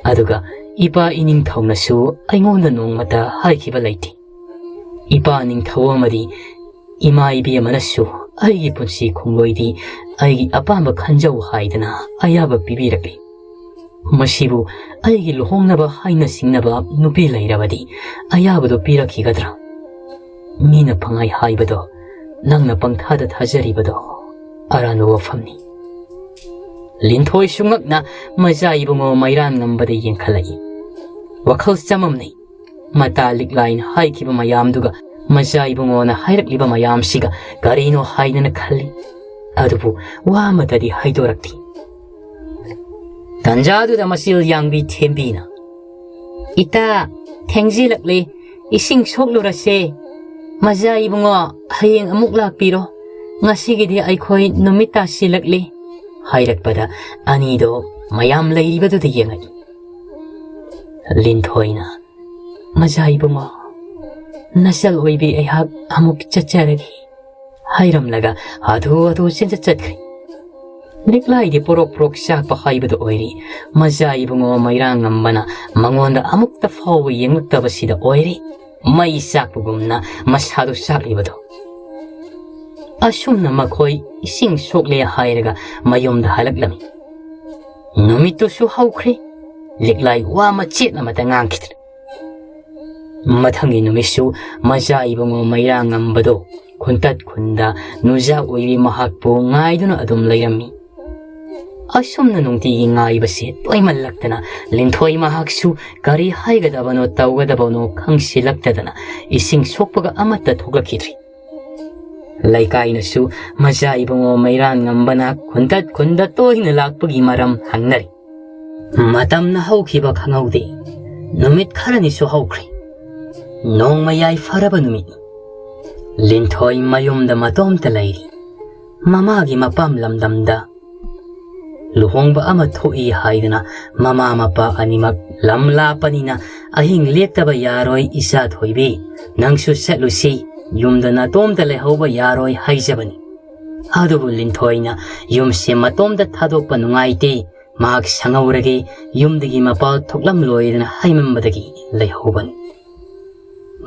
ꯑꯗꯨꯒ ꯏꯄꯥ ꯏꯅꯤꯡꯊꯧꯅꯁꯨ ꯑꯩꯉꯣꯟꯗ ꯅꯣꯡꯃꯇ ꯍꯥꯏꯈꯤꯕ ꯂꯩꯇꯦ꯫ ꯏꯄꯥ ꯅꯤꯡꯊꯧ ꯑꯃꯗꯤ ꯏꯃꯥ ꯏꯕꯦꯝꯃꯅꯁꯨ ꯑꯩꯒꯤ ꯄꯨꯟꯁꯤ ꯈꯣꯡꯂꯣꯏꯗꯤ ꯑꯩꯒꯤ ꯑꯄꯥꯝꯕ ꯈꯟꯖꯧ ꯍꯥꯏꯗꯅ ꯑꯌꯥꯕ ꯄꯤꯕꯤꯔꯛꯂꯤ꯫ ꯃꯁꯤꯕꯨ ꯑꯩꯒꯤ ꯂꯨꯍꯣꯡꯅꯕ ꯍꯥꯏꯅ ꯁꯤꯡꯅꯕ ꯅꯨꯄꯤ ꯂꯩꯔꯕꯗꯤ ꯑꯌꯥꯕꯗꯣ ꯄꯤꯔꯛꯈꯤꯒꯗ꯭ꯔꯥ? ꯃꯤꯅ ꯄꯪꯍꯥꯏ ꯍꯥꯏꯕꯗꯣ ꯅꯪꯅ ꯄꯪꯊꯥꯗ ꯊꯥꯖꯔꯤꯕꯗꯣ ꯑꯔꯥꯟꯕ ꯋꯥꯐꯝꯅꯤ꯫" ꯂꯤꯟꯊꯣꯏꯁꯨ ꯉꯛꯅ ꯃꯆꯥ ꯏꯕꯨꯡꯉꯣ ꯃꯩꯔꯥꯟ ꯉꯝꯕꯗ ꯌꯦꯡꯈꯠꯂꯛꯏ꯫ ꯋꯥꯈꯜ ꯆꯃꯝꯅꯩ꯫ ꯃꯇꯥ ꯂꯤꯛꯂꯥꯏꯅ ꯍꯥꯏꯈꯤꯕ ꯃꯌꯥꯝꯗꯨꯒ ꯃꯆꯥ ꯏꯕꯨꯡꯉꯣꯅ ꯍꯥꯏꯔꯛꯂꯤꯕ ꯃꯌꯥꯝꯁꯤꯒ ꯀꯔꯤꯅꯣ ꯍꯥꯏꯗꯅ ꯈꯜꯂꯤ꯫ ꯑꯗꯨꯕꯨ ꯋꯥ ꯑꯃꯠꯇꯗꯤ ꯍꯥꯏꯗꯣꯔꯛꯇꯦ꯫ ꯇꯟꯖꯥꯗꯨꯗ ꯃꯆꯤꯜ ꯌꯥꯡꯕꯤ ꯊꯦꯝꯕꯤꯅ, "ꯏꯇꯥ, ꯊꯦꯡꯖꯤꯜꯂꯛꯂꯦ, ꯏꯁꯤꯡ ꯁꯣꯛꯂꯨꯔꯁꯦ꯫ ꯃꯆꯥ ꯏꯕꯨꯡꯉꯣ, ꯍꯌꯦꯡ ꯑꯃꯨꯛ ꯂꯥꯛꯄꯤꯔꯣ, ꯉꯁꯤꯒꯤꯗꯤ ꯑꯩꯈꯣꯏ ꯅꯨꯃꯤꯠ ꯇꯥꯁꯤꯜꯂꯛꯂꯦ" ꯍꯥꯏꯔꯛꯄꯗ ꯑꯅꯤꯗꯣ ꯃꯌꯥꯝ ꯂꯩꯔꯤꯕꯗꯨꯗ ꯌꯦꯡꯉꯛꯏ꯫ ꯂꯤꯟꯊꯣꯏꯅ, "ꯃꯆꯥ ꯏꯕꯨꯡꯉꯣ, ꯅꯆꯜ ꯑꯣꯏꯕꯤ ꯑꯩꯍꯥꯛ ꯑꯃꯨꯛ ꯆꯠꯆꯔꯒꯦ" ꯍꯥꯏꯔꯝꯂꯒ ꯍꯥꯊꯨ ꯍꯥꯊꯨ ꯆꯦꯟꯆꯠ ꯆꯠꯈ꯭ꯔꯦ꯫ ꯂꯤꯛꯂꯥꯏꯗꯤ ꯄꯣꯔꯣꯛ ꯄꯣꯔꯣꯛ ꯆꯥꯛꯄ ꯍꯥꯏꯕꯗꯨ ꯑꯣꯏꯔꯤ꯫ ꯃꯆꯥ ꯏꯕꯨꯡꯉꯣ ꯃꯩꯔꯥꯡꯉꯝꯕꯅ ꯃꯉꯣꯟꯗ ꯑꯃꯨꯛꯇ ꯐꯥꯎꯕ ꯌꯦꯡꯂꯛꯇꯕꯁꯤꯗ ꯑꯣꯏꯔꯤ꯫ ꯃꯩ ꯆꯥꯛꯄꯒꯨꯝꯅ ꯃꯁꯥꯗꯨ ꯆꯥꯛꯂꯤꯕꯗꯣ꯫ ꯑꯁꯨꯝꯅ ꯃꯈꯣꯏ ꯏꯁꯤꯡ ꯁꯣꯛꯂꯦ ꯍꯥꯏꯔꯒ ꯃꯌꯨꯝꯗ ꯍꯜꯂꯛꯂꯝꯃꯤ꯫ ꯅꯨꯃꯤꯠꯇꯨꯁꯨ ꯍꯧꯈ꯭ꯔꯦ꯫ ꯂꯤꯛꯂꯥꯏ ꯋꯥ ꯃꯆꯦꯠ ꯑꯃꯠꯇ ꯉꯥꯡꯈꯤꯗ꯭ꯔꯦ꯫ ꯃꯊꯪꯒꯤ ꯅꯨꯃꯤꯠꯁꯨ ꯃꯆꯥ ꯏꯕꯨꯡꯉꯣ ꯃꯩꯔꯥ ꯉꯝꯕꯗꯣ ꯈꯨꯟꯇꯠ ꯈꯨꯟꯗ ꯅꯨꯖꯥ ꯑꯣꯏꯕꯤ ꯃꯍꯥꯛꯄꯨ ꯉꯥꯏꯗꯨꯅ ꯑꯗꯨꯝ ꯂꯩꯔꯝꯃꯤ꯫ ꯑꯁꯨꯝꯅ ꯅꯨꯡꯇꯤꯒꯤ ꯉꯥꯏꯕꯁꯦ ꯇꯣꯏꯃꯜꯂꯛꯇꯅ ꯂꯤꯟꯊꯣꯏ ꯃꯍꯥꯛꯁꯨ ꯀꯔꯤ ꯍꯥꯏꯒꯗꯕꯅꯣ ꯇꯧꯒꯗꯕꯅꯣ ꯈꯪꯁꯤꯜꯂꯛꯇꯗꯅ ꯏꯁꯤꯡ ꯁꯣꯛꯄꯒ ꯑꯃꯠꯇ ꯊꯣꯛꯂꯛꯈꯤꯗ꯭ꯔꯤ꯫ ꯂꯩꯀꯥꯏꯅꯁꯨ ꯃꯆꯥ ꯏꯕꯨꯡꯉꯣ ꯃꯩꯔꯥꯟ ꯉꯝꯕꯅ ꯈꯨꯟꯗ ꯈꯨꯟꯗ ꯇꯣꯏꯅ ꯂꯥꯛꯄꯒꯤ ꯃꯔꯝ ꯍꯪꯅꯔꯤ꯫ ꯃꯇꯝꯅ ꯍꯧꯈꯤꯕ ꯈꯪꯍꯧꯗꯦ꯫ ꯅꯨꯃꯤꯠ ꯈꯔꯅꯤꯁꯨ ꯍꯧꯈ꯭ꯔꯦ꯫ ꯅꯣꯡꯃ ꯌꯥꯏꯐꯔꯕ ꯅꯨꯃꯤꯠꯅꯤ꯫ ꯂꯤꯟꯊꯣꯏ ꯃꯌꯨꯝꯗ ꯃꯇꯣꯝꯇ ꯂꯩꯔꯤ꯫ ꯃꯃꯥꯒꯤ ꯃꯄꯥꯝ ꯂꯝꯗꯝꯗ ꯂꯨꯍꯣꯡꯕ ꯑꯃ ꯊꯣꯛꯏ ꯍꯥꯏꯗꯅ ꯃꯃꯥ ꯃꯄꯥ ꯑꯅꯤꯃꯛ ꯂꯝ ꯂꯥꯞꯄꯅꯤꯅ ꯑꯍꯤꯡ ꯂꯦꯛꯇꯕ ꯌꯥꯔꯣꯏ ꯏꯆꯥ ꯊꯣꯏꯕꯤ, ꯅꯪꯁꯨ ꯆꯠꯂꯨꯁꯤ, ꯌꯨꯝꯗ ꯅꯇꯣꯝꯇ ꯂꯩꯍꯧꯕ ꯌꯥꯔꯣꯏ ꯍꯥꯏꯖꯕꯅꯤ꯫ ꯑꯗꯨꯕꯨ ꯂꯤꯟꯊꯣꯏꯅ ꯌꯨꯝꯁꯦ ꯃꯇꯣꯝꯇ ꯊꯥꯗꯣꯛꯄ ꯅꯨꯡꯉꯥꯏꯇꯦ, ꯃꯍꯥꯛ ꯁꯪꯍꯧꯔꯒꯦ, ꯌꯨꯝꯗꯒꯤ ꯃꯄꯥꯜ ꯊꯣꯛꯂꯝꯂꯣꯏꯗꯅ ꯍꯥꯏꯃꯟꯕꯗꯒꯤ ꯂꯩꯍꯧꯕꯅꯤ꯫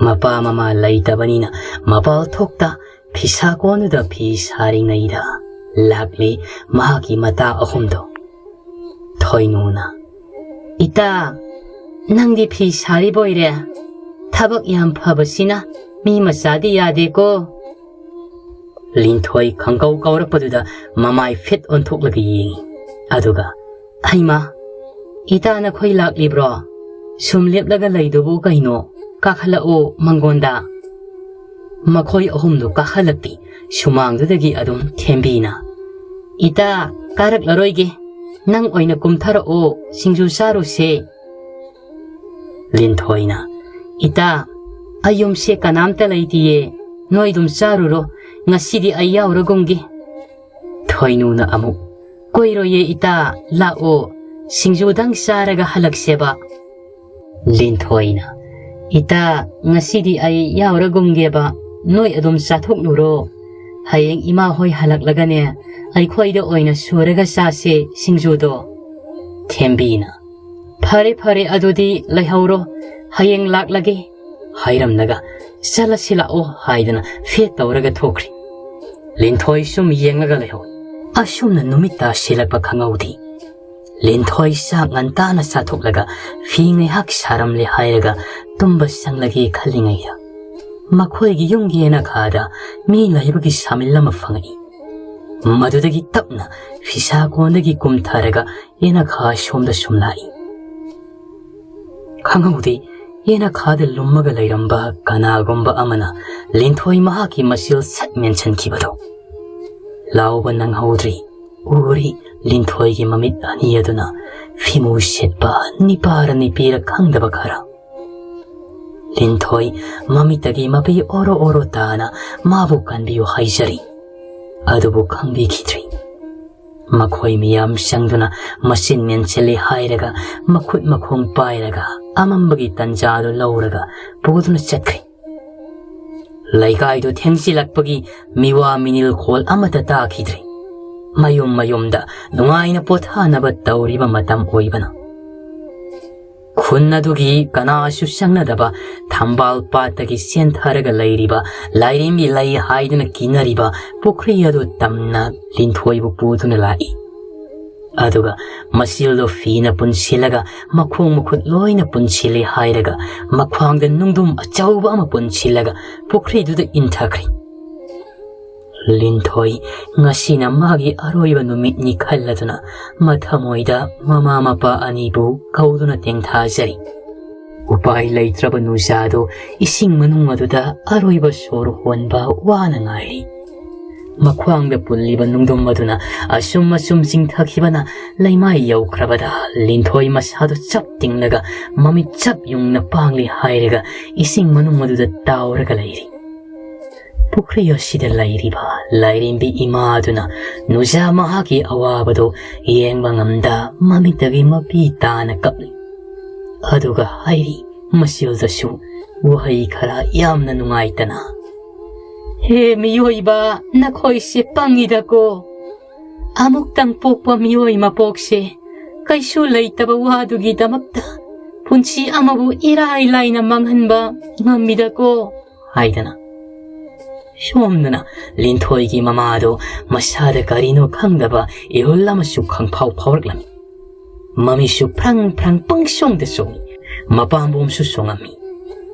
ꯃꯄꯥ ꯃꯃꯥ ꯂꯩꯇꯕꯅꯤꯅ ꯃꯄꯥꯜ ꯊꯣꯛꯇ ꯐꯤꯁꯥ ꯀꯣꯟꯗꯨꯗ ꯐꯤ ꯁꯥꯔꯤꯉꯩꯗ ꯂꯥꯛꯂꯤ ꯃꯍꯥꯛꯀꯤ ꯃꯇꯥ ꯑꯍꯨꯝꯗꯣ꯫ ꯊꯣꯏꯅꯨꯅ, "ꯏꯇꯥ, ꯅꯪꯗꯤ ꯐꯤ ꯁꯥꯔꯤꯕꯣꯏꯔꯦ? ꯊꯕꯛ ꯌꯥꯝ ꯐꯕꯁꯤꯅ ꯃꯤ ꯃꯆꯥꯗꯤ ꯌꯥꯗꯦꯀꯣ?" ꯂꯤꯟꯊꯣꯏ ꯈꯪꯀꯧ ꯀꯧꯔꯛꯄꯗꯨꯗ ꯃꯃꯥꯏ ꯐꯤꯠ ꯑꯣꯟꯊꯣꯛꯂꯒ ꯌꯦꯡꯉꯤ꯫ ꯑꯗꯨꯒ, "ꯍꯩꯃꯥ, ꯏꯇꯥ ꯅꯈꯣꯏ ꯂꯥꯛꯂꯤꯕ꯭ꯔꯣ? ꯁꯨꯝ ꯂꯦꯞꯂꯒ ꯂꯩꯗꯨꯕꯨ ꯀꯩꯅꯣ? ꯀꯥꯈꯠꯂꯛꯑꯣ ꯃꯪꯒꯣꯟꯗ꯫" ꯃꯈꯣꯏ ꯑꯍꯨꯝꯗꯨ ꯀꯥꯈꯠꯂꯛꯇꯦ꯫ ꯁꯨꯃꯥꯡꯗꯨꯗꯒꯤ ꯑꯗꯨꯝ ꯊꯦꯝꯕꯤꯅ, "ꯏꯇꯥ, ꯀꯥꯔꯛꯂꯔꯣꯏꯒꯦ꯫ ꯅꯪ ꯑꯣꯏꯅ ꯀꯨꯝꯊꯔꯛꯑꯣ, ꯁꯤꯡꯖꯨ ꯆꯥꯔꯨꯁꯦ꯫" ꯂꯤꯟꯊꯣꯏꯅ, "ꯏꯇꯥ, ꯑꯩ ꯌꯨꯝꯁꯦ ꯀꯅꯥꯝꯇ ꯂꯩꯇꯤꯌꯦ, ꯅꯣꯏ ꯑꯗꯨꯝ ꯆꯥꯔꯨꯔꯣ, ꯉꯁꯤꯗꯤ ꯑꯩ ꯌꯥꯎꯔꯒꯨꯝꯒꯦ꯫" ꯊꯣꯏꯅꯨꯅ ꯑꯃꯨꯛ, "ꯀꯨꯏꯔꯣꯏꯌꯦ ꯏꯇꯥ, ꯂꯥꯛꯑꯣ, ꯁꯤꯡꯖꯨꯗꯪ ꯆꯥꯔꯒ ꯍꯜꯂꯛꯁꯦꯕ꯫" ꯂꯤꯟꯊꯣꯏꯅ, "ꯏꯇꯥ, ꯉꯁꯤꯗꯤ ꯑꯩ ꯌꯥꯎꯔꯒꯨꯝꯒꯦꯕ, ꯅꯣꯏ ꯑꯗꯨꯝ ꯆꯥꯊꯣꯛꯂꯨꯔꯣ꯫ ꯍꯌꯦꯡ ꯏꯃꯥ ꯍꯣꯏ ꯍꯜꯂꯛꯂꯒꯅꯦ, ꯑꯩꯈꯣꯏꯗ ꯑꯣꯏꯅ ꯁꯨꯔꯒ ꯆꯥꯁꯦ ꯁꯤꯡꯖꯨꯗꯣ꯫" ꯊꯦꯝꯕꯤꯅ, "ꯐꯔꯦ, ꯐꯔꯦ, ꯑꯗꯨꯗꯤ ꯂꯩꯍꯧꯔꯣ, ꯍꯌꯦꯡ ꯂꯥꯛꯂꯒꯦ" ꯍꯥꯏꯔꯝꯂꯒ, "ꯆꯠꯂꯁꯤ ꯂꯥꯛꯑꯣ" ꯍꯥꯏꯗꯅ ꯐꯦꯠ ꯇꯧꯔꯒ ꯊꯣꯛꯈ꯭ꯔꯤ꯫ ꯂꯤꯟꯊꯣꯏ ꯁꯨꯝ ꯌꯦꯡꯂꯒ ꯂꯩꯍꯧꯏ꯫ ꯑꯁꯨꯝꯅ ꯅꯨꯃꯤꯠ ꯇꯥꯁꯤꯜꯂꯛꯄ ꯈꯪꯍꯧꯗꯦ꯫ ꯂꯤꯟꯊꯣꯏ ꯆꯥꯛ ꯉꯟꯇꯥꯅ ꯆꯥꯊꯣꯛꯂꯒ ꯐꯤ ꯉꯥꯏꯍꯥꯛ ꯁꯥꯔꯝꯂꯦ ꯍꯥꯏꯔꯒ ꯇꯨꯝꯕ ꯆꯪꯂꯒꯦ ꯈꯜꯂꯤꯉꯩꯗ, ꯃꯈꯣꯏꯒꯤ ꯌꯨꯝꯒꯤ ꯌꯦꯅꯈꯥꯗ ꯃꯤ ꯂꯩꯕꯒꯤ ꯁꯥꯃꯤꯜ ꯑꯃ ꯐꯪꯉꯛꯏ꯫ ꯃꯗꯨꯗꯒꯤ ꯇꯞꯅ ꯐꯤꯁꯥ ꯀꯣꯟꯗꯒꯤ ꯀꯨꯝꯊꯔꯒ ꯌꯦꯅꯈꯥ ꯁꯣꯝꯗ ꯁꯨꯝ ꯂꯥꯛꯏ꯫ ꯈꯪꯍꯧꯗꯦ, ꯌꯦꯅꯈꯥꯗ ꯂꯨꯝꯃꯒ ꯂꯩꯔꯝꯕ ꯀꯅꯥꯒꯨꯝꯕ ꯑꯃꯅ ꯂꯤꯟꯊꯣꯏ ꯃꯍꯥꯛꯀꯤ ꯃꯆꯤꯜ ꯁꯠ ꯃꯦꯟꯁꯤꯟꯈꯤꯕꯗꯣ꯫ ꯂꯥꯎꯕ ꯅꯪꯍꯧꯗ꯭ꯔꯤ꯫ ꯎꯔꯤ, ꯂꯤꯟꯊꯣꯏꯒꯤ ꯃꯃꯤꯠ ꯑꯅꯤ ꯑꯗꯨꯅ ꯐꯤꯃꯨ ꯁꯦꯠꯄ ꯅꯤꯄꯥꯔ ꯅꯤꯄꯤꯔ ꯈꯪꯗꯕ ꯈꯔ꯫ ꯂꯤꯟꯊꯣꯏ ꯃꯃꯤꯠꯇꯒꯤ ꯃꯄꯤ ꯑꯣꯔꯣ ꯑꯣꯔꯣ ꯇꯥꯅ ꯃꯥꯕꯨ ꯀꯟꯕꯤꯌꯨ ꯍꯥꯏꯖꯔꯤ꯫ ꯑꯗꯨꯕꯨ ꯈꯪꯕꯤꯈꯤꯗ꯭ꯔꯤ꯫ ꯃꯈꯣꯏ ꯃꯤꯌꯥꯝ ꯆꯪꯗꯨꯅ ꯃꯆꯤꯟ ꯃꯦꯟꯁꯤꯜꯂꯤ ꯍꯥꯏꯔꯒ ꯃꯈꯨꯠ ꯃꯈꯣꯡ ꯄꯥꯏꯔꯒ ꯑꯃꯝꯕꯒꯤ ꯇꯟꯖꯥꯗꯨ ꯂꯧꯔꯒ ꯄꯨꯗꯨꯅ ꯆꯠꯈ꯭ꯔꯦ꯫ ꯂꯩꯀꯥꯏꯗꯨ ꯊꯦꯡꯖꯤꯜꯂꯛꯄꯒꯤ ꯃꯤꯋꯥ ꯃꯤꯅꯤꯜ ꯈꯣꯜ ꯑꯃꯠꯇ ꯇꯥꯈꯤꯗ꯭ꯔꯦ꯫ ꯃꯌꯨꯝ ꯃꯌꯨꯝꯗ ꯅꯨꯡꯉꯥꯏꯅ ꯄꯣꯊꯥꯅꯕ ꯇꯧꯔꯤꯕ ꯃꯇꯝ ꯑꯣꯏꯕꯅ꯫ ꯈꯨꯟ ꯑꯗꯨꯒꯤ ꯀꯅꯥꯁꯨ ꯆꯪꯅꯗꯕ ꯊꯝꯕꯥꯜ ꯄꯥꯠꯇꯒꯤ ꯆꯦꯟꯊꯔꯒ ꯂꯩꯔꯤꯕ ꯂꯥꯏꯔꯦꯝꯕꯤ ꯂꯩ ꯍꯥꯏꯗꯨꯅ ꯀꯤꯅꯔꯤꯕ ꯄꯨꯈ꯭ꯔꯤ ꯑꯗꯨ ꯇꯝꯅ ꯂꯤꯟꯊꯣꯏꯕꯨ ꯄꯨꯗꯨꯅ ꯂꯥꯛꯏ꯫ ꯑꯗꯨꯒ ꯃꯆꯤꯜꯗꯣ ꯐꯤꯅ ꯄꯨꯟꯁꯤꯜꯂꯒ ꯃꯈꯣꯡ ꯃꯈꯨꯠ ꯂꯣꯏꯅ ꯄꯨꯟꯁꯤꯜꯂꯤ ꯍꯥꯏꯔꯒ ꯃꯈ꯭ꯋꯥꯡꯗ ꯅꯨꯡꯗꯨꯝ ꯑꯆꯧꯕ ꯑꯃ ꯄꯨꯟꯁꯤꯜꯂꯒ ꯄꯨꯈ꯭ꯔꯤꯗꯨꯗ ꯏꯟꯊꯈ꯭ꯔꯦ꯫ ꯂꯤꯟꯊꯣꯏ ꯉꯁꯤꯅ ꯃꯥꯒꯤ ꯑꯔꯣꯏꯕ ꯅꯨꯃꯤꯠꯅꯤ ꯈꯜꯂꯗꯨꯅ ꯃꯊꯃꯣꯏꯗ ꯃꯃꯥ ꯃꯄꯥ ꯑꯅꯤꯕꯨ ꯀꯧꯗꯨꯅ ꯇꯦꯡꯊꯥꯖꯔꯤ꯫ ꯎꯄꯥꯏ ꯂꯩꯇ꯭ꯔꯕ ꯅꯨꯖꯥꯗꯨ ꯏꯁꯤꯡ ꯃꯅꯨꯡ ꯑꯗꯨꯗ ꯑꯔꯣꯏꯕ ꯁꯣꯔ ꯍꯣꯟꯕ ꯋꯥꯅ ꯉꯥꯏꯔꯤ꯫ ꯃꯈ꯭ꯋꯥꯡꯗ ꯄꯨꯜꯂꯤꯕ ꯅꯨꯡꯗꯨꯝ ꯑꯗꯨꯅ ꯑꯁꯨꯝ ꯑꯁꯨꯝ ꯆꯤꯡꯊꯈꯤꯕꯅ ꯂꯩꯃꯥꯏ ꯌꯧꯈ꯭ꯔꯕꯗ ꯂꯤꯟꯊꯣꯏ ꯃꯁꯥꯗꯨ ꯆꯞ ꯇꯤꯡꯂꯒ ꯃꯃꯤꯠ ꯆꯞ ꯌꯨꯡꯅ ꯄꯥꯡꯂꯤ ꯍꯥꯏꯔꯒ ꯏꯁꯤꯡ ꯃꯅꯨꯡ ꯑꯗꯨꯗ ꯇꯥꯎꯔꯒ ꯂꯩꯔꯤ꯫ ꯄꯨꯈ꯭ꯔꯤ ꯑꯁꯤꯗ ꯂꯩꯔꯤꯕ ꯂꯥꯏꯔꯦꯝꯕꯤ ꯏꯃꯥ ꯑꯗꯨꯅ ꯅꯨꯖꯥ ꯃꯍꯥꯛꯀꯤ ꯑꯋꯥꯕꯗꯨ ꯌꯦꯡꯕ ꯉꯝꯗ ꯃꯃꯤꯠꯇꯒꯤ ꯃꯄꯤ ꯇꯥꯅ ꯀꯞꯂꯤ꯫ ꯑꯗꯨꯒ ꯍꯥꯏꯔꯤ ꯃꯆꯤꯜꯗꯁꯨ ꯋꯥꯍꯩ ꯈꯔ ꯌꯥꯝꯅ ꯅꯨꯡꯉꯥꯏꯇꯅ, "ꯍꯦ ꯃꯤꯑꯣꯏꯕ, ꯅꯈꯣꯏꯁꯦ ꯄꯪꯉꯤꯗꯀꯣ꯫ ꯑꯃꯨꯛꯇꯪ ꯄꯣꯛꯄ ꯃꯤꯑꯣꯏ ꯃꯄꯣꯛꯁꯦ ꯀꯩꯁꯨ ꯂꯩꯇꯕ ꯋꯥꯗꯨꯒꯤꯗꯃꯛꯇ ꯄꯨꯟꯁꯤ ꯑꯃꯕꯨ ꯏꯔꯥꯏ ꯂꯥꯏꯅ ꯃꯥꯡꯍꯟꯕ ꯉꯝꯃꯤꯗꯀꯣ" ꯍꯥꯏꯗꯅ꯫ ꯁꯣꯝꯗꯅ ꯂꯤꯟꯊꯣꯏꯒꯤ ꯃꯃꯥꯗꯣ ꯃꯁꯥꯗ ꯀꯔꯤꯅꯣ ꯈꯪꯗꯕ ꯏꯍꯨꯜ ꯑꯃꯁꯨ ꯈꯪꯐꯥꯎ ꯐꯥꯎꯔꯛꯂꯝꯃꯤ꯫ ꯃꯃꯤꯠꯁꯨ ꯐ꯭ꯔꯪ ꯐ꯭ꯔꯪ ꯄꯪꯆꯣꯡꯗ ꯆꯣꯡꯏ, ꯃꯄꯥꯝꯕꯣꯝꯁꯨ ꯆꯣꯡꯉꯝꯃꯤ꯫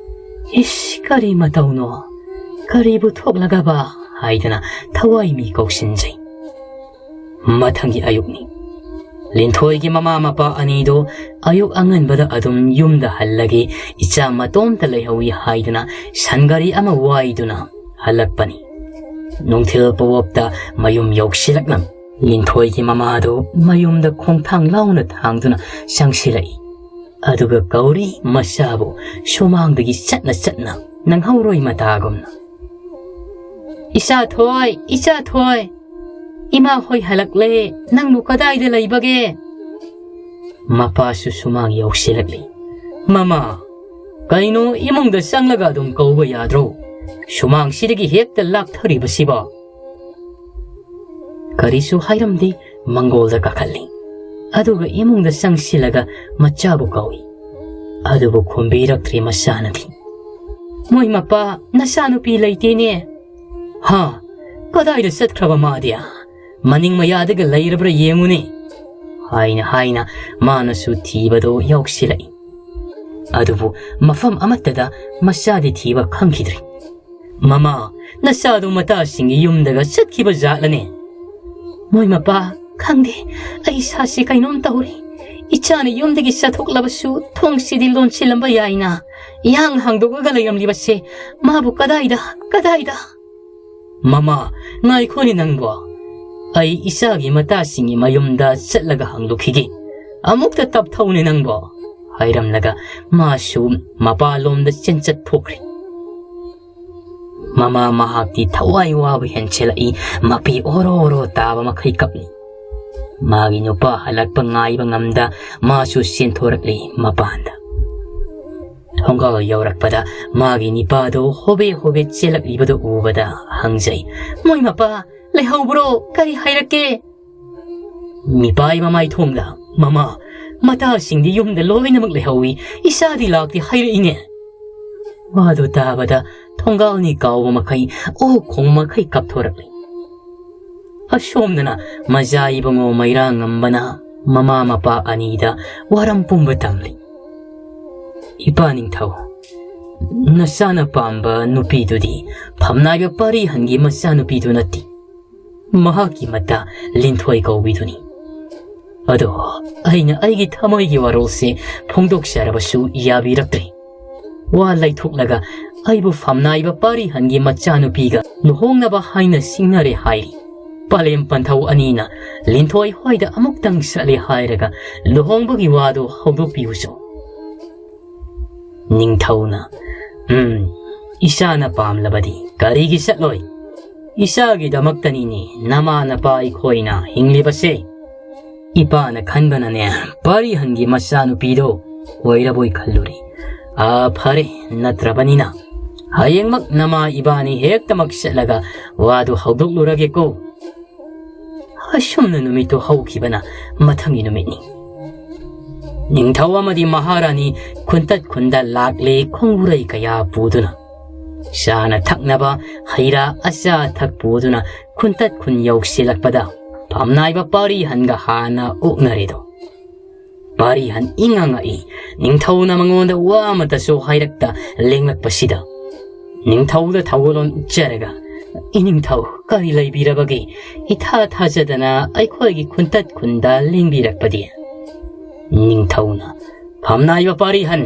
"ꯏꯁ, ꯀꯔꯤ ꯃꯇꯧꯅꯣ? ꯀꯔꯤꯕꯨ ꯊꯣꯛꯂꯒꯕ?" ꯍꯥꯏꯗꯅ ꯊꯋꯥꯏ ꯃꯤ ꯀꯧꯁꯤꯟꯖꯩ꯫ ꯃꯊꯪꯒꯤ ꯑꯌꯨꯛꯅꯤ꯫ ꯂꯤꯟꯊꯣꯏꯒꯤ ꯃꯃꯥ ꯃꯄꯥ ꯑꯅꯤꯗꯨ ꯑꯌꯨꯛ ꯑꯉꯟꯕꯗ ꯑꯗꯨꯝ ꯌꯨꯝꯗ ꯍꯜꯂꯒꯦ, ꯏꯆꯥ ꯃꯇꯣꯝꯇ ꯂꯩꯍꯧꯏ ꯍꯥꯏꯗꯨꯅ ꯁꯟꯒꯥꯔꯤ ꯑꯃ ꯋꯥꯏꯗꯨꯅ ꯍꯜꯂꯛꯄꯅꯤ꯫ ꯅꯨꯡꯊꯤꯜ ꯄꯣꯞꯇ ꯃꯌꯨꯝ ꯌꯧꯁꯤꯜꯂꯛꯂꯝꯃꯤ꯫ ꯂꯤꯟꯊꯣꯏꯒꯤ ꯃꯃꯥꯗꯨ ꯃꯌꯨꯝꯗ ꯈꯣꯡꯊꯥꯡ ꯂꯥꯎꯅ ꯊꯥꯡꯗꯨꯅ ꯆꯪꯁꯤꯜꯂꯛꯏ꯫ ꯑꯗꯨꯒ ꯀꯧꯔꯤ ꯃꯆꯥꯕꯨ ꯁꯨꯃꯥꯡꯗꯒꯤ ꯆꯠꯅ ꯆꯠꯅ ꯅꯪꯍꯧꯔꯣꯏ ꯃꯇꯥꯒꯨꯝꯅ꯫ "ꯏꯆꯥ ꯊꯣꯏ, ꯏꯆꯥ ꯊꯣꯏ, ꯏꯃꯥ ꯍꯣꯏ ꯍꯜꯂꯛꯂꯦ, ꯅꯪꯕꯨ ꯀꯗꯥꯏꯗ ꯂꯩꯕꯒꯦ?" ꯃꯄꯥꯁꯨ ꯁꯨꯃꯥꯡ ꯌꯧꯁꯤꯜꯂꯛꯂꯤ꯫ "ꯃꯃꯥ, ꯀꯩꯅꯣ ꯏꯃꯨꯡꯗ ꯆꯪꯂꯒ ꯑꯗꯨꯝ ꯀꯧꯕ ꯌꯥꯗ꯭ꯔꯣ? ꯁꯨꯃꯥꯡꯁꯤꯗꯒꯤ ꯍꯦꯛꯇ ꯂꯥꯛꯊꯔꯤꯕꯁꯤꯕꯣ?" ꯀꯔꯤꯁꯨ ꯍꯥꯏꯔꯝꯗꯦ, ꯃꯪꯒꯣꯜꯗ ꯀꯥꯈꯠꯂꯤ꯫ ꯑꯗꯨꯒ ꯏꯃꯨꯡꯗ ꯆꯪꯁꯤꯜꯂꯒ ꯃꯆꯥꯕꯨ ꯀꯧꯏ꯫ ꯑꯗꯨꯕꯨ ꯈꯨꯝꯕꯤꯔꯛꯇ꯭ꯔꯤ ꯃꯆꯥꯅꯗꯤ꯫ "ꯃꯣꯏ ꯃꯄꯥ, ꯅꯆꯥꯅꯨꯄꯤ ꯂꯩꯇꯦꯅꯦ?" "ꯍꯥ? ꯀꯗꯥꯏꯗ ꯆꯠꯈ꯭ꯔꯕ ꯃꯥꯗꯤ? ꯃꯅꯤꯡ ꯃꯌꯥꯗꯒ ꯂꯩꯔꯕ꯭ꯔꯥ ꯌꯦꯡꯉꯨꯅꯦ," ꯍꯥꯏꯅ ꯍꯥꯏꯅ ꯃꯥꯅꯁꯨ ꯊꯤꯕꯗꯣ ꯌꯥꯎꯁꯤꯜꯂꯛꯏ꯫ ꯑꯗꯨꯕꯨ ꯃꯐꯝ ꯑꯃꯠꯇꯗ ꯃꯆꯥꯗꯤ ꯊꯤꯕ ꯈꯪꯈꯤꯗ꯭ꯔꯦ꯫ "ꯃꯃꯥ, ꯅꯆꯥꯗꯣ ꯃꯇꯥꯁꯤꯡꯒꯤ ꯌꯨꯝꯗꯒ ꯆꯠꯈꯤꯕ ꯖꯥꯠꯂꯅꯦ?" "ꯃꯣꯏ ꯃꯄꯥ, ꯈꯪꯗꯦ, ꯑꯩ ꯏꯁꯥꯁꯤ ꯀꯩꯅꯣꯝ ꯇꯧꯔꯦ꯫ ꯏꯆꯥꯅ ꯌꯨꯝꯗꯒꯤ ꯆꯠꯊꯣꯛꯂꯕꯁꯨ ꯊꯣꯡꯁꯤꯗꯤ ꯂꯣꯟꯁꯤꯜꯂꯝꯕ ꯌꯥꯏꯅ, ꯏꯍꯥꯡ ꯍꯥꯡꯗꯣꯛꯂꯒ ꯂꯩꯔꯝꯂꯤꯕꯁꯦ, ꯃꯥꯕꯨ ꯀꯗꯥꯏꯗ, ꯀꯗꯥꯏꯗ?" "ꯃꯃꯥ, ꯉꯥꯏꯈꯣꯅꯦ ꯅꯪꯕꯣ꯫ ꯑꯩ ꯏꯆꯥꯒꯤ ꯃꯇꯥꯁꯤꯡꯒꯤ ꯃꯌꯨꯝꯗ ꯆꯠꯂꯒ ꯍꯪꯂꯨꯈꯤꯒꯦ꯫ ꯑꯃꯨꯛꯇ ꯇꯞꯊꯧꯅꯦ ꯅꯪꯕꯣ," ꯍꯥꯏꯔꯝꯂꯒ ꯃꯥꯁꯨ ꯃꯄꯥꯂꯣꯝꯗ ꯆꯦꯟꯆꯠ ꯊꯣꯛꯈ꯭ꯔꯦ꯫ ꯃꯃꯥ ꯃꯍꯥꯛꯇꯤ ꯊꯋꯥꯏ ꯋꯥꯕ ꯍꯦꯟꯁꯤꯜꯂꯛꯏ, ꯃꯄꯤ ꯑꯣꯔꯣ ꯑꯣꯔꯣ ꯇꯥꯕ ꯃꯈꯩ ꯀꯞꯂꯤ꯫ ꯃꯥꯒꯤ ꯅꯨꯄꯥ ꯍꯜꯂꯛꯄ ꯉꯥꯏꯕ ꯉꯝꯗ ꯃꯥꯁꯨ ꯆꯦꯟꯊꯣꯔꯛꯂꯤ ꯃꯄꯥꯟꯗ꯫ ꯊꯣꯡꯒꯥꯜ ꯌꯧꯔꯛꯄꯗ ꯃꯥꯒꯤ ꯅꯤꯄꯥꯗꯣ ꯍꯣꯕꯦ ꯍꯣꯕꯦ ꯆꯦꯜꯂꯛꯂꯤꯕꯗꯨ ꯎꯕꯗ ꯍꯪꯖꯩ, "ꯃꯣꯏ ꯃꯄꯥ, ꯂꯩꯍꯧꯕ꯭ꯔꯣ? ꯀꯔꯤ ꯍꯥꯏꯔꯛꯀꯦ?" ꯃꯤꯄꯥꯏ ꯃꯃꯥꯏ ꯊꯣꯡꯗ, "ꯃꯃꯥ, ꯃꯇꯥꯁꯤꯡꯗꯤ ꯌꯨꯝꯗ ꯂꯣꯏꯅꯃꯛ ꯂꯩꯍꯧꯏ, ꯏꯆꯥꯗꯤ ꯂꯥꯛꯇꯦ ꯍꯥꯏꯔꯛꯏꯅꯦ꯫" ꯋꯥꯗꯨ ꯇꯥꯕꯗ ꯊꯣꯡꯒꯥꯜꯅꯤ ꯀꯥꯎꯕ ꯃꯈꯩ, ꯑꯣꯛ ꯈꯣꯡ ꯃꯈꯩ ꯀꯞꯊꯣꯔꯛꯂꯤ꯫ ꯑꯁꯣꯝꯗꯅ ꯃꯖꯥ ꯏꯕꯨꯡꯉꯣ ꯃꯩꯔꯥꯉꯝꯕꯅ ꯃꯃꯥ ꯃꯄꯥ ꯑꯅꯤꯗ ꯋꯥꯔꯝ ꯄꯨꯝꯕ ꯇꯝꯂꯤ꯫ "ꯏꯄꯥ ꯅꯤꯡꯊꯧ, ꯅꯆꯥꯅ ꯄꯥꯝꯕ ꯅꯨꯄꯤꯗꯨꯗꯤ ꯐꯝꯅꯥꯏꯕ ꯄꯥꯔꯤꯍꯟꯒꯤ ꯃꯆꯥꯅꯨꯄꯤꯗꯨ ꯅꯠꯇꯦ꯫ ꯃꯍꯥꯛꯀꯤ ꯃꯇꯥ ꯂꯤꯟꯊꯣꯏ ꯀꯧꯕꯤꯗꯨꯅꯤ꯫ ꯑꯗꯣ ꯑꯩꯅ ꯑꯩꯒꯤ ꯊꯃꯣꯏꯒꯤ ꯋꯥꯔꯣꯜꯁꯦ ꯐꯣꯡꯗꯣꯛꯆꯔꯕꯁꯨ ꯌꯥꯕꯤꯔꯛꯇ꯭ꯔꯦ꯫ ꯋꯥ ꯂꯩꯊꯣꯛꯂꯒ ꯑꯩꯕꯨ ꯐꯝꯅꯥꯏꯕ ꯄꯥꯔꯤꯍꯟꯒꯤ ꯃꯆꯥꯅꯨꯄꯤꯒ ꯂꯨꯍꯣꯡꯅꯕ ꯍꯥꯏꯅ ꯁꯤꯡꯅꯔꯦ ꯍꯥꯏꯔꯤ꯫ ꯄꯂꯦꯝ ꯄꯟꯊꯧ ꯑꯅꯤꯅ ꯂꯤꯟꯊꯣꯏ ꯍꯣꯏꯗ ꯑꯃꯨꯛꯇꯪ ꯆꯠꯂꯦ ꯍꯥꯏꯔꯒ ꯂꯨꯍꯣꯡꯕꯒꯤ ꯋꯥꯗꯨ ꯍꯧꯗꯣꯛꯄꯤꯌꯨꯁꯨ꯫ ꯅꯤꯡꯊꯧꯅ, "ꯎꯝ, ꯏꯆꯥꯅ ꯄꯥꯝꯂꯕꯗꯤ ꯀꯔꯤꯒꯤ ꯆꯠꯂꯣꯏ? ꯏꯆꯥꯒꯤꯗꯃꯛꯇꯅꯤꯅꯦ ꯅꯃꯥ ꯅꯄꯥ ꯑꯩꯈꯣꯏꯅ ꯍꯤꯡꯂꯤꯕꯁꯦ꯫ ꯏꯄꯥꯅ ꯈꯟꯕꯅꯅꯦ, ꯄꯥꯔꯤꯍꯟꯒꯤ ꯃꯆꯥꯅꯨꯄꯤꯗꯣ ꯑꯣꯏꯔꯕꯣꯏ ꯈꯜꯂꯨꯔꯦ꯫ ꯑꯥ, ꯐꯔꯦ, ꯅꯠꯇ꯭ꯔꯕꯅꯤꯅ ꯍꯌꯦꯡꯃꯛ ꯅꯃꯥ ꯏꯕꯥꯅꯤ ꯍꯦꯛꯇꯃꯛ ꯆꯠꯂꯒ ꯋꯥꯗꯨ ꯍꯧꯗꯣꯛꯂꯨꯔꯒꯦꯀꯣ"꯫ ꯑꯁꯨꯝꯅ ꯅꯨꯃꯤꯠꯇꯨ ꯍꯧꯈꯤꯕꯅ ꯃꯊꯪꯒꯤ ꯅꯨꯃꯤꯠꯅꯤ꯫ ꯅꯤꯡꯊꯧ ꯑꯃꯗꯤ ꯃꯍꯥꯔꯥꯅꯤ ꯈꯨꯟꯇꯠ ꯈꯨꯟꯗ ꯂꯥꯛꯂꯦ, ꯈꯣꯡꯎꯔꯩ ꯀꯌꯥ ꯄꯨꯗꯨꯅ꯫ ꯆꯥꯅ ꯊꯛꯅꯕ ꯍꯩ ꯔꯥ ꯑꯆꯥ ꯑꯊꯛ ꯄꯨꯗꯨꯅ ꯈꯨꯟꯇꯠ ꯈꯨꯟ ꯌꯧꯁꯤꯜꯂꯛꯄꯗ ꯐꯝꯅꯥꯏꯕ ꯄꯥꯔꯤꯍꯟꯒ ꯍꯥꯟꯅ ꯑꯣꯛꯅꯔꯦꯗꯣ꯫ ꯄꯥꯔꯤꯍꯟ ꯏꯉꯥꯡ ꯉꯛꯏ꯫ ꯅꯤꯡꯊꯧꯅ ꯃꯉꯣꯟꯗ ꯋꯥ ꯑꯃꯠꯇꯁꯨ ꯍꯥꯏꯔꯛꯇ ꯂꯦꯡꯂꯛꯄꯁꯤꯗ꯫ ꯅꯤꯡꯊꯧꯗ ꯊꯧꯒꯜꯂꯣꯟ ꯎꯠꯆꯔꯒ, "ꯏꯅꯤꯡꯊꯧ, ꯀꯔꯤ ꯂꯩꯕꯤꯔꯕꯒꯦ? ꯏꯊꯥ ꯊꯥꯖꯗꯅ ꯑꯩꯈꯣꯏꯒꯤ ꯈꯨꯟꯇꯠ ꯈꯨꯟꯗ ꯂꯦꯡꯕꯤꯔꯛꯄꯗꯤ?" ꯅꯤꯡꯊꯧꯅ, "ꯐꯝꯅꯥꯏꯕ ꯄꯥꯔꯤꯍꯟ,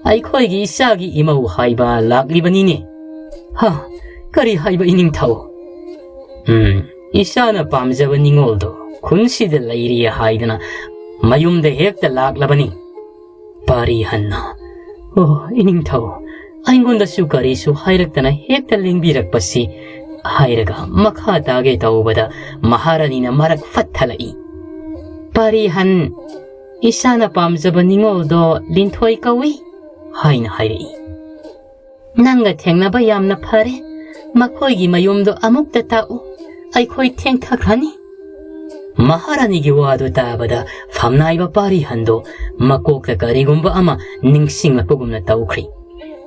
ꯑꯩꯈꯣꯏꯒꯤ ꯏꯆꯥꯒꯤ ꯏꯃꯧ ꯍꯥꯏꯕ ꯂꯥꯛꯂꯤꯕꯅꯤꯅꯦ"꯫ "ꯍꯥ? ꯀꯔꯤ ꯍꯥꯏꯕ ꯏꯅꯤꯡꯊꯧ?" "ꯎꯝ, ꯏꯆꯥꯅ ꯄꯥꯝꯖꯕ ꯅꯤꯡꯉꯣꯜꯗꯣ ꯈꯨꯟꯁꯤꯗ ꯂꯩꯔꯤ ꯍꯥꯏꯗꯅ ꯃꯌꯨꯝꯗ ꯍꯦꯛꯇ ꯂꯥꯛꯂꯕꯅꯤ"꯫ ꯄꯥꯔꯤꯍꯟꯅ, "ꯑꯣ, ꯏꯅꯤꯡꯊꯧ, ꯑꯩꯉꯣꯟꯗꯁꯨ ꯀꯔꯤꯁꯨ ꯍꯥꯏꯔꯛꯇꯅ ꯍꯦꯛꯇ ꯂꯦꯡꯕꯤꯔꯛꯄꯁꯤ" ꯍꯥꯏꯔꯒ ꯃꯈꯥ ꯇꯥꯒꯦ ꯇꯧꯕꯗ ꯃꯍꯥꯔꯥꯅꯤꯅ ꯃꯔꯛ ꯐꯠ ꯊꯠꯂꯛꯏ꯫ "ꯄꯥꯔꯤꯍꯟ, ꯏꯆꯥꯅ ꯄꯥꯝꯖꯕ ꯅꯤꯡꯉꯣꯜꯗꯣ ꯂꯤꯟꯊꯣꯏ ꯀꯧꯏ" ꯍꯥꯏꯅ ꯍꯥꯏꯔꯛꯏ꯫ "ꯅꯪꯒ ꯊꯦꯡꯅꯕ ꯌꯥꯝꯅ ꯐꯔꯦ꯫ ꯃꯈꯣꯏꯒꯤ ꯃꯌꯨꯝꯗꯣ ꯑꯃꯨꯛꯇ ꯇꯥꯛꯎ꯫ ꯑꯩꯈꯣꯏ ꯊꯦꯡꯊꯈ꯭ꯔꯅꯤ"꯫ ꯃꯍꯥꯔꯥꯅꯤꯒꯤ ꯋꯥꯗꯨ ꯇꯥꯕꯗ ꯐꯝꯅꯥꯏꯕ ꯄꯥꯔꯤꯍꯟꯗꯣ ꯃꯀꯣꯛꯇ ꯀꯔꯤꯒꯨꯝꯕ ꯑꯃ ꯅꯤꯡꯁꯤꯡꯂꯛꯄꯒꯨꯝꯅ ꯇꯧꯈ꯭ꯔꯦ꯫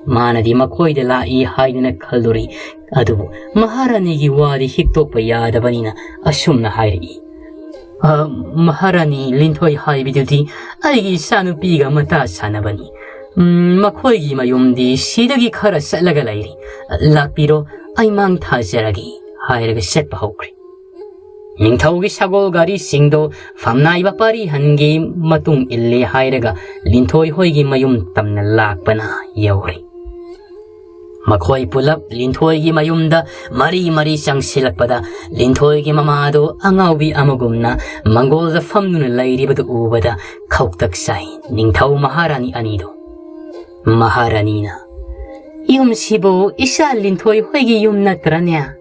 ꯃꯥꯅꯗꯤ ꯃꯈꯣꯏꯗ ꯂꯥꯛꯏ ꯍꯥꯏꯗꯨꯅ ꯈꯜꯂꯨꯔꯤ, ꯑꯗꯨꯕꯨ ꯃꯍꯥꯔꯥꯅꯤꯒꯤ ꯋꯥꯗꯤ ꯍꯤꯛꯇꯣꯛꯄ ꯌꯥꯗꯕꯅꯤꯅ ꯑꯁꯨꯝꯅ ꯍꯥꯏꯔꯛꯏ꯫ "ꯑ, ꯃꯍꯥꯔꯥꯅꯤ ꯂꯤꯟꯊꯣꯏ ꯍꯥꯏꯕꯤꯗꯨꯗꯤ ꯑꯩꯒꯤ ꯏꯆꯥꯅꯨꯄꯤꯒ ꯃꯇꯥ ꯁꯥꯟꯅꯕꯅꯤ꯫ ꯎꯝ, ꯃꯈꯣꯏꯒꯤ ꯃꯌꯨꯝꯗꯤ ꯁꯤꯗꯒꯤ ꯈꯔ ꯆꯠꯂꯒ ꯂꯩꯔꯤ꯫ ꯂꯥꯛꯄꯤꯔꯣ, ꯑꯩ ꯃꯥꯡ ꯊꯥꯖꯔꯒꯦ" ꯍꯥꯏꯔꯒ ꯆꯠꯄ ꯍꯧꯈ꯭ꯔꯦ꯫ ꯅꯤꯡꯊꯧꯒꯤ ꯁꯒꯣꯜ ꯒꯥꯔꯤꯁꯤꯡꯗꯣ ꯐꯝꯅꯥꯏꯕ ꯄꯥꯔꯤꯍꯟꯒꯤ ꯃꯇꯨꯡ ꯏꯜꯂꯦ ꯍꯥꯏꯔꯒ ꯂꯤꯟꯊꯣꯏ ꯍꯣꯏꯒꯤ ꯃꯌꯨꯝ ꯇꯝꯅ ꯂꯥꯛꯄꯅ ꯌꯧꯔꯦ꯫ ꯃꯈꯣꯏ ꯄꯨꯂꯞ ꯂꯤꯟꯊꯣꯏꯒꯤ ꯃꯌꯨꯝꯗ ꯃꯔꯤ ꯃꯔꯤ ꯆꯪꯁꯤꯜꯂꯛꯄꯗ ꯂꯤꯟꯊꯣꯏꯒꯤ ꯃꯃꯥꯗꯣ ꯑꯉꯥꯎꯕꯤ ꯑꯃꯒꯨꯝꯅ ꯃꯪꯒꯣꯜꯗ ꯐꯝꯗꯨꯅ ꯂꯩꯔꯤꯕꯗꯨ ꯎꯕꯗ ꯈꯧꯇꯛ ꯆꯥꯏ ꯅꯤꯡꯊꯧ ꯃꯍꯥꯔꯥꯅꯤ ꯑꯅꯤꯗꯣ꯫ ꯃꯍꯥꯔꯥꯅꯤꯅ, "ꯌꯨꯝꯁꯤꯕꯨ ꯏꯆꯥ ꯂꯤꯟꯊꯣꯏ ꯍꯣꯏꯒꯤ ꯌꯨꯝ ꯅꯠꯇ꯭ꯔꯅꯦ?"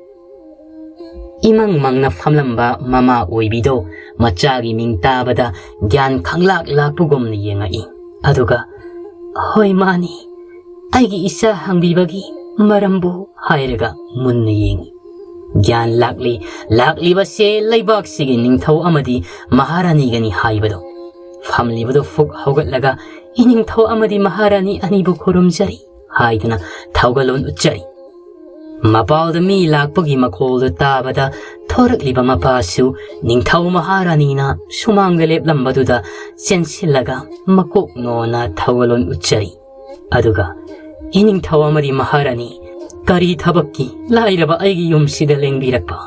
ꯏꯃꯪ ꯃꯪꯅ ꯐꯝꯂꯝꯕ ꯃꯃꯥ ꯑꯣꯏꯕꯤꯗꯣ ꯃꯆꯥꯒꯤ ꯃꯤꯡ ꯇꯥꯕꯗ ꯒ꯭ꯌꯥꯟ ꯈꯪꯂꯥꯛ ꯂꯥꯛꯄꯒꯨꯝꯅ ꯌꯦꯡꯉꯛꯏ꯫ ꯑꯗꯨꯒ, "ꯍꯣꯏ, ꯃꯥꯅꯤ꯫ ꯑꯩꯒꯤ ꯏꯆꯥ ꯍꯪꯕꯤꯕꯒꯤ ꯃꯔꯝꯕꯨ?" ꯍꯥꯏꯔꯒ ꯃꯨꯟꯅ ꯌꯦꯡꯉꯤ꯫ ꯒ꯭ꯌꯥꯟ ꯂꯥꯛꯂꯤ, ꯂꯥꯛꯂꯤꯕꯁꯦ ꯂꯩꯕꯥꯛꯁꯤꯒꯤ ꯅꯤꯡꯊꯧ ꯑꯃꯗꯤ ꯃꯍꯥꯔꯥꯅꯤꯒꯅꯤ ꯍꯥꯏꯕꯗꯣ꯫ ꯐꯝꯂꯤꯕꯗꯨ ꯐꯨꯛ ꯍꯧꯒꯠꯂꯒ, "ꯏꯅꯤꯡꯊꯧ ꯑꯃꯗꯤ ꯃꯍꯥꯔꯥꯅꯤ ꯑꯅꯤꯕꯨ ꯈꯨꯔꯨꯝꯖꯔꯤ" ꯍꯥꯏꯗꯨꯅ ꯊꯧꯒꯜꯂꯣꯟ ꯎꯠꯆꯔꯤ꯫ ꯃꯄꯥꯜꯗ ꯃꯤ ꯂꯥꯛꯄꯒꯤ ꯃꯈꯣꯜꯗꯨ ꯇꯥꯕꯗ ꯊꯣꯔꯛꯂꯤꯕ ꯃꯄꯥꯁꯨ ꯅꯤꯡꯊꯧ ꯃꯍꯥꯔꯥꯅꯤꯅ ꯁꯨꯃꯥꯡꯗ ꯂꯦꯞꯂꯝꯕꯗꯨꯗ ꯆꯦꯟꯁꯤꯜꯂꯒ ꯃꯀꯣꯛ ꯅꯣꯟꯅ ꯊꯧꯒꯜꯂꯣꯟ ꯎꯠꯆꯔꯤ꯫ ꯑꯗꯨꯒ, "ꯏꯅꯤꯡꯊꯧ ꯑꯃꯗꯤ ꯃꯍꯥꯔꯥꯅꯤ, ꯀꯔꯤ ꯊꯕꯛꯀꯤ ꯂꯥꯏꯔꯕ ꯑꯩꯒꯤ ꯌꯨꯝꯁꯤꯗ ꯂꯦꯡꯕꯤꯔꯛꯄ?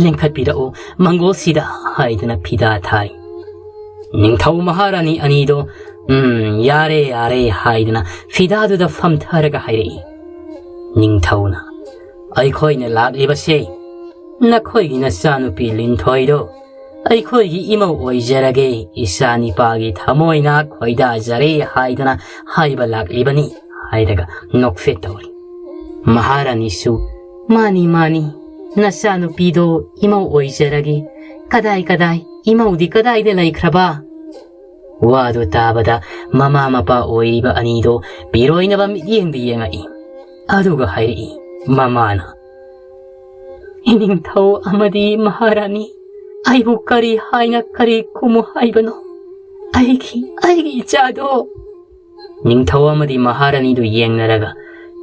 ꯂꯦꯡꯈꯠꯄꯤꯔꯛꯎ ꯃꯪꯒꯣꯜꯁꯤꯗ" ꯍꯥꯏꯗꯨꯅ ꯐꯤꯗꯥ ꯊꯥꯏ꯫ ꯅꯤꯡꯊꯧ ꯃꯍꯥꯔꯥꯅꯤ ꯑꯅꯤꯗꯣ, "ꯎꯝ, ꯌꯥꯔꯦ, ꯌꯥꯔꯦ" ꯍꯥꯏꯗꯨꯅ ꯐꯤꯗꯥꯗꯨꯗ ꯐꯝꯊꯔꯒ ꯍꯥꯏꯔꯛꯏ꯫ ꯅꯤꯡꯊꯧꯅ, "ꯑꯩꯈꯣꯏꯅ ꯂꯥꯛꯂꯤꯕꯁꯦ ꯅꯈꯣꯏꯒꯤ ꯅꯆꯥꯅꯨꯄꯤ ꯂꯤꯟꯊꯣꯏꯗꯣ ꯑꯩꯈꯣꯏꯒꯤ ꯏꯃꯧ ꯑꯣꯏꯖꯔꯒꯦ, ꯏꯆꯥ ꯅꯤꯄꯥꯒꯤ ꯊꯃꯣꯏꯅ ꯈꯣꯏꯗꯥꯖꯔꯦ ꯍꯥꯏꯗꯨꯅ ꯍꯥꯏꯕ ꯂꯥꯛꯂꯤꯕꯅꯤ" ꯍꯥꯏꯔꯒ ꯅꯣꯛꯐꯦꯠ ꯇꯧꯔꯤ꯫ ꯃꯍꯥꯔꯥꯅꯤꯁꯨ, "ꯃꯥꯅꯤ, ꯃꯥꯅꯤ, ꯅꯆꯥꯅꯨꯄꯤꯗꯣ ꯏꯃꯧ ꯑꯣꯏꯖꯔꯒꯦ꯫ ꯀꯗꯥꯏ, ꯀꯗꯥꯏ, ꯏꯃꯧꯗꯤ ꯀꯗꯥꯏꯗ ꯂꯩꯈ꯭ꯔꯕ?" ꯋꯥꯗꯨ ꯇꯥꯕꯗ ꯃꯃꯥ ꯃꯄꯥ ꯑꯣꯏꯔꯤꯕ ꯑꯅꯤꯗꯣ ꯄꯤꯔꯣꯏꯅꯕ ꯃꯤꯠꯌꯦꯡꯗ ꯌꯦꯡꯉꯛꯏ꯫ ꯑꯗꯨꯒ ꯍꯥꯏꯔꯛꯏ ꯃꯃꯥꯅ, "ꯏꯅꯤꯡꯊꯧ ꯑꯃꯗꯤ ꯃꯍꯥꯔꯥꯅꯤ, ꯑꯩꯕꯨ ꯀꯔꯤ ꯍꯥꯏꯅ ꯀꯔꯤ ꯈꯨꯝꯃꯨ ꯍꯥꯏꯕꯅꯣ? ꯑꯩꯒꯤ, ꯑꯩꯒꯤ ꯏꯆꯥꯗꯣ!" ꯅꯤꯡꯊꯧ ꯑꯃꯗꯤ ꯃꯍꯥꯔꯥꯅꯤꯗꯨ ꯌꯦꯡꯅꯔꯒ,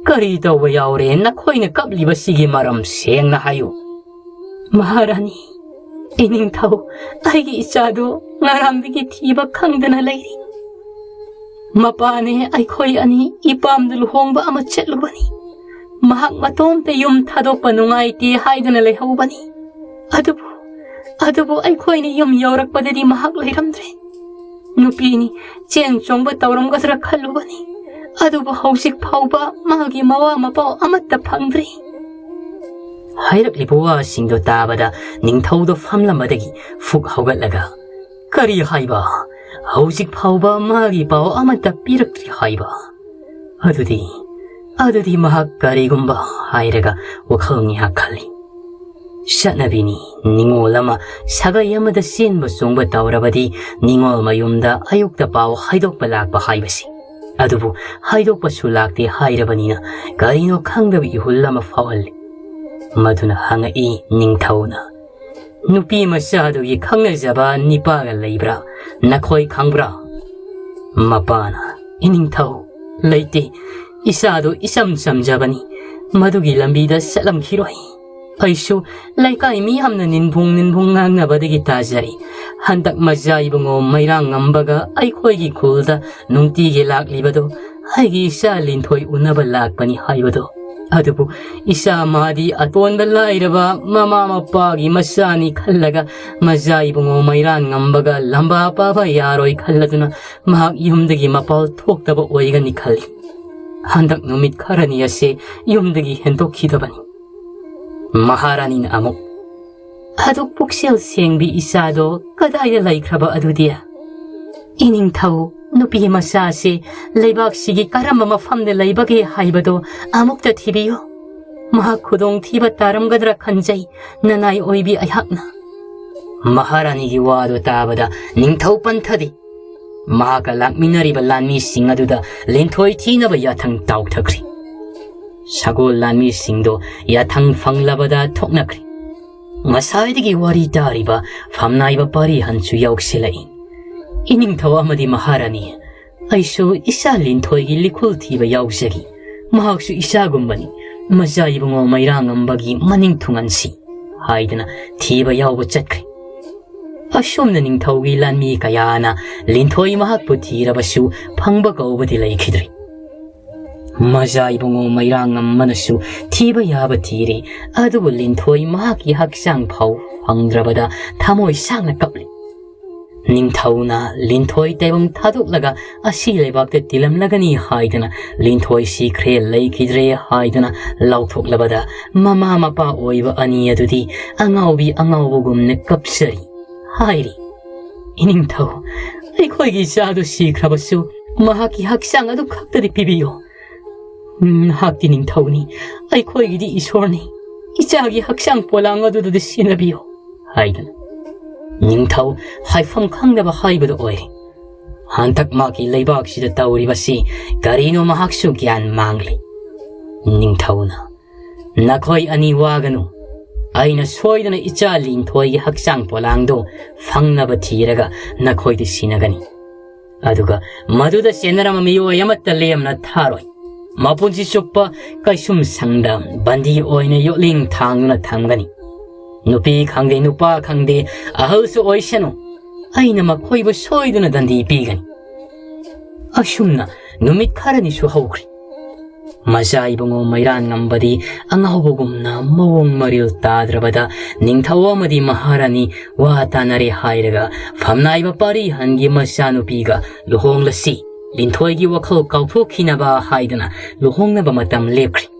"ꯀꯔꯤ ꯇꯧꯕ ꯌꯥꯎꯔꯦ? ꯅꯈꯣꯏꯅ ꯀꯞꯂꯤꯕꯁꯤꯒꯤ ꯃꯔꯝ ꯁꯦꯡꯅ ꯍꯥꯏꯌꯨ꯫" "ꯃꯍꯥꯔꯥꯅꯤ, ꯏꯅꯤꯡꯊꯧ, ꯑꯩꯒꯤ ꯏꯆꯥꯗꯣ ꯉꯔꯥꯡꯗꯒꯤ ꯊꯤꯕ ꯈꯪꯗꯅ ꯂꯩꯔꯤ꯫ ꯃꯄꯥꯅꯦ ꯑꯩꯈꯣꯏ ꯑꯅꯤ ꯏꯄꯥꯝꯗ ꯂꯨꯍꯣꯡꯕ ꯑꯃ ꯆꯠꯂꯨꯕꯅꯤ꯫ ꯃꯍꯥꯛ ꯃꯇꯣꯝꯇ ꯌꯨꯝ ꯊꯥꯗꯣꯛꯄ ꯅꯨꯡꯉꯥꯏꯇꯦ ꯍꯥꯏꯗꯨꯅ ꯂꯩꯍꯧꯕꯅꯤ꯫ ꯑꯗꯨꯕꯨ, ꯑꯗꯨꯕꯨ ꯑꯩꯈꯣꯏꯅ ꯌꯨꯝ ꯌꯧꯔꯛꯄꯗꯗꯤ ꯃꯍꯥꯛ ꯂꯩꯔꯝꯗ꯭ꯔꯦ꯫ ꯅꯨꯄꯤꯅꯤ, ꯆꯦꯟ ꯆꯣꯡꯕ ꯇꯧꯔꯝꯒꯗ꯭ꯔꯥ ꯈꯜꯂꯨꯕꯅꯤ, ꯑꯗꯨꯕꯨ ꯍꯧꯖꯤꯛ ꯐꯥꯎꯕ ꯃꯥꯒꯤ ꯃꯋꯥ ꯃꯄꯥꯎ ꯑꯃꯠꯇ ꯐꯪꯗ꯭ꯔꯤ꯫ ꯍꯥꯏꯔꯛꯂꯤꯕ ꯋꯥꯁꯤꯡꯗꯨ ꯇꯥꯕꯗ ꯅꯤꯡꯊꯧꯗꯣ ꯐꯝꯂꯝꯕꯗꯒꯤ ꯐꯨꯛ ꯍꯧꯒꯠꯂꯒ, "ꯀꯔꯤ ꯍꯥꯏꯕ? ꯍꯧꯖꯤꯛ ꯐꯥꯎꯕ ꯃꯥꯒꯤ ꯄꯥꯎ ꯑꯃꯠꯇ ꯄꯤꯔꯛꯇ꯭ꯔꯤ ꯍꯥꯏꯕ? ꯑꯗꯨꯗꯤ, ꯑꯗꯨꯗꯤ ꯃꯍꯥꯛ ꯀꯔꯤꯒꯨꯝꯕ" ꯍꯥꯏꯔꯒ ꯋꯥꯈꯜ ꯉꯥꯏꯍꯥꯛ ꯈꯜꯂꯤ꯫ ꯆꯠꯅꯕꯤꯅꯤ, ꯅꯤꯉꯣꯜ ꯑꯃ ꯁꯥꯒꯩ ꯑꯃꯗ ꯆꯦꯟꯕ ꯆꯣꯡꯕ ꯇꯧꯔꯕꯗꯤ ꯅꯤꯉꯣꯜ ꯃꯌꯨꯝꯗ ꯑꯌꯨꯛꯇ ꯄꯥꯎ ꯍꯥꯏꯗꯣꯛꯄ ꯂꯥꯛꯄ ꯍꯥꯏꯕꯁꯤ꯫ ꯑꯗꯨꯕꯨ ꯍꯥꯏꯗꯣꯛꯄꯁꯨ ꯂꯥꯛꯇꯦ ꯍꯥꯏꯔꯕꯅꯤꯅ ꯀꯔꯤꯅꯣ ꯈꯪꯗꯕ ꯏꯍꯨꯜ ꯑꯃ ꯐꯥꯎꯍꯜꯂꯤ꯫ ꯃꯗꯨꯅ ꯍꯪꯉꯛꯏ ꯅꯤꯡꯊꯧꯅ, "ꯅꯨꯄꯤ ꯃꯆꯥꯗꯨꯒꯤ ꯈꯪꯅꯖꯕ ꯅꯤꯄꯥꯒ ꯂꯩꯕ꯭ꯔꯥ? ꯅꯈꯣꯏ ꯈꯪꯕ꯭ꯔꯥ?" ꯃꯄꯥꯅ, "ꯏꯅꯤꯡꯊꯧ, ꯂꯩꯇꯦ꯫ ꯏꯆꯥꯗꯨ ꯏꯆꯝ ꯆꯝꯖꯕꯅꯤ꯫ ꯃꯗꯨꯒꯤ ꯂꯝꯕꯤꯗ ꯆꯠꯂꯝꯈꯤꯔꯣꯏ꯫ ꯑꯩꯁꯨ ꯂꯩꯀꯥꯏ ꯃꯤꯌꯥꯝꯅ ꯅꯤꯟꯕꯨꯡ ꯅꯤꯟꯕꯨꯡ ꯉꯥꯡꯅꯕꯗꯒꯤ ꯇꯥꯖꯔꯤ꯫ ꯍꯟꯗꯛ ꯃꯖꯥ ꯏꯕꯨꯡꯉꯣ ꯃꯩꯔꯥꯡꯉꯝꯕꯒ ꯑꯩꯈꯣꯏꯒꯤ ꯈꯨꯜꯗ ꯅꯨꯡꯇꯤꯒꯤ ꯂꯥꯛꯂꯤꯕꯗꯨ ꯑꯩꯒꯤ ꯏꯆꯥ ꯂꯤꯟꯊꯣꯏ ꯎꯅꯕ ꯂꯥꯛꯄꯅꯤ ꯍꯥꯏꯕꯗꯨ꯫ ꯑꯗꯨꯕꯨ ꯏꯆꯥ ꯃꯥꯗꯤ ꯑꯇꯣꯟꯕ ꯂꯥꯏꯔꯕ ꯃꯃꯥ ꯃꯄꯥꯒꯤ ꯃꯆꯥꯅꯤ ꯈꯜꯂꯒ ꯃꯖꯥ ꯏꯕꯨꯡꯉꯣ ꯃꯩꯔꯥꯡꯉꯝꯕꯒ ꯂꯝꯕꯥ ꯄꯥꯕ ꯌꯥꯔꯣꯏ ꯈꯜꯂꯗꯨꯅ ꯃꯍꯥꯛ ꯌꯨꯝꯗꯒꯤ ꯃꯄꯥꯜ ꯊꯣꯛꯇꯕ ꯑꯣꯏꯒꯅꯤ ꯈꯜꯂꯤ꯫ ꯍꯟꯗꯛ ꯅꯨꯃꯤꯠ ꯈꯔꯅꯤ ꯑꯁꯦ ꯌꯨꯝꯗꯒꯤ ꯍꯦꯟꯗꯣꯛꯈꯤꯗꯕꯅꯤ꯫" ꯃꯍꯥꯔꯥꯅꯤꯅ ꯑꯃꯨꯛ, "ꯑꯗꯨ ꯄꯨꯛꯆꯦꯜ ꯁꯦꯡꯕꯤ ꯏꯆꯥꯗꯣ ꯀꯗꯥꯏꯗ ꯂꯩꯈ꯭ꯔꯕ ꯑꯗꯨꯗꯤ?" "ꯏꯅꯤꯡꯊꯧ, ꯅꯨꯄꯤ ꯃꯆꯥꯁꯤ ꯂꯩꯕꯥꯛꯁꯤꯒꯤ ꯀꯔꯝꯕ ꯃꯐꯝꯗ ꯂꯩꯕꯒꯦ ꯍꯥꯏꯕꯗꯣ ꯑꯃꯨꯛꯇ ꯊꯤꯕꯤꯌꯨ꯫ ꯃꯍꯥꯛ ꯈꯨꯗꯣꯡꯊꯤꯕ ꯇꯥꯔꯝꯒꯗ꯭ꯔꯥ ꯈꯟꯖꯩ, ꯅꯅꯥꯏ ꯑꯣꯏꯕꯤ ꯑꯩꯍꯥꯛꯅ꯫" ꯃꯍꯥꯔꯥꯅꯤꯒꯤ ꯋꯥꯗꯨ ꯇꯥꯕꯗ ꯅꯤꯡꯊꯧ ꯄꯟꯊꯗꯦ꯫ ꯃꯍꯥꯛꯀ ꯂꯥꯛꯃꯤꯟꯅꯔꯤꯕ ꯂꯥꯟꯃꯤꯁꯤꯡ ꯑꯗꯨꯗ ꯂꯤꯟꯊꯣꯏ ꯊꯤꯅꯕ ꯌꯥꯊꯪ ꯇꯥꯎꯊꯈ꯭ꯔꯤ꯫ ꯁꯒꯣꯜ ꯂꯥꯟꯃꯤꯁꯤꯡꯗꯣ ꯌꯥꯊꯪ ꯐꯪꯂꯕꯗ ꯊꯣꯛꯅꯈ꯭ꯔꯤ꯫ ꯉꯁꯥꯏꯗꯒꯤ ꯋꯥꯔꯤ ꯇꯥꯔꯤꯕ ꯐꯝꯅꯥꯏꯕ ꯄꯥꯔꯤ ꯍꯟꯁꯨ ꯌꯥꯎꯁꯤꯜꯂꯛꯏ꯫ "ꯏꯅꯤꯡꯊꯧ ꯑꯃꯗꯤ ꯃꯍꯥꯔꯥꯅꯤ, ꯑꯩꯁꯨ ꯏꯆꯥ ꯂꯤꯟꯊꯣꯏꯒꯤ ꯂꯤꯈꯨꯜ ꯊꯤꯕ ꯌꯥꯎꯖꯒꯦ꯫ ꯃꯍꯥꯛꯁꯨ ꯏꯆꯥꯒꯨꯝꯕꯅꯤ꯫ ꯃꯆꯥ ꯏꯕꯨꯡꯉꯣ ꯃꯩꯔꯥꯉꯝꯕꯒꯤ ꯃꯅꯤꯡ ꯊꯨꯡꯍꯟꯁꯤ" ꯍꯥꯏꯗꯨꯅ ꯊꯤꯕ ꯌꯥꯎꯕ ꯆꯠꯈ꯭ꯔꯦ꯫ ꯑꯁꯣꯝꯅ ꯅꯤꯡꯊꯧꯒꯤ ꯂꯥꯟꯃꯤ ꯀꯌꯥꯅ ꯂꯤꯟꯊꯣꯏ ꯃꯍꯥꯛꯄꯨ ꯊꯤꯔꯕꯁꯨ ꯐꯪꯕ ꯀꯧꯕꯗꯤ ꯂꯩꯈꯤꯗ꯭ꯔꯦ꯫ ꯃꯖꯥ ꯏꯕꯨꯡꯉꯣ ꯃꯩꯔꯥꯡꯉꯝꯕꯅꯁꯨ ꯊꯤꯕ ꯌꯥꯕ ꯊꯤꯔꯦ, ꯑꯗꯨꯕꯨ ꯂꯤꯟꯊꯣꯏ ꯃꯍꯥꯛꯀꯤ ꯍꯛꯆꯥꯡ ꯐꯥꯎ ꯐꯪꯗ꯭ꯔꯕꯗ ꯊꯃꯣꯏ ꯁꯥꯡꯅ ꯀꯞꯂꯤ꯫ ꯅꯤꯡꯊꯧꯅ ꯂꯤꯟꯊꯣꯏ ꯇꯥꯏꯕꯪ ꯊꯥꯗꯣꯛꯂꯒ ꯑꯁꯤ ꯂꯩꯕꯥꯛꯇ ꯇꯤꯜꯂꯝꯂꯒꯅꯤ ꯍꯥꯏꯗꯅ, ꯂꯤꯟꯊꯣꯏ ꯁꯤꯈ꯭ꯔꯦ, ꯂꯩꯈꯤꯗ꯭ꯔꯦ ꯍꯥꯏꯗꯅ ꯂꯥꯎꯊꯣꯛꯂꯕꯗ, ꯃꯃꯥ ꯃꯄꯥ ꯑꯣꯏꯕ ꯑꯅꯤ ꯑꯗꯨꯗꯤ ꯑꯉꯥꯎꯕꯤ ꯑꯉꯥꯎꯕꯒꯨꯝꯅ ꯀꯞꯆꯔꯤ꯫ ꯍꯥꯏꯔꯤ, "ꯏꯅꯤꯡꯊꯧ, ꯑꯩꯈꯣꯏꯒꯤ ꯏꯆꯥꯗꯨ ꯁꯤꯈ꯭ꯔꯕꯁꯨ ꯃꯍꯥꯛꯀꯤ ꯍꯛꯆꯥꯡ ꯑꯗꯨ ꯈꯛꯇꯗꯤ ꯄꯤꯕꯤꯌꯨ꯫ ꯃꯍꯥꯛꯇꯤ ꯅꯤꯡꯊꯧꯅꯤ, ꯑꯩꯈꯣꯏꯒꯤꯗꯤ ꯏꯁꯣꯔꯅꯤ꯫ ꯏꯆꯥꯒꯤ ꯍꯛꯆꯥꯡ ꯄꯣꯂꯥꯡ ꯑꯗꯨꯗꯗꯤ ꯁꯤꯟꯅꯕꯤꯌꯨ" ꯍꯥꯏꯗꯅ꯫ ꯅꯤꯡꯊꯧ ꯍꯥꯏꯐꯝ ꯈꯪꯗꯕ ꯍꯥꯏꯕꯗꯨ ꯑꯣꯏꯔꯦ꯫ ꯍꯟꯗꯛ ꯃꯥꯒꯤ ꯂꯩꯕꯥꯛꯁꯤꯗ ꯇꯧꯔꯤꯕꯁꯤ ꯀꯔꯤꯅꯣ ꯃꯍꯥꯛꯁꯨ ꯒ꯭ꯌꯥꯟ ꯃꯥꯡꯂꯤ꯫ ꯅꯤꯡꯊꯧꯅ, "ꯅꯈꯣꯏ ꯑꯅꯤ ꯋꯥꯒꯅꯨ, ꯑꯩꯅ ꯁꯣꯏꯗꯅ ꯏꯆꯥ ꯂꯤꯟꯊꯣꯏꯒꯤ ꯍꯛꯆꯥꯡ ꯄꯣꯂꯥꯡꯗꯨ ꯐꯪꯅꯕ ꯊꯤꯔꯒ ꯅꯈꯣꯏꯗ ꯁꯤꯟꯅꯒꯅꯤ꯫ ꯑꯗꯨꯒ ꯃꯗꯨꯗ ꯆꯦꯟꯅꯔꯝꯕ ꯃꯤꯑꯣꯏ ꯑꯃꯠꯇ ꯂꯦꯝꯅ ꯊꯥꯔꯣꯏ꯫ ꯃꯄꯨꯟꯁꯤ ꯆꯨꯞꯄ ꯀꯩꯁꯨꯝ ꯁꯪꯗ ꯕꯟꯗꯤ ꯑꯣꯏꯅ ꯌꯣꯠꯂꯤꯡ ꯊꯥꯡꯗꯨꯅ ꯊꯝꯒꯅꯤ꯫ ꯅꯨꯄꯤ ꯈꯪꯗꯦ, ꯅꯨꯄꯥ ꯈꯪꯗꯦ, ꯑꯍꯜꯁꯨ ꯑꯣꯏꯁꯅꯨ, ꯑꯩꯅ ꯃꯈꯣꯏꯕꯨ ꯁꯣꯏꯗꯅ ꯗꯟꯗꯤ ꯄꯤꯒꯅꯤ"꯫ ꯑꯁꯨꯝꯅ ꯅꯨꯃꯤꯠ ꯈꯔꯅꯤꯁꯨ ꯍꯧꯈ꯭ꯔꯦ꯫ ꯃꯆꯥ ꯏꯕꯨꯡꯉꯣ ꯃꯩꯔꯥꯟ ꯉꯝꯕꯗꯤ ꯑꯉꯥꯎꯕꯒꯨꯝꯅ ꯃꯑꯣꯡ ꯃꯔꯤꯜ ꯇꯥꯗ꯭ꯔꯕꯗ, ꯅꯤꯡꯊꯧ ꯑꯃꯗꯤ ꯃꯍꯥꯔꯥꯅꯤ ꯋꯥ ꯇꯥꯅꯔꯦ ꯍꯥꯏꯔꯒ, ꯐꯝꯅꯥꯏꯕ ꯄꯥꯔꯤꯍꯟꯒꯤ ꯃꯆꯥꯅꯨꯄꯤꯒ ꯂꯨꯍꯣꯡꯂꯁꯤ, ꯂꯤꯟꯊꯣꯏꯒꯤ ꯋꯥꯈꯜ ꯀꯥꯎꯊꯣꯛꯈꯤꯅꯕ ꯍꯥꯏꯗꯨꯅ ꯂꯨꯍꯣꯡꯅꯕ ꯃꯇꯝ ꯂꯦꯞꯈ꯭ꯔꯦ꯫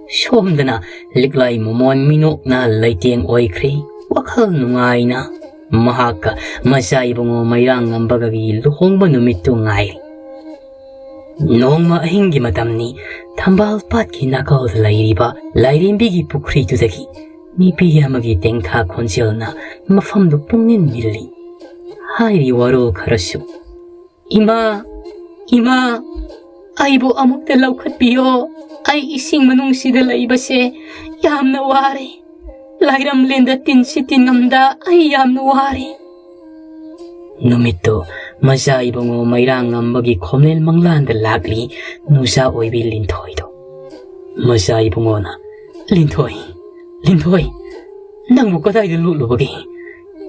ꯁꯣꯝꯗꯅ ꯂꯤꯛꯂꯥꯏ ꯃꯃꯣꯟ ꯃꯤꯅꯣꯛꯅ ꯂꯩꯇꯦꯡ ꯑꯣꯏꯈ꯭ꯔꯦ꯫ ꯋꯥꯈꯜ ꯅꯨꯡꯉꯥꯏꯅ ꯃꯍꯥꯛꯀ ꯃꯆꯥ ꯏꯕꯨꯡꯉꯣ ꯃꯩꯔꯥꯡ ꯉꯝꯕꯒꯒꯤ ꯂꯨꯍꯣꯡꯕ ꯅꯨꯃꯤꯠꯇꯨ ꯉꯥꯏꯔꯤ꯫ ꯅꯣꯡꯃ ꯑꯍꯤꯡꯒꯤ ꯃꯇꯝꯅꯤ꯫ ꯊꯝꯕꯥꯜ ꯄꯥꯠꯀꯤ ꯅꯥꯀꯜꯗ ꯂꯩꯔꯤꯕ ꯂꯥꯏꯔꯦꯝꯕꯤꯒꯤ ꯄꯨꯈ꯭ꯔꯤꯗꯨꯗꯒꯤ ꯅꯨꯄꯤ ꯑꯃꯒꯤ ꯇꯦꯡꯊꯥ ꯈꯣꯟꯖꯦꯜꯅ ꯃꯐꯝꯗꯨ ꯄꯨꯡꯅꯤꯟ ꯅꯤꯜꯂꯤ꯫ ꯍꯥꯏꯔꯤ ꯋꯥꯔꯣꯜ ꯈꯔꯁꯨ꯫ "ꯏꯃꯥ, ꯏꯃꯥ, ꯑꯩꯕꯨ ꯑꯃꯨꯛꯇ ꯂꯧꯈꯠꯄꯤꯌꯣ꯫ ꯑꯩ ꯏꯁꯤꯡ ꯃꯅꯨꯡꯁꯤꯗ ꯂꯩꯕꯁꯦ ꯌꯥꯝꯅ ꯋꯥꯔꯦ꯫ ꯂꯥꯏꯔꯝꯂꯦꯟꯗ ꯇꯤꯟꯁꯤ ꯇꯤꯟꯉꯝꯗ ꯑꯩ ꯌꯥꯝꯅ ꯋꯥꯔꯦ"꯫ ꯅꯨꯃꯤꯠꯇꯨ ꯃꯆꯥ ꯏꯕꯨꯡꯉꯣ ꯃꯩꯔꯥꯡ ꯉꯝꯕꯒꯤ ꯈꯣꯝꯂꯦꯟ ꯃꯪꯂꯥꯟꯗ ꯂꯥꯛꯂꯤ ꯅꯨꯡꯖꯥ ꯑꯣꯏꯕꯤ ꯂꯤꯟꯊꯣꯏꯗꯣ꯫ ꯃꯆꯥ ꯏꯕꯨꯡꯉꯣꯅ, "ꯂꯤꯟꯊꯣꯏ, ꯂꯤꯟꯊꯣꯏ, ꯅꯪꯕꯨ ꯀꯗꯥꯏꯗ ꯂꯣꯠꯂꯨꯕꯒꯦ?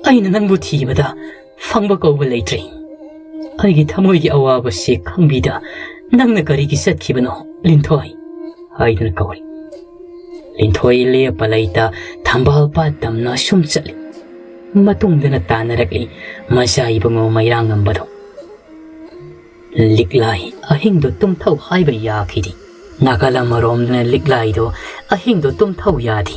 ꯑꯩꯅ ꯅꯪꯕꯨ ꯊꯤꯕꯗ ꯐꯪꯕ ꯀꯧꯕ ꯂꯩꯇ꯭ꯔꯦ꯫ ꯑꯩꯒꯤ ꯊꯃꯣꯏꯒꯤ ꯑꯋꯥꯕꯁꯤ ꯈꯪꯕꯤꯗ "ꯅꯪꯅ ꯀꯔꯤꯒꯤ ꯆꯠꯈꯤꯕꯅꯣ, ꯂꯤꯟꯊꯣꯏ?" ꯍꯥꯏꯗꯨꯅ ꯀꯧꯔꯤ꯫ ꯂꯤꯟꯊꯣꯏ ꯂꯦꯞꯄ ꯂꯩꯇ ꯊꯝꯕꯥꯜ ꯄꯥꯠ ꯇꯝꯅ ꯁꯨꯝ ꯆꯠꯂꯤ꯫ ꯃꯇꯨꯡꯗꯅ ꯇꯥꯟꯅꯔꯛꯂꯤ ꯃꯆꯥ ꯏꯕꯨꯡꯉꯣ ꯃꯩꯔꯥꯡꯉꯝꯕꯗꯣ꯫ "ꯂꯤꯛꯂꯥꯏ, ꯑꯍꯤꯡꯗꯣ ꯇꯨꯝꯊꯧ ꯍꯥꯏꯕ ꯌꯥꯈꯤꯗꯦ꯫ ꯅꯥꯀꯜ ꯑꯃꯔꯣꯝꯗꯅ ꯂꯤꯛꯂꯥꯏꯗꯣ ꯑꯍꯤꯡꯗꯣ ꯇꯨꯝꯊꯧ ꯌꯥꯗꯦ꯫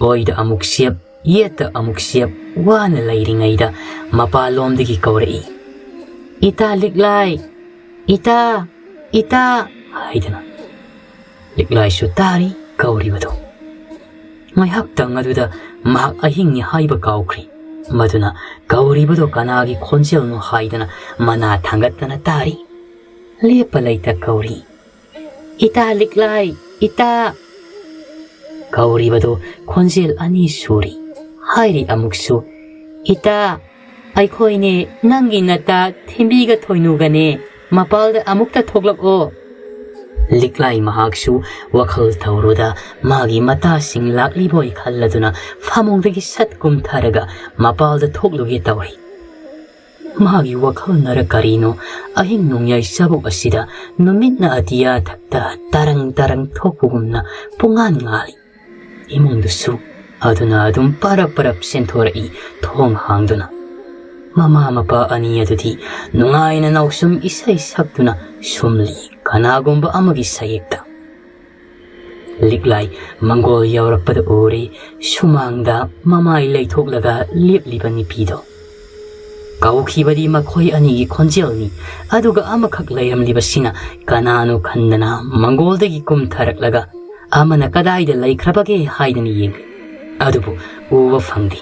ꯑꯣꯏꯗ ꯑꯃꯨꯛ ꯆꯦꯞ, ꯌꯦꯠꯇ ꯑꯃꯨꯛ ꯆꯦꯞ, ꯋꯥꯅ ꯂꯩꯔꯤꯉꯩꯗ ꯃꯄꯥꯟꯂꯣꯝꯗꯒꯤ ꯀꯧꯔꯛꯏ, 'ꯏꯇꯥ ꯂꯤꯛꯂꯥꯏ, ꯏꯇꯥ, ꯏꯇꯥ' ꯍꯥꯏꯗꯅ꯫ ꯂꯤꯛꯂꯥꯏꯁꯨ ꯇꯥꯔꯤ ꯀꯧꯔꯤꯕꯗꯨ꯫ ꯉꯥꯏꯍꯥꯛꯇꯪ ꯑꯗꯨꯗ ꯃꯍꯥꯛ ꯑꯍꯤꯡꯅꯤ ꯍꯥꯏꯕ ꯀꯥꯎꯈ꯭ꯔꯤ꯫ ꯃꯗꯨꯅ ꯀꯧꯔꯤꯕꯗꯨ ꯀꯅꯥꯒꯤ ꯈꯣꯟꯖꯦꯜꯅꯣ ꯍꯥꯏꯗꯅ ꯃꯅꯥ ꯊꯥꯡꯒꯠꯇꯅ ꯇꯥꯔꯤ꯫ ꯂꯦꯞꯄ ꯂꯩꯇ ꯀꯧꯔꯤ, "ꯏꯇꯥ ꯂꯤꯛꯂꯥꯏ, ꯏꯇꯥ!" ꯀꯧꯔꯤꯕꯗꯨ ꯈꯣꯟꯖꯦꯜ ꯑꯅꯤ ꯁꯨꯔꯤ꯫ ꯍꯥꯏꯔꯤ ꯑꯃꯨꯛꯁꯨ, "ꯏꯇꯥ, ꯑꯩꯈꯣꯏꯅꯦ ꯅꯪꯒꯤ ꯅꯇꯥ ꯊꯤꯝꯕꯤꯒ ꯊꯣꯏꯅꯨꯒꯅꯦ, ꯃꯄꯥꯜꯗ ꯑꯃꯨꯛꯇ ꯊꯣꯛꯂꯛꯑꯣ"꯫ ꯂꯤꯛꯂꯥꯏ ꯃꯍꯥꯛꯁꯨ ꯋꯥꯈꯜ ꯇꯧꯔꯨꯗ ꯃꯥꯒꯤ ꯃꯇꯥꯁꯤꯡ ꯂꯥꯛꯂꯤꯕꯣꯏ ꯈꯜꯂꯗꯨꯅ ꯐꯃꯨꯡꯗꯒꯤ ꯁꯠ ꯀꯨꯝꯊꯔꯒ ꯃꯄꯥꯜꯗ ꯊꯣꯛꯂꯨꯒꯦ ꯇꯧꯔꯤ꯫ ꯃꯥꯒꯤ ꯋꯥꯈꯜꯅꯔ ꯀꯔꯤꯅꯣ, ꯑꯍꯤꯡ ꯅꯣꯡꯌꯥꯏ ꯆꯥꯕꯣꯛ ꯑꯁꯤꯗ ꯅꯨꯃꯤꯠꯅ ꯑꯇꯤꯌꯥ ꯊꯛꯇ ꯇꯔꯪ ꯇꯔꯪ ꯊꯣꯛꯄꯒꯨꯝꯅ ꯄꯨꯡꯉꯥꯟ ꯉꯥꯜꯂꯤ꯫ ꯏꯃꯨꯡꯗꯨꯁꯨ ꯑꯗꯨꯅ ꯑꯗꯨꯝ ꯄꯔꯞ ꯄꯔꯞ ꯆꯦꯟꯊꯣꯔꯛꯏ, ꯊꯣꯡ ꯍꯥꯡꯗꯨꯅ꯫ ꯃꯃꯥ ꯃꯄꯥ ꯑꯅꯤ ꯑꯗꯨꯗꯤ ꯅꯨꯡꯉꯥꯏꯅ ꯅꯥꯎꯁꯨꯝ ꯏꯁꯩ ꯁꯛꯇꯨꯅ ꯁꯨꯝꯂꯤ, ꯀꯅꯥꯒꯨꯝꯕ ꯑꯃꯒꯤ ꯁꯌꯦꯛꯇ꯫ ꯂꯤꯛꯂꯥꯏ ꯃꯪꯒꯣꯜ ꯌꯧꯔꯛꯄꯗ ꯎꯔꯦ, ꯁꯨꯃꯥꯡꯗ ꯃꯃꯥꯏ ꯂꯩꯊꯣꯛꯂꯒ ꯂꯦꯞꯂꯤꯕ ꯅꯨꯄꯤꯗꯣ꯫ ꯀꯧꯈꯤꯕꯗꯤ ꯃꯈꯣꯏ ꯑꯅꯤꯒꯤ ꯈꯣꯟꯖꯦꯜꯅꯤ, ꯑꯗꯨꯒ ꯑꯃꯈꯛ ꯂꯩꯔꯝꯂꯤꯕꯁꯤꯅ ꯀꯅꯥꯅꯣ ꯈꯟꯗꯅ ꯃꯪꯒꯣꯜꯗꯒꯤ ꯀꯨꯝꯊꯔꯛꯂꯒ ꯑꯃꯅ ꯀꯗꯥꯏꯗ ꯂꯩꯈ꯭ꯔꯕꯒꯦ ꯍꯥꯏꯗꯅ ꯌꯦꯡꯂꯤ꯫ ꯑꯗꯨꯕꯨ ꯎꯕ ꯐꯪꯗꯦ꯫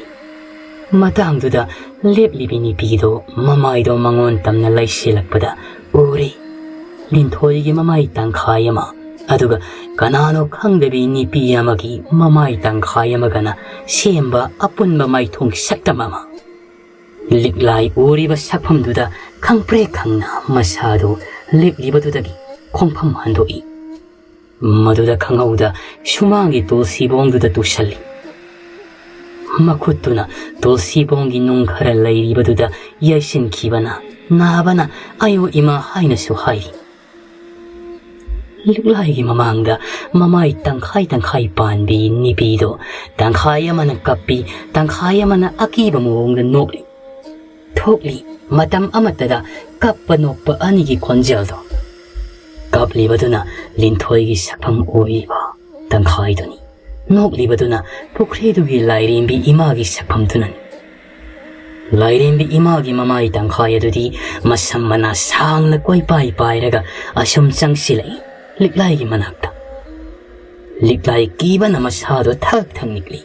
ꯃꯇꯥꯡꯗꯨꯗ ꯂꯦꯞꯂꯤꯕꯤ ꯅꯨꯄꯤꯗꯣ ꯃꯃꯥꯏꯗꯣ ꯃꯉꯣꯟ ꯇꯝꯅ ꯂꯩꯁꯤꯜꯂꯛꯄꯗ ꯎꯔꯦ꯫ ꯂꯤꯟꯊꯣꯏꯒꯤ ꯃꯃꯥꯏ ꯇꯪꯈꯥꯏ ꯑꯃ, ꯑꯗꯨꯒ ꯀꯅꯥꯅꯣ ꯈꯪꯗꯕꯤ ꯅꯨꯄꯤ ꯑꯃꯒꯤ ꯃꯃꯥꯏ ꯇꯪꯈꯥꯏ ꯑꯃꯒꯅ ꯁꯦꯝꯕ ꯑꯄꯨꯟꯕ ꯃꯥꯏꯊꯣꯡꯒꯤ ꯁꯛꯇꯝ ꯑꯃ꯫ ꯂꯤꯛꯂꯥꯏ ꯎꯔꯤꯕ ꯁꯛꯐꯝꯗꯨꯗ ꯈꯪꯄ꯭ꯔꯦꯛ ꯈꯪꯅ ꯃꯁꯥꯗꯨ ꯂꯦꯞꯂꯤꯕꯗꯨꯗꯒꯤ ꯈꯣꯡꯐꯝ ꯍꯟꯗꯣꯛꯏ꯫ ꯃꯗꯨꯗ ꯈꯪꯍꯧꯗ ꯁꯨꯃꯥꯡꯒꯤ ꯇꯨꯜꯁꯤꯕꯣꯡꯗꯨꯗ ꯇꯨꯁꯜꯂꯤ꯫ ꯃꯈꯨꯠꯇꯨꯅ ꯇꯨꯜꯁꯤꯕꯣꯡꯒꯤ ꯅꯨꯡ ꯈꯔ ꯂꯩꯔꯤꯕꯗꯨꯗ ꯌꯩꯁꯤꯟꯈꯤꯕꯅ ꯅꯥꯕꯅ "ꯑꯌꯣ ꯏꯃꯥ" ꯍꯥꯏꯅꯁꯨ ꯍꯥꯏꯔꯤ꯫ ꯂꯤꯛꯂꯥꯏꯒꯤ ꯃꯃꯥꯡꯗ ꯃꯃꯥꯏ ꯇꯪꯈꯥꯏ ꯇꯪꯈꯥꯏ ꯄꯥꯟꯕꯤ ꯅꯤꯄꯤꯗꯣ ꯇꯪꯈꯥꯏ ꯑꯃꯅ ꯀꯞꯄꯤ, ꯇꯪꯈꯥꯏ ꯑꯃꯅ ꯑꯀꯤꯕ ꯃꯑꯣꯡꯗ ꯅꯣꯛꯂꯤ꯫ ꯊꯣꯛꯂꯤ꯫ ꯃꯇꯝ ꯑꯃꯠꯇꯗ ꯀꯞꯄ ꯅꯣꯛꯄ ꯑꯅꯤꯒꯤ ꯈꯣꯟꯖꯦꯜꯗꯣ꯫ ꯀꯞꯂꯤꯕꯗꯨꯅ ꯂꯤꯟꯊꯣꯏꯒꯤ ꯁꯛꯐꯝ ꯑꯣꯏꯔꯤꯕ ꯇꯪꯈꯥꯏꯗꯨꯅꯤ꯫ ꯅꯣꯛꯂꯤꯕꯗꯨꯅ ꯄꯨꯈ꯭ꯔꯤꯗꯨꯒꯤ ꯂꯥꯏꯔꯦꯝꯕꯤ ꯏꯃꯥꯒꯤ ꯁꯛꯐꯝꯗꯨꯅꯅꯤ꯫ ꯂꯥꯏꯔꯦꯝꯕꯤ ꯏꯃꯥꯒꯤ ꯃꯃꯥꯏ ꯇꯪꯈꯥꯏ ꯑꯗꯨꯗꯤ ꯃꯁꯝ ꯃꯅꯥ ꯁꯥꯡꯅ ꯀꯣꯏꯄꯥꯏ ꯄꯥꯏꯔꯒ ꯑꯁꯨꯝ ꯆꯪꯁꯤꯜꯂꯛꯏ ꯂꯤꯛꯂꯥꯏꯒꯤ ꯃꯅꯥꯛꯇ꯫ ꯂꯤꯛꯂꯥꯏ ꯀꯤꯕꯅ ꯃꯁꯥꯗꯣ ꯊꯛ ꯊꯛ ꯅꯤꯛꯂꯤ꯫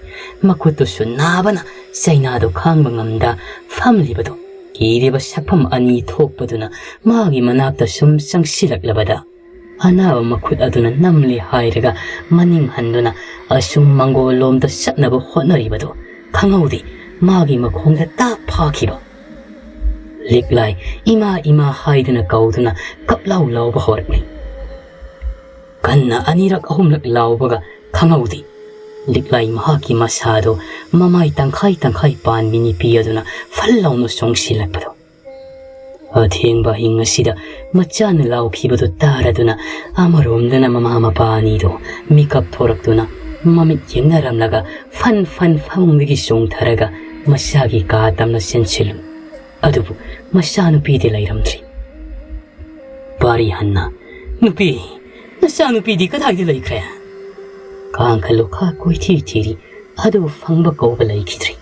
ꯃꯈꯨꯠꯇꯨꯁꯨ ꯅꯥꯕꯅ ꯆꯩꯅꯥꯗꯣ ꯈꯥꯡꯕ ꯉꯝꯗ ꯐꯝꯂꯤꯕꯗꯣ ꯀꯤꯔꯤꯕ ꯁꯛꯐꯝ ꯑꯅꯤ ꯊꯣꯛꯄꯗꯨꯅ ꯃꯥꯒꯤ ꯃꯅꯥꯛꯇ ꯁꯨꯝ ꯆꯪꯁꯤꯜꯂꯛꯂꯕꯗ ꯑꯅꯥꯕ ꯃꯈꯨꯠ ꯑꯗꯨꯅ ꯅꯝꯂꯦ ꯍꯥꯏꯔꯒ ꯃꯅꯤꯡ ꯍꯟꯗꯨꯅ ꯑꯁꯨꯝ ꯃꯪꯒꯣꯜꯂꯣꯝꯗ ꯆꯠꯅꯕ ꯍꯣꯠꯅꯔꯤꯕꯗꯨ ꯈꯪꯍꯧꯗꯦ ꯃꯥꯒꯤ ꯃꯈꯣꯡꯗ ꯇꯥꯞ ꯐꯥꯈꯤꯕ꯫ ꯂꯤꯛꯂꯥꯏ ꯏꯃꯥ ꯏꯃꯥ ꯍꯥꯏꯗꯨꯅ ꯀꯧꯗꯨꯅ ꯀꯞꯂꯥꯎ ꯂꯥꯎꯕ ꯍꯧꯔꯛꯂꯤ꯫ ꯀꯟꯅ ꯑꯅꯤꯔꯛ ꯑꯍꯨꯝꯂꯛ ꯂꯥꯎꯕꯒ ꯈꯪꯍꯧꯗꯦ ꯂꯤꯛꯂꯥꯏ ꯃꯍꯥꯛꯀꯤ ꯃꯁꯥꯗꯣ ꯃꯃꯥꯏ ꯇꯪꯈꯥꯏ ꯇꯪꯈꯥꯏ ꯄꯥꯟꯕꯤ ꯅꯤꯄꯤ ꯑꯗꯨꯅ ꯐꯜ ꯂꯥꯎꯅ ꯆꯣꯡꯁꯤꯜꯂꯛꯄꯗꯣ꯫ ꯑꯊꯦꯡꯕ ꯑꯍꯤꯡ ꯑꯁꯤꯗ ꯃꯆꯥꯅ ꯂꯥꯎꯈꯤꯕꯗꯨ ꯇꯥꯔꯗꯨꯅ ꯑꯃꯔꯣꯝꯗꯅ ꯃꯃꯥ ꯃꯄꯥ ꯑꯅꯤꯗꯣ ꯃꯤꯀꯞ ꯊꯣꯔꯛꯇꯨꯅ ꯃꯃꯤꯠ ꯌꯦꯡꯅꯔꯝꯂꯒ ꯐꯟ ꯐꯟ ꯐꯃꯨꯡꯗꯒꯤ ꯆꯣꯡꯊꯔꯒ ꯃꯆꯥꯒꯤ ꯀꯥ ꯇꯝꯅ ꯆꯦꯟꯁꯤꯜꯂꯨ꯫ ꯑꯗꯨꯕꯨ ꯃꯆꯥꯅꯨꯄꯤꯗꯤ ꯂꯩꯔꯝꯗ꯭ꯔꯤ꯫ ꯄꯥꯔꯤ ꯍꯟꯅ, "ꯅꯨꯄꯤ, ꯅꯆꯥꯅꯨꯄꯤꯗꯤ ꯀꯗꯥꯏꯗ ꯂꯩꯈ꯭ꯔꯦ?" ꯀꯥꯡꯈ ꯂꯨꯈꯥ ꯀꯣꯏꯊꯤ ꯊꯤꯔꯤ, ꯑꯗꯨꯕꯨ ꯐꯪꯕ ꯀꯧꯕ ꯂꯩꯈꯤꯗ꯭ꯔꯤ꯫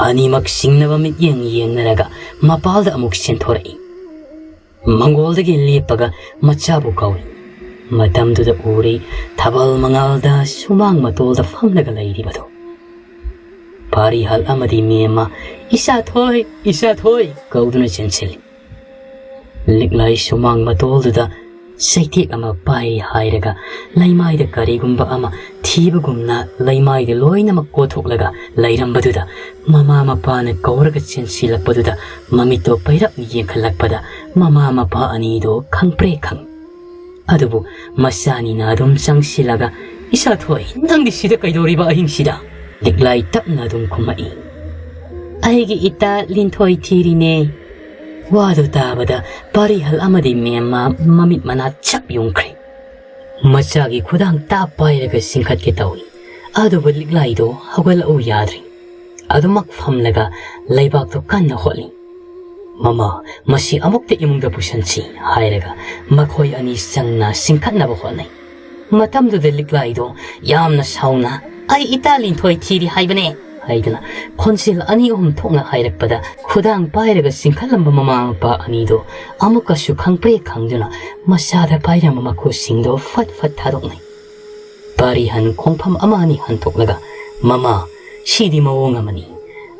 ꯑꯅꯤꯃꯛ ꯁꯤꯡꯅꯕ ꯃꯤꯠꯌꯦꯡ ꯌꯦꯡꯅꯔꯒ ꯃꯄꯥꯜꯗ ꯑꯃꯨꯛ ꯆꯦꯟꯊꯣꯔꯛꯏ꯫ ꯃꯪꯒꯣꯜꯗꯒꯤ ꯂꯦꯞꯄꯒ ꯃꯆꯥꯕꯨ ꯀꯧꯏ꯫ ꯃꯇꯝꯗꯨꯗ ꯎꯔꯤ ꯊꯥꯕꯜ ꯃꯉꯥꯜꯗ ꯁꯨꯃꯥꯡ ꯃꯇꯣꯜꯗ ꯐꯝꯂꯒ ꯂꯩꯔꯤꯕꯗꯨ꯫ ꯄꯥꯔꯤꯍꯜ ꯑꯃꯗꯤ ꯃꯦꯝꯃ, "ꯏꯆꯥ ꯊꯣꯏ, ꯏꯆꯥ ꯊꯣꯏ" ꯀꯧꯗꯨꯅ ꯆꯦꯟꯁꯤꯜꯂꯤ꯫ ꯂꯤꯛꯂꯥꯏ ꯁꯨꯃꯥꯡ ꯃꯇꯣꯜꯗꯨꯗ ꯆꯩꯇꯦꯛ ꯑꯃ ꯄꯥꯏꯔꯤ ꯍꯥꯏꯔꯒ ꯂꯩꯃꯥꯏꯗ ꯀꯔꯤꯒꯨꯝꯕ ꯑꯃ ꯊꯤꯕꯒꯨꯝꯅ ꯂꯩꯃꯥꯏꯗ ꯂꯣꯏꯅꯃꯛ ꯀꯣꯊꯣꯛꯂꯒ ꯂꯩꯔꯝꯕꯗꯨꯗ ꯃꯃꯥ ꯃꯄꯥꯅ ꯀꯧꯔꯒ ꯆꯦꯟꯁꯤꯜꯂꯛꯄꯗꯨꯗ ꯃꯃꯤꯠꯇꯣ ꯄꯩꯔꯞꯅ ꯌꯦꯡꯈꯠꯂꯛꯄꯗ ꯃꯃꯥ ꯃꯄꯥ ꯑꯅꯤꯗꯣ ꯈꯪꯄ꯭ꯔꯦ ꯈꯪ꯫ ꯑꯗꯨꯕꯨ ꯃꯆꯥꯅꯤꯅ ꯑꯗꯨꯝ ꯆꯪꯁꯤꯜꯂꯒ, "ꯏꯆꯥ ꯊꯣꯏ, ꯅꯪꯗꯤ ꯁꯤꯗ ꯀꯩꯗꯧꯔꯤꯕ ꯑꯍꯤꯡꯁꯤꯗ?" ꯂꯤꯛꯂꯥꯏ ꯇꯞꯅ ꯑꯗꯨꯝ ꯈꯨꯝꯃꯛꯏ, "ꯑꯩꯒꯤ ꯏꯇꯥ ꯂꯤꯟꯊꯣꯏ ꯊꯤꯔꯤꯅꯦ꯫" ꯋꯥꯗꯨ ꯇꯥꯕꯗ ꯄꯥꯔꯤꯍꯜ ꯑꯃꯗꯤ ꯃꯦꯝꯃ ꯃꯃꯤꯠ ꯃꯅꯥ ꯆꯞ ꯌꯨꯡꯈ꯭ꯔꯦ꯫ ꯃꯆꯥꯒꯤ ꯈꯨꯗꯥꯡ ꯇꯥꯞ ꯄꯥꯏꯔꯒ ꯆꯤꯡꯈꯠꯀꯦ ꯇꯧꯏ꯫ ꯑꯗꯨꯕꯨ ꯂꯤꯛꯂꯥꯏꯗꯣ ꯍꯧꯒꯠꯂꯛꯎ ꯌꯥꯗ꯭ꯔꯤ꯫ ꯑꯗꯨꯃꯛ ꯐꯝꯂꯒ ꯂꯩꯕꯥꯛꯇꯣ ꯀꯟꯅ ꯍꯣꯠꯂꯤ꯫ "ꯃꯃꯥ, ꯃꯁꯤ ꯑꯃꯨꯛꯇ ꯏꯃꯨꯡꯗ ꯄꯨꯁꯤꯟꯁꯤ" ꯍꯥꯏꯔꯒ ꯃꯈꯣꯏ ꯑꯅꯤ ꯆꯪꯅ ꯆꯤꯡꯈꯠꯅꯕ ꯍꯣꯠꯅꯩ꯫ ꯃꯇꯝꯗꯨꯗ ꯂꯤꯛꯂꯥꯏꯗꯣ ꯌꯥꯝꯅ ꯁꯥꯎꯅ, "ꯑꯩ ꯏꯇꯥ ꯂꯤꯟꯊꯣꯏ ꯊꯤꯔꯤ ꯍꯥꯏꯕꯅꯦ" ꯍꯥꯏꯗꯨꯅ ꯈꯣꯟꯖꯦꯜ ꯑꯅꯤ ꯑꯍꯨꯝ ꯊꯣꯛꯅ ꯍꯥꯏꯔꯛꯄꯗ, ꯈꯨꯗꯥꯡ ꯄꯥꯏꯔꯒ ꯆꯤꯡꯈꯠꯂꯝꯕ ꯃꯃꯥ ꯃꯄꯥ ꯑꯅꯤꯗꯣ ꯑꯃꯨꯛꯀꯁꯨ ꯈꯪꯄ꯭ꯔꯦꯛ ꯈꯪꯗꯨꯅ ꯃꯆꯥꯗ ꯄꯥꯏꯔꯝꯕ ꯃꯈꯨꯠꯁꯤꯡꯗꯣ ꯐꯠ ꯐꯠ ꯊꯥꯗꯣꯛꯅꯩ꯫ ꯄꯥꯔꯤꯍꯟ ꯈꯣꯡꯐꯝ ꯑꯃ ꯑꯅꯤ ꯍꯟꯊꯣꯛꯂꯒ, "ꯃꯃꯥ, ꯁꯤꯗꯤ ꯃꯑꯣꯡ ꯑꯃꯅꯤ꯫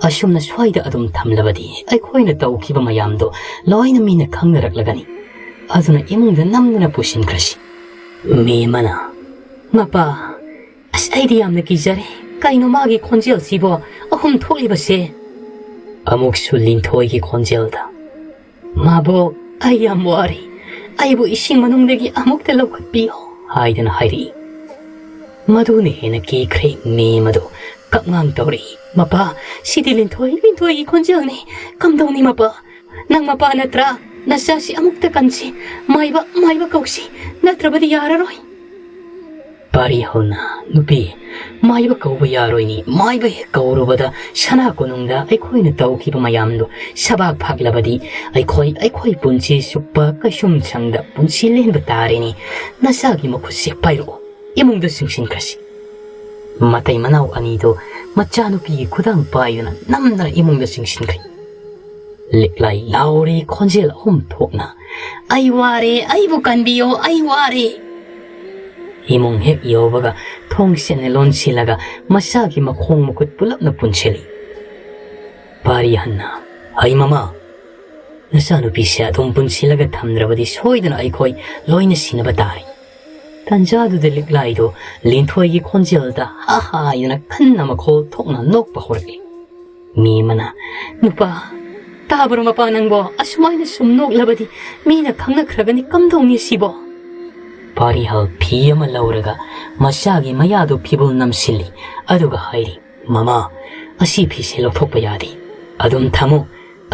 ꯑꯁꯨꯝꯅ ꯁ꯭ꯋꯥꯏꯗ ꯑꯗꯨꯝ ꯊꯝꯂꯕꯗꯤ ꯑꯩꯈꯣꯏꯅ ꯇꯧꯈꯤꯕ ꯃꯌꯥꯝꯗꯣ ꯂꯣꯏꯅ ꯃꯤꯅ ꯈꯪꯅꯔꯛꯂꯒꯅꯤ꯫ ꯑꯗꯨꯅ ꯏꯃꯨꯡꯗ ꯅꯝꯗꯅ ꯄꯨꯁꯤꯟꯈ꯭ꯔꯁꯤ"꯫ ꯃꯦꯃꯅ, "ꯃꯄꯥ, ꯑꯁ, ꯑꯩꯗꯤ ꯌꯥꯝꯅ ꯀꯤꯖꯔꯦ꯫ ꯀꯩꯅꯣ ꯃꯥꯒꯤ ꯈꯣꯟꯖꯦꯜꯁꯤꯕꯣ ꯑꯍꯨꯝ ꯊꯣꯛꯂꯤꯕꯁꯦ?" ꯑꯃꯨꯛꯁꯨ ꯂꯤꯟꯊꯣꯏꯒꯤ ꯈꯣꯟꯖꯦꯜꯗ, "ꯃꯥꯕꯣꯛ, ꯑꯩ ꯌꯥꯝ ꯋꯥꯔꯦ꯫ ꯑꯩꯕꯨ ꯏꯁꯤꯡ ꯃꯅꯨꯡꯗꯒꯤ ꯑꯃꯨꯛꯇ ꯂꯧꯈꯠꯄꯤꯌꯣ" ꯍꯥꯏꯗꯅ ꯍꯥꯏꯔꯛꯏ꯫ ꯃꯗꯨꯅ ꯍꯦꯟꯅ ꯀꯤꯈ꯭ꯔꯦ꯫ ꯃꯦꯃꯗꯣ ꯀꯞꯉꯥꯡ ꯇꯧꯔꯛꯏ꯫ "ꯃꯄꯥ, ꯁꯤꯗꯤ ꯂꯤꯟꯊꯣꯏ, ꯂꯤꯟꯊꯣꯏꯒꯤ ꯈꯣꯟꯖꯦꯜꯅꯤ꯫ ꯀꯝꯗꯧꯅꯤ ꯃꯄꯥ? ꯅꯪ ꯃꯄꯥ ꯅꯠꯇ꯭ꯔꯥ? ꯅꯆꯥꯁꯤ ꯑꯃꯨꯛꯇ ꯀꯟꯁꯤ꯫ ꯃꯥꯏꯕ, ꯃꯥꯏꯕ ꯀꯧꯁꯤ꯫ ꯅꯠꯇ꯭ꯔꯕꯗꯤ ꯌꯥꯔꯔꯣꯏ"꯫ ꯄꯥꯔꯤꯍꯜꯅ, "ꯅꯨꯄꯤ, ꯃꯥꯏꯕ ꯀꯧꯕ ꯌꯥꯔꯣꯏꯅꯤ꯫ ꯃꯥꯏꯕ ꯍꯦꯛ ꯀꯧꯔꯨꯕꯗ ꯁꯅꯥ ꯀꯣꯅꯨꯡꯗ ꯑꯩꯈꯣꯏꯅ ꯇꯧꯈꯤꯕ ꯃꯌꯥꯝꯗꯣ ꯁꯕꯥꯛ ꯐꯥꯛꯂꯕꯗꯤ ꯑꯩꯈꯣꯏ, ꯑꯩꯈꯣꯏ ꯄꯨꯟꯁꯤ ꯆꯨꯞꯄ ꯀꯩꯁꯨꯝ ꯁꯪꯗ ꯄꯨꯟꯁꯤ ꯂꯦꯟꯕ ꯇꯥꯔꯦꯅꯤ꯫ ꯅꯆꯥꯒꯤ ꯃꯈꯨꯠꯁꯦ ꯄꯥꯏꯔꯛꯑꯣ, ꯏꯃꯨꯡꯗ ꯆꯤꯡꯁꯤꯟꯈ꯭ꯔꯁꯤ"꯫ ꯃꯇꯩ ꯃꯅꯥꯎ ꯑꯅꯤꯗꯣ ꯃꯆꯥꯅꯨꯄꯤꯒꯤ ꯈꯨꯗꯥꯡ ꯄꯥꯏꯗꯨꯅ ꯅꯝꯗꯅ ꯏꯃꯨꯡꯗ ꯆꯤꯡꯁꯤꯟꯈ꯭ꯔꯦ꯫ ꯂꯤꯛꯂꯥꯏ ꯂꯥꯎꯔꯤ ꯈꯣꯟꯖꯦꯜ ꯑꯍꯨꯝ ꯊꯣꯛꯅ, "ꯑꯩ ꯋꯥꯔꯦ, ꯑꯩꯕꯨ ꯀꯟꯕꯤꯌꯣ, ꯑꯩ ꯋꯥꯔꯦ"꯫ ꯏꯃꯨꯡ ꯍꯦꯛ ꯌꯧꯕꯒ ꯊꯣꯡ ꯁꯦꯡꯅ ꯂꯣꯟꯁꯤꯜꯂꯒ ꯃꯆꯥꯒꯤ ꯃꯈꯣꯡ ꯃꯈꯨꯠ ꯄꯨꯂꯞꯅ ꯄꯨꯟꯁꯤꯜꯂꯤ꯫ ꯄꯥꯔꯤꯍꯟꯅ, "ꯍꯩ ꯃꯃꯥ, ꯅꯆꯥꯅꯨꯄꯤꯁꯦ ꯑꯗꯨꯝ ꯄꯨꯟꯁꯤꯜꯂꯒ ꯊꯝꯗ꯭ꯔꯕꯗꯤ ꯁꯣꯏꯗꯅ ꯑꯩꯈꯣꯏ ꯂꯣꯏꯅ ꯁꯤꯅꯕ ꯇꯥꯔꯦ"꯫ ꯇꯥꯟꯖꯥꯗꯨꯗ ꯂꯤꯛꯂꯥꯏꯗꯣ ꯂꯤꯟꯊꯣꯏꯒꯤ ꯈꯣꯟꯖꯦꯜꯗ ꯍꯥ ꯍꯥ ꯍꯥꯏꯗꯅ ꯀꯟꯅ ꯃꯈꯣꯜ ꯊꯣꯛꯅ ꯅꯣꯛꯄ ꯍꯧꯔꯛꯂꯤ꯫ ꯃꯦꯃꯅ, "ꯅꯨꯄꯥ, ꯇꯥꯕ꯭ꯔꯣ ꯃꯄꯥ ꯅꯪꯕꯣ? ꯑꯁꯨꯃꯥꯏꯅ ꯁꯨꯝ ꯅꯣꯛꯂꯕꯗꯤ ꯃꯤꯅ ꯈꯪꯅꯈ꯭ꯔꯒꯅꯤ꯫ ꯀꯝꯗꯧꯅꯤ ꯁꯤꯕꯣ?" ꯄꯥꯔꯤꯍꯜ ꯐꯤ ꯑꯃ ꯂꯧꯔꯒ ꯃꯆꯥꯒꯤ ꯃꯌꯥꯗꯨ ꯐꯤꯕꯨꯜ ꯅꯝꯁꯤꯜꯂꯤ꯫ ꯑꯗꯨꯒ ꯍꯥꯏꯔꯤ, "ꯃꯃꯥ, ꯑꯁꯤ ꯐꯤꯁꯦ ꯂꯧꯊꯣꯛꯄ ꯌꯥꯗꯦ꯫ ꯑꯗꯨꯝ ꯊꯝꯃꯨ꯫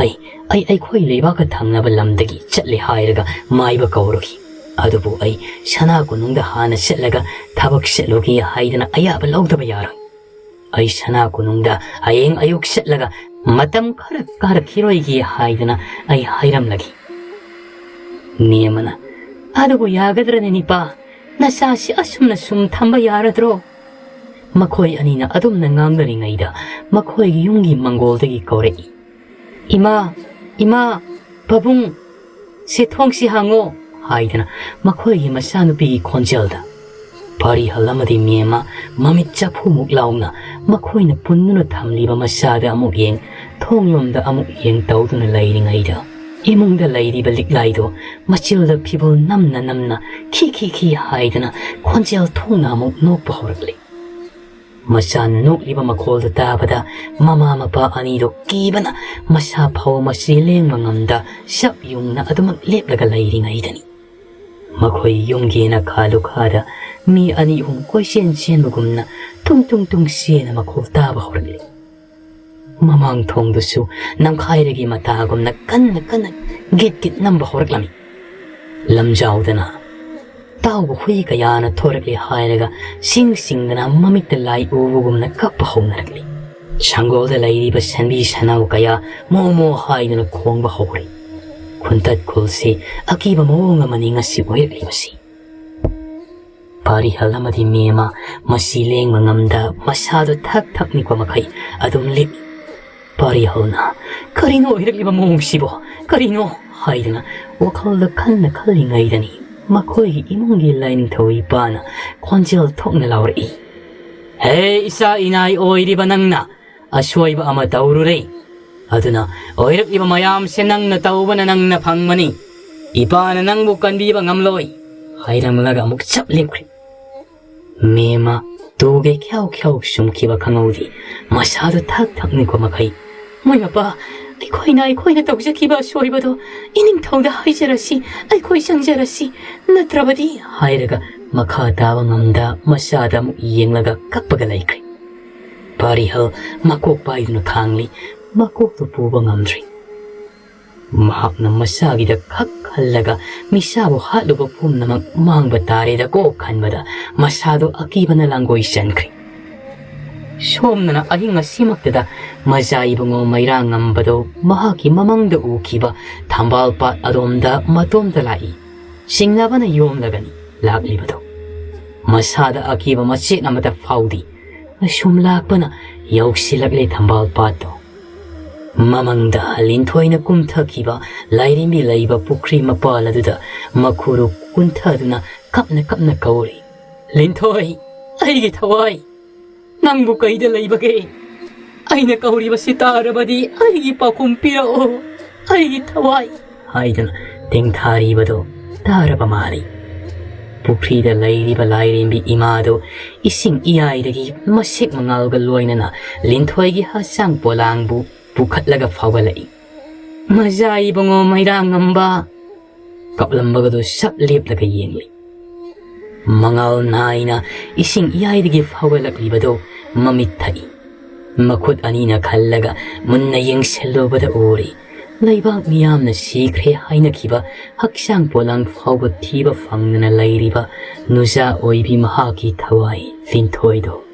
ꯑꯩ, ꯑꯩ ꯑꯩꯈꯣꯏ ꯂꯩꯕꯥꯛꯀ ꯊꯪꯅꯕ ꯂꯝꯗꯒꯤ ꯆꯠꯂꯦ" ꯍꯥꯏꯔꯒ ꯃꯥꯏꯕ ꯀꯧꯔꯨꯈꯤ꯫ ꯑꯗꯨꯕꯨ ꯑꯩ ꯁꯅꯥ ꯀꯣꯅꯨꯡꯗ ꯍꯥꯟꯅ ꯆꯠꯂꯒ ꯊꯕꯛ ꯆꯠꯂꯨꯒꯦ ꯍꯥꯏꯗꯅ ꯑꯌꯥꯕ ꯂꯧꯗꯕ ꯌꯥꯔꯣꯏ꯫ ꯑꯩ ꯁꯅꯥ ꯀꯣꯅꯨꯡꯗ ꯍꯌꯦꯡ ꯑꯌꯨꯛ ꯆꯠꯂꯒ ꯃꯇꯝ ꯈꯔ ꯀꯥꯔꯛꯈꯤꯔꯣꯏꯒꯦ ꯍꯥꯏꯗꯅ ꯑꯩ ꯍꯥꯏꯔꯝꯂꯒꯦ꯫ ꯃꯦꯝꯃꯅ, "ꯑꯗꯨꯕꯨ ꯌꯥꯒꯗ꯭ꯔꯅꯦ ꯅꯤꯄꯥ? ꯅꯆꯥꯁꯤ ꯑꯁꯨꯝꯅ ꯁꯨꯝ ꯊꯝꯕ ꯌꯥꯔꯗ꯭ꯔꯣ?" ꯃꯈꯣꯏ ꯑꯅꯤꯅ ꯑꯗꯨꯝꯅ ꯉꯥꯡꯅꯔꯤꯉꯩꯗ ꯃꯈꯣꯏꯒꯤ ꯌꯨꯝꯒꯤ ꯃꯪꯒꯣꯜꯗꯒꯤ ꯀꯧꯔꯛꯏ, "ꯏꯃꯥ, ꯏꯃꯥ, ꯄꯥꯕꯨꯡ, ꯁꯦ ꯊꯣꯡꯁꯤ ꯍꯥꯡꯉꯣ" ꯍꯥꯏꯗꯅ ꯃꯈꯣꯏꯒꯤ ꯃꯆꯥꯅꯨꯄꯤꯒꯤ ꯈꯣꯟꯖꯦꯜꯗ꯫ ꯄꯥꯔꯤꯍꯜ ꯑꯃꯗꯤ ꯃꯦꯝꯃ ꯃꯃꯤꯠ ꯆꯐꯨꯃꯨꯛ ꯂꯥꯎꯅ ꯃꯈꯣꯏꯅ ꯄꯨꯟꯗꯨꯅ ꯊꯝꯂꯤꯕ ꯃꯆꯥꯗ ꯑꯃꯨꯛ ꯌꯦꯡ, ꯊꯣꯡꯂꯣꯝꯗ ꯑꯃꯨꯛ ꯌꯦꯡ ꯇꯧꯗꯨꯅ ꯂꯩꯔꯤꯉꯩꯗ ꯏꯃꯨꯡꯗ ꯂꯩꯔꯤꯕ ꯂꯤꯛꯂꯥꯏꯗꯣ ꯃꯆꯤꯜꯗ ꯐꯤꯕꯨꯜ ꯅꯝꯅ ꯅꯝꯅ ꯈꯤ ꯈꯤ ꯈꯤ ꯍꯥꯏꯗꯅ ꯈꯣꯟꯖꯦꯜ ꯊꯣꯛꯅ ꯑꯃꯨꯛ ꯅꯣꯛꯄ ꯍꯧꯔꯛꯂꯤ꯫ ꯃꯆꯥ ꯅꯣꯛꯂꯤꯕ ꯃꯈꯣꯜꯗꯨ ꯇꯥꯕꯗ ꯃꯃꯥ ꯃꯄꯥ ꯑꯅꯤꯗꯨ ꯀꯤꯕꯅ ꯃꯁꯥ ꯐꯥꯎ ꯃꯆꯤ ꯂꯦꯡꯕ ꯉꯝꯗ ꯆꯞ ꯌꯨꯡꯅ ꯑꯗꯨꯃꯛ ꯂꯦꯞꯂꯒ ꯂꯩꯔꯤꯉꯩꯗꯅꯤ꯫ ꯃꯈꯣꯏ ꯌꯨꯝꯒꯤ ꯅꯈꯥ ꯂꯨꯈꯥꯗ ꯃꯤ ꯑꯅꯤ ꯑꯍꯨꯝ ꯀꯣꯏꯆꯦꯟ ꯆꯦꯟꯕꯒꯨꯝꯅ ꯇꯨꯡ ꯇꯨꯡ ꯇꯨꯡ ꯆꯦꯟꯅ ꯃꯈꯣꯜ ꯇꯥꯕ ꯍꯧꯔꯛꯂꯤ꯫ ꯃꯃꯥꯡ ꯊꯣꯡꯗꯨꯁꯨ ꯅꯝꯈꯥꯏꯔꯒꯤ ꯃꯇꯥꯒꯨꯝꯅ ꯀꯟꯅ ꯀꯟꯅ ꯒꯤꯠ ꯒꯤꯠ ꯅꯝꯕ ꯍꯧꯔꯛꯂꯝꯃꯤ꯫ ꯂꯝꯖꯥꯎꯗꯅ ꯇꯥꯎꯕ ꯍꯨꯏ ꯀꯌꯥꯅ ꯊꯣꯔꯛꯂꯦ ꯍꯥꯏꯔꯒ ꯁꯤꯡ ꯁꯤꯡꯗꯅ ꯃꯃꯤꯠꯇ ꯂꯥꯏ ꯎꯕꯒꯨꯝꯅ ꯀꯞꯄ ꯍꯧꯅꯔꯛꯂꯤ꯫ ꯁꯪꯒꯣꯜꯗ ꯂꯩꯔꯤꯕ ꯁꯟꯕꯤ ꯁꯟꯅꯥꯎ ꯀꯌꯥ ꯃꯣ ꯃꯣ ꯍꯥꯏꯗꯨꯅ ꯈꯣꯡꯕ ꯍꯧꯔꯦ꯫ ꯈꯨꯟꯇꯠ ꯈꯨꯜꯁꯤ ꯑꯀꯤꯕ ꯃꯑꯣꯡ ꯑꯃꯅꯤ ꯉꯁꯤ ꯑꯣꯏꯔꯛꯂꯤꯕꯁꯤ꯫ ꯄꯥꯔꯤꯍꯜ ꯑꯃꯗꯤ ꯃꯦꯝꯃ ꯃꯁꯤ ꯂꯦꯡꯕ ꯉꯝꯗ ꯃꯁꯥꯗꯨ ꯊꯛ ꯊꯛ ꯅꯤꯛꯄ ꯃꯈꯩ ꯑꯗꯨꯝ ꯂꯦꯞꯂꯤ꯫ ꯄꯥꯔꯤꯍꯜꯅ, "ꯀꯔꯤꯅꯣ ꯑꯣꯏꯔꯛꯂꯤꯕ ꯃꯑꯣꯡꯁꯤꯕꯣ? ꯀꯔꯤꯅꯣ?" ꯍꯥꯏꯗꯅ ꯋꯥꯈꯜꯗ ꯈꯟꯅ ꯈꯜꯂꯤꯉꯩꯗꯅꯤ ꯃꯈꯣꯏꯒꯤ ꯏꯃꯨꯡꯒꯤ ꯂꯥꯏꯅꯤꯡꯊꯧ ꯏꯄꯥꯅ ꯈꯣꯟꯖꯦꯜ ꯊꯣꯛꯅ ꯂꯥꯎꯔꯛꯏ, "ꯍꯦ ꯏꯆꯥ ꯏꯅꯥꯏ ꯑꯣꯏꯔꯤꯕ ꯅꯪꯅ ꯑꯁꯣꯏꯕ ꯑꯃ ꯇꯧꯔꯨꯔꯦ꯫ ꯑꯗꯨꯅ ꯑꯣꯏꯔꯛꯂꯤꯕ ꯃꯌꯥꯝꯁꯦ ꯅꯪꯅ ꯇꯧꯕꯅ ꯅꯪꯅ ꯐꯪꯕꯅꯤ꯫ ꯏꯄꯥꯅ ꯅꯪꯕꯨ ꯀꯟꯕꯤꯕ ꯉꯝꯂꯣꯏ" ꯍꯥꯏꯔꯝꯂꯒ ꯑꯃꯨꯛ ꯆꯞ ꯂꯦꯞꯈ꯭ꯔꯦ꯫ ꯃꯦꯝꯃ ꯇꯨꯒꯦ ꯈ꯭ꯌꯥꯎ ꯈ꯭ꯌꯥꯎ ꯁꯨꯝꯈꯤꯕ ꯈꯪꯍꯧꯗꯦ꯫ ꯃꯁꯥꯗꯨ ꯊꯛ ꯊꯛ ꯅꯤꯛꯄ ꯃꯈꯩ, "ꯃꯣꯏ ꯃꯄꯥ, ꯑꯩꯈꯣꯏꯅ, ꯑꯩꯈꯣꯏꯅ ꯇꯧꯖꯈꯤꯕ ꯑꯁꯣꯏꯕꯗꯣ ꯏꯅꯤꯡꯊꯧꯗ ꯍꯥꯏꯖꯔꯁꯤ, ꯑꯩꯈꯣꯏ ꯆꯪꯖꯔꯁꯤ, ꯅꯠꯇ꯭ꯔꯕꯗꯤ" ꯍꯥꯏꯔꯒ ꯃꯈꯥ ꯇꯥꯕ ꯉꯝꯗ ꯃꯆꯥꯗ ꯑꯃꯨꯛ ꯌꯦꯡꯂꯒ ꯀꯞꯄꯒ ꯂꯩꯈ꯭ꯔꯦ꯫ ꯄꯥꯔꯤꯍꯜ ꯃꯀꯣꯛ ꯄꯥꯏꯗꯨꯅ ꯈꯥꯡꯂꯤ, ꯃꯀꯣꯛꯇꯨ ꯄꯨꯕ ꯉꯝꯗ꯭ꯔꯤ꯫ ꯃꯍꯥꯛꯅ ꯃꯁꯥꯒꯤꯗ ꯈꯛ ꯈꯜꯂꯒ ꯃꯤꯁꯥꯕꯨ ꯍꯥꯠꯂꯨꯕ ꯄꯨꯝꯅꯃꯛ ꯃꯥꯡꯕ ꯇꯥꯔꯦꯗꯀꯣ ꯈꯟꯕꯗ ꯃꯁꯥꯗꯨ ꯑꯀꯤꯕꯅ ꯂꯥꯡꯒꯣꯏ ꯆꯟꯈ꯭ꯔꯦ꯫ ꯁꯣꯝꯗꯅ ꯑꯍꯤꯡ ꯑꯁꯤꯃꯛꯇꯗ ꯃꯖꯥ ꯏꯕꯨꯡꯉꯣ ꯃꯩꯔꯥ ꯉꯝꯕꯗꯣ ꯃꯍꯥꯛꯀꯤ ꯃꯃꯪꯗ ꯎꯈꯤꯕ ꯊꯝꯕꯥꯜ ꯄꯥꯠ ꯑꯗꯣꯝꯗ ꯃꯇꯣꯝꯇ ꯂꯥꯛꯏ꯫ ꯆꯤꯡꯅꯕꯅ ꯌꯣꯝꯂꯒꯅꯤ ꯂꯥꯛꯂꯤꯕꯗꯣ꯫ ꯃꯁꯥꯗ ꯑꯀꯤꯕ ꯃꯆꯦꯠ ꯑꯃꯠꯇ ꯐꯥꯎꯗꯦ꯫ ꯑꯁꯨꯝ ꯂꯥꯛꯄꯅ ꯌꯧꯁꯤꯜꯂꯛꯂꯦ ꯊꯝꯕꯥꯜ ꯄꯥꯠꯇꯣ꯫ ꯃꯃꯪꯗ ꯂꯤꯟꯊꯣꯏꯅ ꯀꯨꯝꯊꯈꯤꯕ ꯂꯥꯏꯔꯦꯝꯕꯤ ꯂꯩꯕ ꯄꯨꯈ꯭ꯔꯤ ꯃꯄꯥꯜ ꯑꯗꯨꯗ ꯃꯈꯨꯔꯨ ꯀꯨꯟꯊꯗꯨꯅ ꯀꯞꯅ ꯀꯞꯅ ꯀꯧꯔꯤ, "ꯂꯤꯟꯊꯣꯏ, ꯑꯩꯒꯤ ꯊꯋꯥꯏ, ꯅꯪꯕꯨ ꯀꯩꯗ ꯂꯩꯕꯒꯦ? ꯑꯩꯅ ꯀꯧꯔꯤꯕꯁꯤ ꯇꯥꯔꯕꯗꯤ ꯑꯩꯒꯤ ꯄꯥꯎꯈꯨꯝ ꯄꯤꯔꯛꯑꯣ, ꯑꯩꯒꯤ ꯊꯋꯥꯏ!" ꯍꯥꯏꯗꯨꯅ ꯇꯦꯡꯊꯥꯔꯤꯕꯗꯨ ꯇꯥꯔꯕ ꯃꯥꯜꯂꯤ꯫ ꯄꯨꯈ꯭ꯔꯤꯗ ꯂꯩꯔꯤꯕ ꯂꯥꯏꯔꯦꯝꯕꯤ ꯏꯃꯥꯗꯨ ꯏꯁꯤꯡ ꯏꯌꯥꯏꯗꯒꯤ ꯃꯁꯦꯛ ꯃꯉꯥꯜꯒ ꯂꯣꯏꯅꯅ ꯂꯤꯟꯊꯣꯏꯒꯤ ꯍꯛꯆꯥꯡ ꯄꯣꯂꯥꯡꯕꯨ ꯄꯨꯈꯠꯂꯒ ꯐꯥꯎꯒꯠꯂꯛꯏ꯫ "ꯃꯖꯥ ꯏꯕꯨꯡꯉꯣ ꯃꯩꯔꯥ ꯉꯝꯕ!" ꯀꯞꯂꯝꯕꯒꯗꯨ ꯁꯞ ꯂꯦꯞꯂꯒ ꯌꯦꯡꯂꯤ꯫ ꯃꯉꯥꯜ ꯅꯥꯏꯅ ꯏꯁꯤꯡ ꯏꯌꯥꯏꯗꯒꯤ ꯐꯥꯎꯒꯠꯂꯛꯂꯤꯕꯗꯨ ꯃꯃꯤꯠ ꯊꯛꯏ꯫ ꯃꯈꯨꯠ ꯑꯅꯤꯅ ꯈꯜꯂꯒ ꯃꯨꯟꯅ ꯌꯦꯡꯁꯤꯜꯂꯨꯕꯗ ꯎꯔꯤ, ꯂꯩꯕꯥꯛ ꯃꯤꯌꯥꯝꯅ ꯁꯤꯈ꯭ꯔꯦ ꯍꯥꯏꯅꯈꯤꯕ ꯍꯛꯆꯥꯡ ꯄꯣꯂꯥꯡ ꯐꯥꯎꯕ ꯊꯤꯕ ꯐꯪꯗꯅ ꯂꯩꯔꯤꯕ ꯅꯨꯖꯥ ꯑꯣꯏꯕꯤ ꯃꯍꯥꯛꯀꯤ ꯊꯋꯥꯏ ꯂꯤꯟꯊꯣꯏꯗꯣ꯫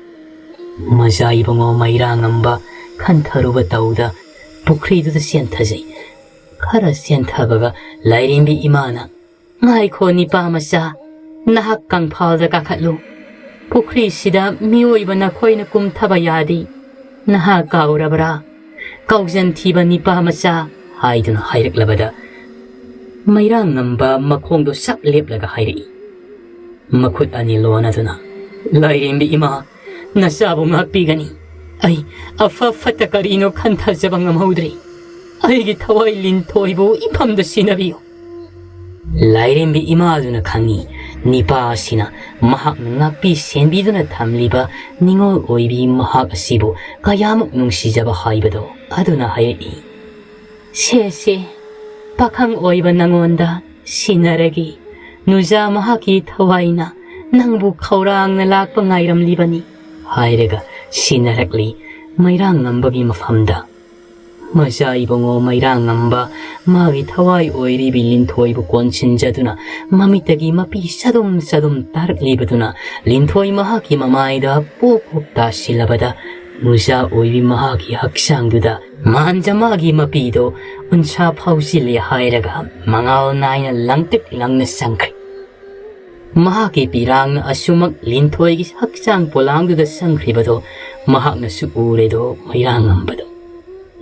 ꯃꯖꯥ ꯏꯕꯨꯡꯉꯣ ꯃꯩꯔꯥ ꯉꯝꯕ ꯈꯟꯊꯔꯨꯕ ꯇꯧꯗ ꯄꯨꯈ꯭ꯔꯤꯗꯨꯗ ꯆꯦꯟꯊꯖꯩ꯫ ꯈꯔ ꯆꯦꯟꯊꯕꯒ ꯂꯥꯏꯔꯦꯝꯕꯤ ꯏꯃꯥꯅ, "ꯉꯥꯏꯈꯣ ꯅꯤꯄꯥ ꯃꯆꯥ, ꯅꯍꯥꯛ ꯀꯪꯐꯥꯜꯗ ꯀꯥꯈꯠꯂꯨ꯫ ꯄꯨꯈ꯭ꯔꯤꯁꯤꯗ ꯃꯤꯑꯣꯏꯕ ꯅꯈꯣꯏꯅ ꯀꯨꯝꯊꯕ ꯌꯥꯗꯦ꯫ ꯅꯍꯥꯛ ꯀꯥꯎꯔꯕ꯭ꯔꯥ? ꯀꯥꯎꯖꯟ ꯊꯤꯕ ꯅꯤꯄꯥ ꯃꯆꯥ!" ꯍꯥꯏꯗꯨꯅ ꯍꯥꯏꯔꯛꯂꯕꯗ ꯃꯩꯔꯥ ꯉꯝꯕ ꯃꯈꯣꯡꯗꯣ ꯁꯞ ꯂꯦꯞꯂꯒ ꯍꯥꯏꯔꯛꯏ꯫ ꯃꯈꯨꯠ ꯑꯅꯤ ꯂꯣꯟꯅꯗꯨꯅ, "ꯂꯥꯏꯔꯦꯝꯕꯤ ꯏꯃꯥ, ꯅꯆꯥꯕꯨ ꯉꯥꯛꯄꯤꯒꯅꯤ꯫ ꯑꯩ ꯑꯐ ꯐꯠꯇ ꯀꯔꯤꯅꯣ ꯈꯟꯊꯖꯕ ꯉꯝꯍꯧꯗ꯭ꯔꯤ꯫ ꯑꯩꯒꯤ ꯊꯋꯥꯏ ꯂꯤꯟꯊꯣꯏꯕꯨ ꯏꯐꯝꯗ ꯁꯤꯟꯅꯕꯤꯌꯨ꯫" ꯂꯥꯏꯔꯦꯝꯕꯤ ꯏꯃꯥꯗꯨꯅ ꯈꯪꯏ, ꯅꯤꯄꯥ ꯑꯁꯤꯅ ꯃꯍꯥꯛꯅ ꯉꯥꯛꯄꯤ ꯁꯦꯟꯕꯤꯗꯨꯅ ꯊꯝꯂꯤꯕ ꯅꯤꯉꯣꯜ ꯑꯣꯏꯕꯤ ꯃꯍꯥꯛ ꯑꯁꯤꯕꯨ ꯀꯌꯥꯃꯨꯛ ꯅꯨꯡꯁꯤꯖꯕ ꯍꯥꯏꯕꯗꯣ꯫ ꯑꯗꯨꯅ ꯍꯥꯏꯔꯛꯏ, "ꯁꯦ ꯁꯦ, ꯄꯥꯈꯪ ꯑꯣꯏꯕ ꯅꯉꯣꯟꯗ ꯁꯤꯟꯅꯔꯒꯦ꯫ ꯅꯨꯖꯥ ꯃꯍꯥꯛꯀꯤ ꯊꯋꯥꯏꯅ ꯅꯪꯕꯨ ꯈꯧꯔꯥꯡꯅ ꯂꯥꯛꯄ ꯉꯥꯏꯔꯝꯂꯤꯕꯅꯤ," ꯍꯥꯏꯔꯒ ꯁꯤꯟꯅꯔꯛꯂꯤ ꯃꯩꯔꯥ ꯉꯝꯕꯒꯤ ꯃꯐꯝꯗ꯫ ꯃꯆꯥ ꯏꯕꯨꯡꯉꯣ ꯃꯩꯔꯥꯉꯝꯕ ꯃꯥꯒꯤ ꯊꯋꯥꯏ ꯑꯣꯏꯔꯤꯕꯤ ꯂꯤꯟꯊꯣꯏꯕꯨ ꯀꯣꯟꯁꯤꯟꯖꯗꯨꯅ ꯃꯃꯤꯠꯇꯒꯤ ꯃꯄꯤ ꯆꯗꯨꯝ ꯆꯗꯨꯝ ꯇꯥꯔꯛꯂꯤꯕꯗꯨꯅ ꯂꯤꯟꯊꯣꯏ ꯃꯍꯥꯛꯀꯤ ꯃꯃꯥꯏꯗ ꯄꯣꯞ ꯄꯣꯞ ꯇꯥꯁꯤꯜꯂꯕꯗ ꯃꯆꯥ ꯑꯣꯏꯕꯤ ꯃꯍꯥꯛꯀꯤ ꯍꯛꯆꯥꯡꯗꯨꯗ ꯃꯥꯟꯖ ꯃꯥꯒꯤ ꯃꯄꯤꯗꯣ ꯎꯟꯁꯥ ꯐꯥꯎꯖꯤꯜꯂꯦ ꯍꯥꯏꯔꯒ ꯃꯉꯥꯜ ꯅꯥꯏꯅ ꯂꯪꯇ꯭ꯔꯤꯛ ꯂꯪꯅ ꯆꯪꯈ꯭ꯔꯦ꯫ ꯃꯍꯥꯛꯀꯤ ꯄꯤꯔꯥꯡꯅ ꯑꯁꯨꯃꯛ ꯂꯤꯟꯊꯣꯏꯒꯤ ꯍꯛꯆꯥꯡ ꯄꯣꯂꯥꯡꯗꯨꯗ ꯆꯪꯈ꯭ꯔꯤꯕꯗꯣ ꯃꯍꯥꯛꯅꯁꯨ ꯎꯔꯦꯗꯣ ꯃꯩꯔꯥꯉꯝꯕꯗꯣ꯫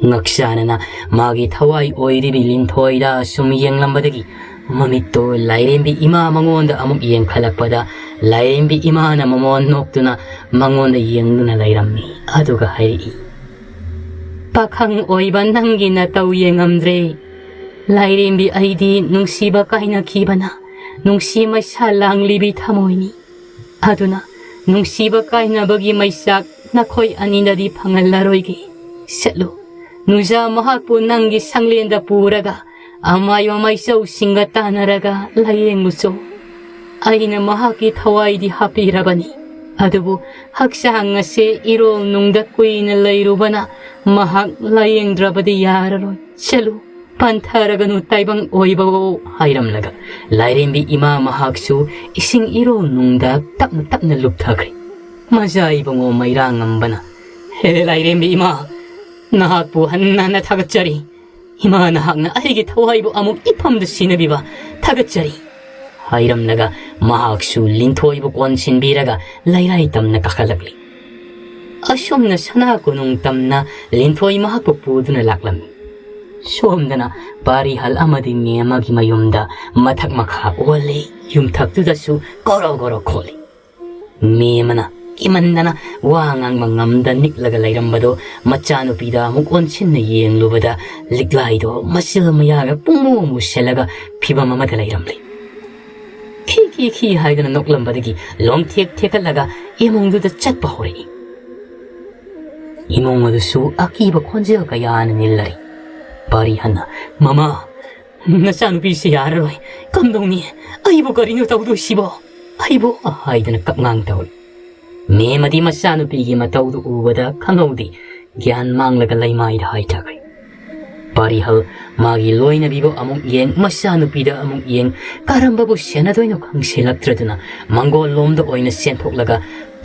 ꯉꯛꯁꯥꯅꯅ ꯃꯥꯒꯤ ꯊꯋꯥꯏ ꯑꯣꯏꯔꯤꯕꯤ ꯂꯤꯟꯊꯣꯏꯗ ꯁꯨꯝ ꯌꯦꯡꯂꯝꯕꯗꯒꯤ ꯃꯃꯤꯠꯇꯣ ꯂꯥꯏꯔꯦꯝꯕꯤ ꯏꯃꯥ ꯃꯉꯣꯟꯗ ꯑꯃꯨꯛ ꯌꯦꯡꯈꯠꯂꯛꯄꯗ ꯂꯥꯏꯔꯦꯝꯕꯤ ꯏꯃꯥꯅ ꯃꯃꯣꯟ ꯅꯣꯛꯇꯨꯅ ꯃꯉꯣꯟꯗ ꯌꯦꯡꯗꯨꯅ ꯂꯩꯔꯝꯃꯤ꯫ ꯑꯗꯨꯒ ꯍꯥꯏꯔꯛꯏ, "ꯄꯥꯈꯪ ꯑꯣꯏꯕ ꯅꯪꯒꯤ ꯅꯇꯧ ꯌꯦꯡꯉꯝꯗ꯭ꯔꯦ꯫ ꯂꯥꯏꯔꯦꯝꯕꯤ ꯑꯩꯗꯤ ꯅꯨꯡꯁꯤꯕ ꯀꯥꯏꯅꯈꯤꯕꯅ ꯅꯨꯡꯁꯤ ꯃꯩꯁꯥ ꯂꯥꯡꯂꯤꯕꯤ ꯊꯃꯣꯏꯅꯤ꯫ ꯑꯗꯨꯅ ꯅꯨꯡꯁꯤꯕ ꯀꯥꯏꯅꯕꯒꯤ ꯃꯩꯆꯥꯛ ꯅꯈꯣꯏ ꯑꯅꯤꯗꯗꯤ ꯐꯪꯍꯜꯂꯔꯣꯏꯒꯦ꯫ ꯆꯠꯂꯨ, ꯅꯨꯖꯥ ꯃꯍꯥꯛꯄꯨ ꯅꯪꯒꯤ ꯁꯪꯂꯦꯟꯗ ꯄꯨꯔꯒ ꯑꯃꯥꯏꯕ ꯃꯥꯏꯆꯧꯁꯤꯡꯒ ꯇꯥꯟꯅꯔꯒ ꯂꯥꯌꯦꯡꯉꯨꯆꯣ꯫ ꯑꯩꯅ ꯃꯍꯥꯛꯀꯤ ꯊꯋꯥꯏꯗꯤ ꯍꯥꯞꯄꯤꯔꯕꯅꯤ, ꯑꯗꯨꯕꯨ ꯍꯛꯆꯥꯡ ꯑꯁꯦ ꯏꯔꯣꯜ ꯅꯨꯡꯗ ꯀꯨꯏꯅ ꯂꯩꯔꯨꯕꯅ ꯃꯍꯥꯛ ꯂꯥꯌꯦꯡꯗ꯭ꯔꯕꯗꯤ ꯌꯥꯔꯔꯣꯏ꯫ ꯆꯠꯂꯨ, ꯄꯟꯊꯔꯒꯅꯨ ꯇꯥꯏꯕꯪ ꯑꯣꯏꯕꯋꯣ" ꯍꯥꯏꯔꯝꯂꯒ ꯂꯥꯏꯔꯦꯝꯕꯤ ꯏꯃꯥ ꯃꯍꯥꯛꯁꯨ ꯏꯁꯤꯡ ꯏꯔꯣꯜ ꯅꯨꯡꯗ ꯇꯞꯅ ꯇꯞꯅ ꯂꯨꯞꯊꯈ꯭ꯔꯦ꯫ ꯃꯆꯥ ꯏꯕꯨꯡꯉꯣ ꯃꯩꯔꯥꯉꯝꯕꯅ, "ꯍꯦ ꯂꯥꯏꯔꯦꯝꯕꯤ ꯏꯃꯥ, ꯅꯍꯥꯛꯄꯨ ꯍꯟꯅ ꯍꯟꯅ ꯊꯥꯒꯠꯆꯔꯤ꯫ ꯏꯃꯥ ꯅꯍꯥꯛꯅ ꯑꯩꯒꯤ ꯊꯋꯥꯏꯕꯨ ꯑꯃꯨꯛ ꯏꯐꯝꯗ ꯁꯤꯟꯅꯕꯤꯕ ꯊꯥꯒꯠꯆꯔꯤ" ꯍꯥꯏꯔꯝꯂꯒ ꯃꯍꯥꯛꯁꯨ ꯂꯤꯟꯊꯣꯏꯕꯨ ꯀꯣꯟꯁꯤꯟꯕꯤꯔꯒ ꯂꯩꯔꯥꯏ ꯇꯝꯅ ꯀꯥꯈꯠꯂꯛꯂꯤ꯫ ꯑꯁꯨꯝꯅ ꯁꯅꯥ ꯀꯣꯅꯨꯡ ꯇꯝꯅ ꯂꯤꯟꯊꯣꯏ ꯃꯍꯥꯛꯄꯨ ꯄꯨꯗꯨꯅ ꯂꯥꯛꯂꯝꯃꯤ꯫ ꯁꯣꯝꯗꯅ ꯄꯥꯔꯤꯍꯜ ꯑꯃꯗꯤ ꯃꯦꯝꯃꯒꯤ ꯃꯌꯨꯝꯗ ꯃꯊꯛ ꯃꯈꯥ ꯑꯣꯜꯂꯤ, ꯌꯨꯝꯊꯛꯇꯨꯗꯁꯨ ꯒꯣꯔꯣ ꯒꯣꯔꯣ ꯈꯣꯠꯂꯤ꯫ ꯃꯦꯝꯃꯅ ꯀꯤꯃꯟꯗꯅ ꯋꯥ ꯉꯥꯡꯕ ꯉꯝꯗ ꯅꯤꯛꯂꯒ ꯂꯩꯔꯝꯕꯗꯨ ꯃꯆꯥꯅꯨꯄꯤꯗ ꯑꯃꯨꯛ ꯑꯣꯟꯁꯤꯟꯅ ꯌꯦꯡꯂꯨꯕꯗ ꯂꯤꯛꯂꯥꯏꯗꯣ ꯃꯆꯤꯜ ꯃꯌꯥꯒ ꯄꯨꯡꯃꯨ ꯃꯨꯁꯤꯜꯂꯒ ꯐꯤꯕꯝ ꯑꯃꯗ ꯂꯩꯔꯝꯂꯦ꯫ "ꯈꯤ ꯈꯤ ꯈꯤ" ꯍꯥꯏꯗꯨꯅ ꯅꯣꯛꯂꯝꯕꯗꯒꯤ ꯂꯣꯡꯊꯦꯛ ꯊꯦꯛꯀꯠꯂꯒ ꯏꯃꯨꯡꯗꯨꯗ ꯆꯠꯄ ꯍꯧꯔꯛꯏ꯫ ꯏꯃꯨꯡ ꯑꯗꯨꯁꯨ ꯑꯀꯤꯕ ꯈꯣꯟꯖꯦꯜ ꯀꯌꯥꯅ ꯅꯤꯜꯂꯔꯤ꯫ ꯄꯥꯔꯤꯍꯟꯅ, "ꯃꯃꯥ, ꯅꯆꯥꯅꯨꯄꯤꯁꯤ ꯌꯥꯔꯔꯣꯏ꯫ ꯀꯝꯗꯧꯅꯤ? ꯑꯩꯕꯨ ꯀꯔꯤꯅꯣ ꯇꯧꯗꯣꯏꯁꯤꯕꯣ? ꯑꯩꯕꯨ?" ꯍꯥꯏꯗꯨꯅ ꯀꯞꯉꯥꯡ ꯇꯧꯔꯤ꯫ ꯃꯦꯝꯃꯗꯤ ꯃꯆꯥꯅꯨꯄꯤꯒꯤ ꯃꯇꯧꯗꯨ ꯎꯕꯗ ꯈꯪꯍꯧꯗꯦ, ꯒ꯭ꯌꯥꯟ ꯃꯥꯡꯂꯒ ꯂꯩꯃꯥꯏꯗ ꯍꯥꯏꯊꯈ꯭ꯔꯦ꯫ ꯄꯥꯔꯤꯍꯜ ꯃꯥꯒꯤ ꯂꯣꯏꯅꯕꯤꯕꯨ ꯑꯃꯨꯛ ꯌꯦꯡ, ꯃꯆꯥꯅꯨꯄꯤꯗ ꯑꯃꯨꯛ ꯌꯦꯡ, ꯀꯔꯝꯕꯕꯨ ꯁꯦꯟꯅꯗꯣꯏꯅꯣ ꯈꯪꯁꯤꯜꯂꯛꯇ꯭ꯔꯗꯨꯅ ꯃꯪꯒꯣꯜ ꯂꯣꯝꯗ ꯑꯣꯏꯅ ꯆꯦꯟꯊꯣꯛꯂꯒ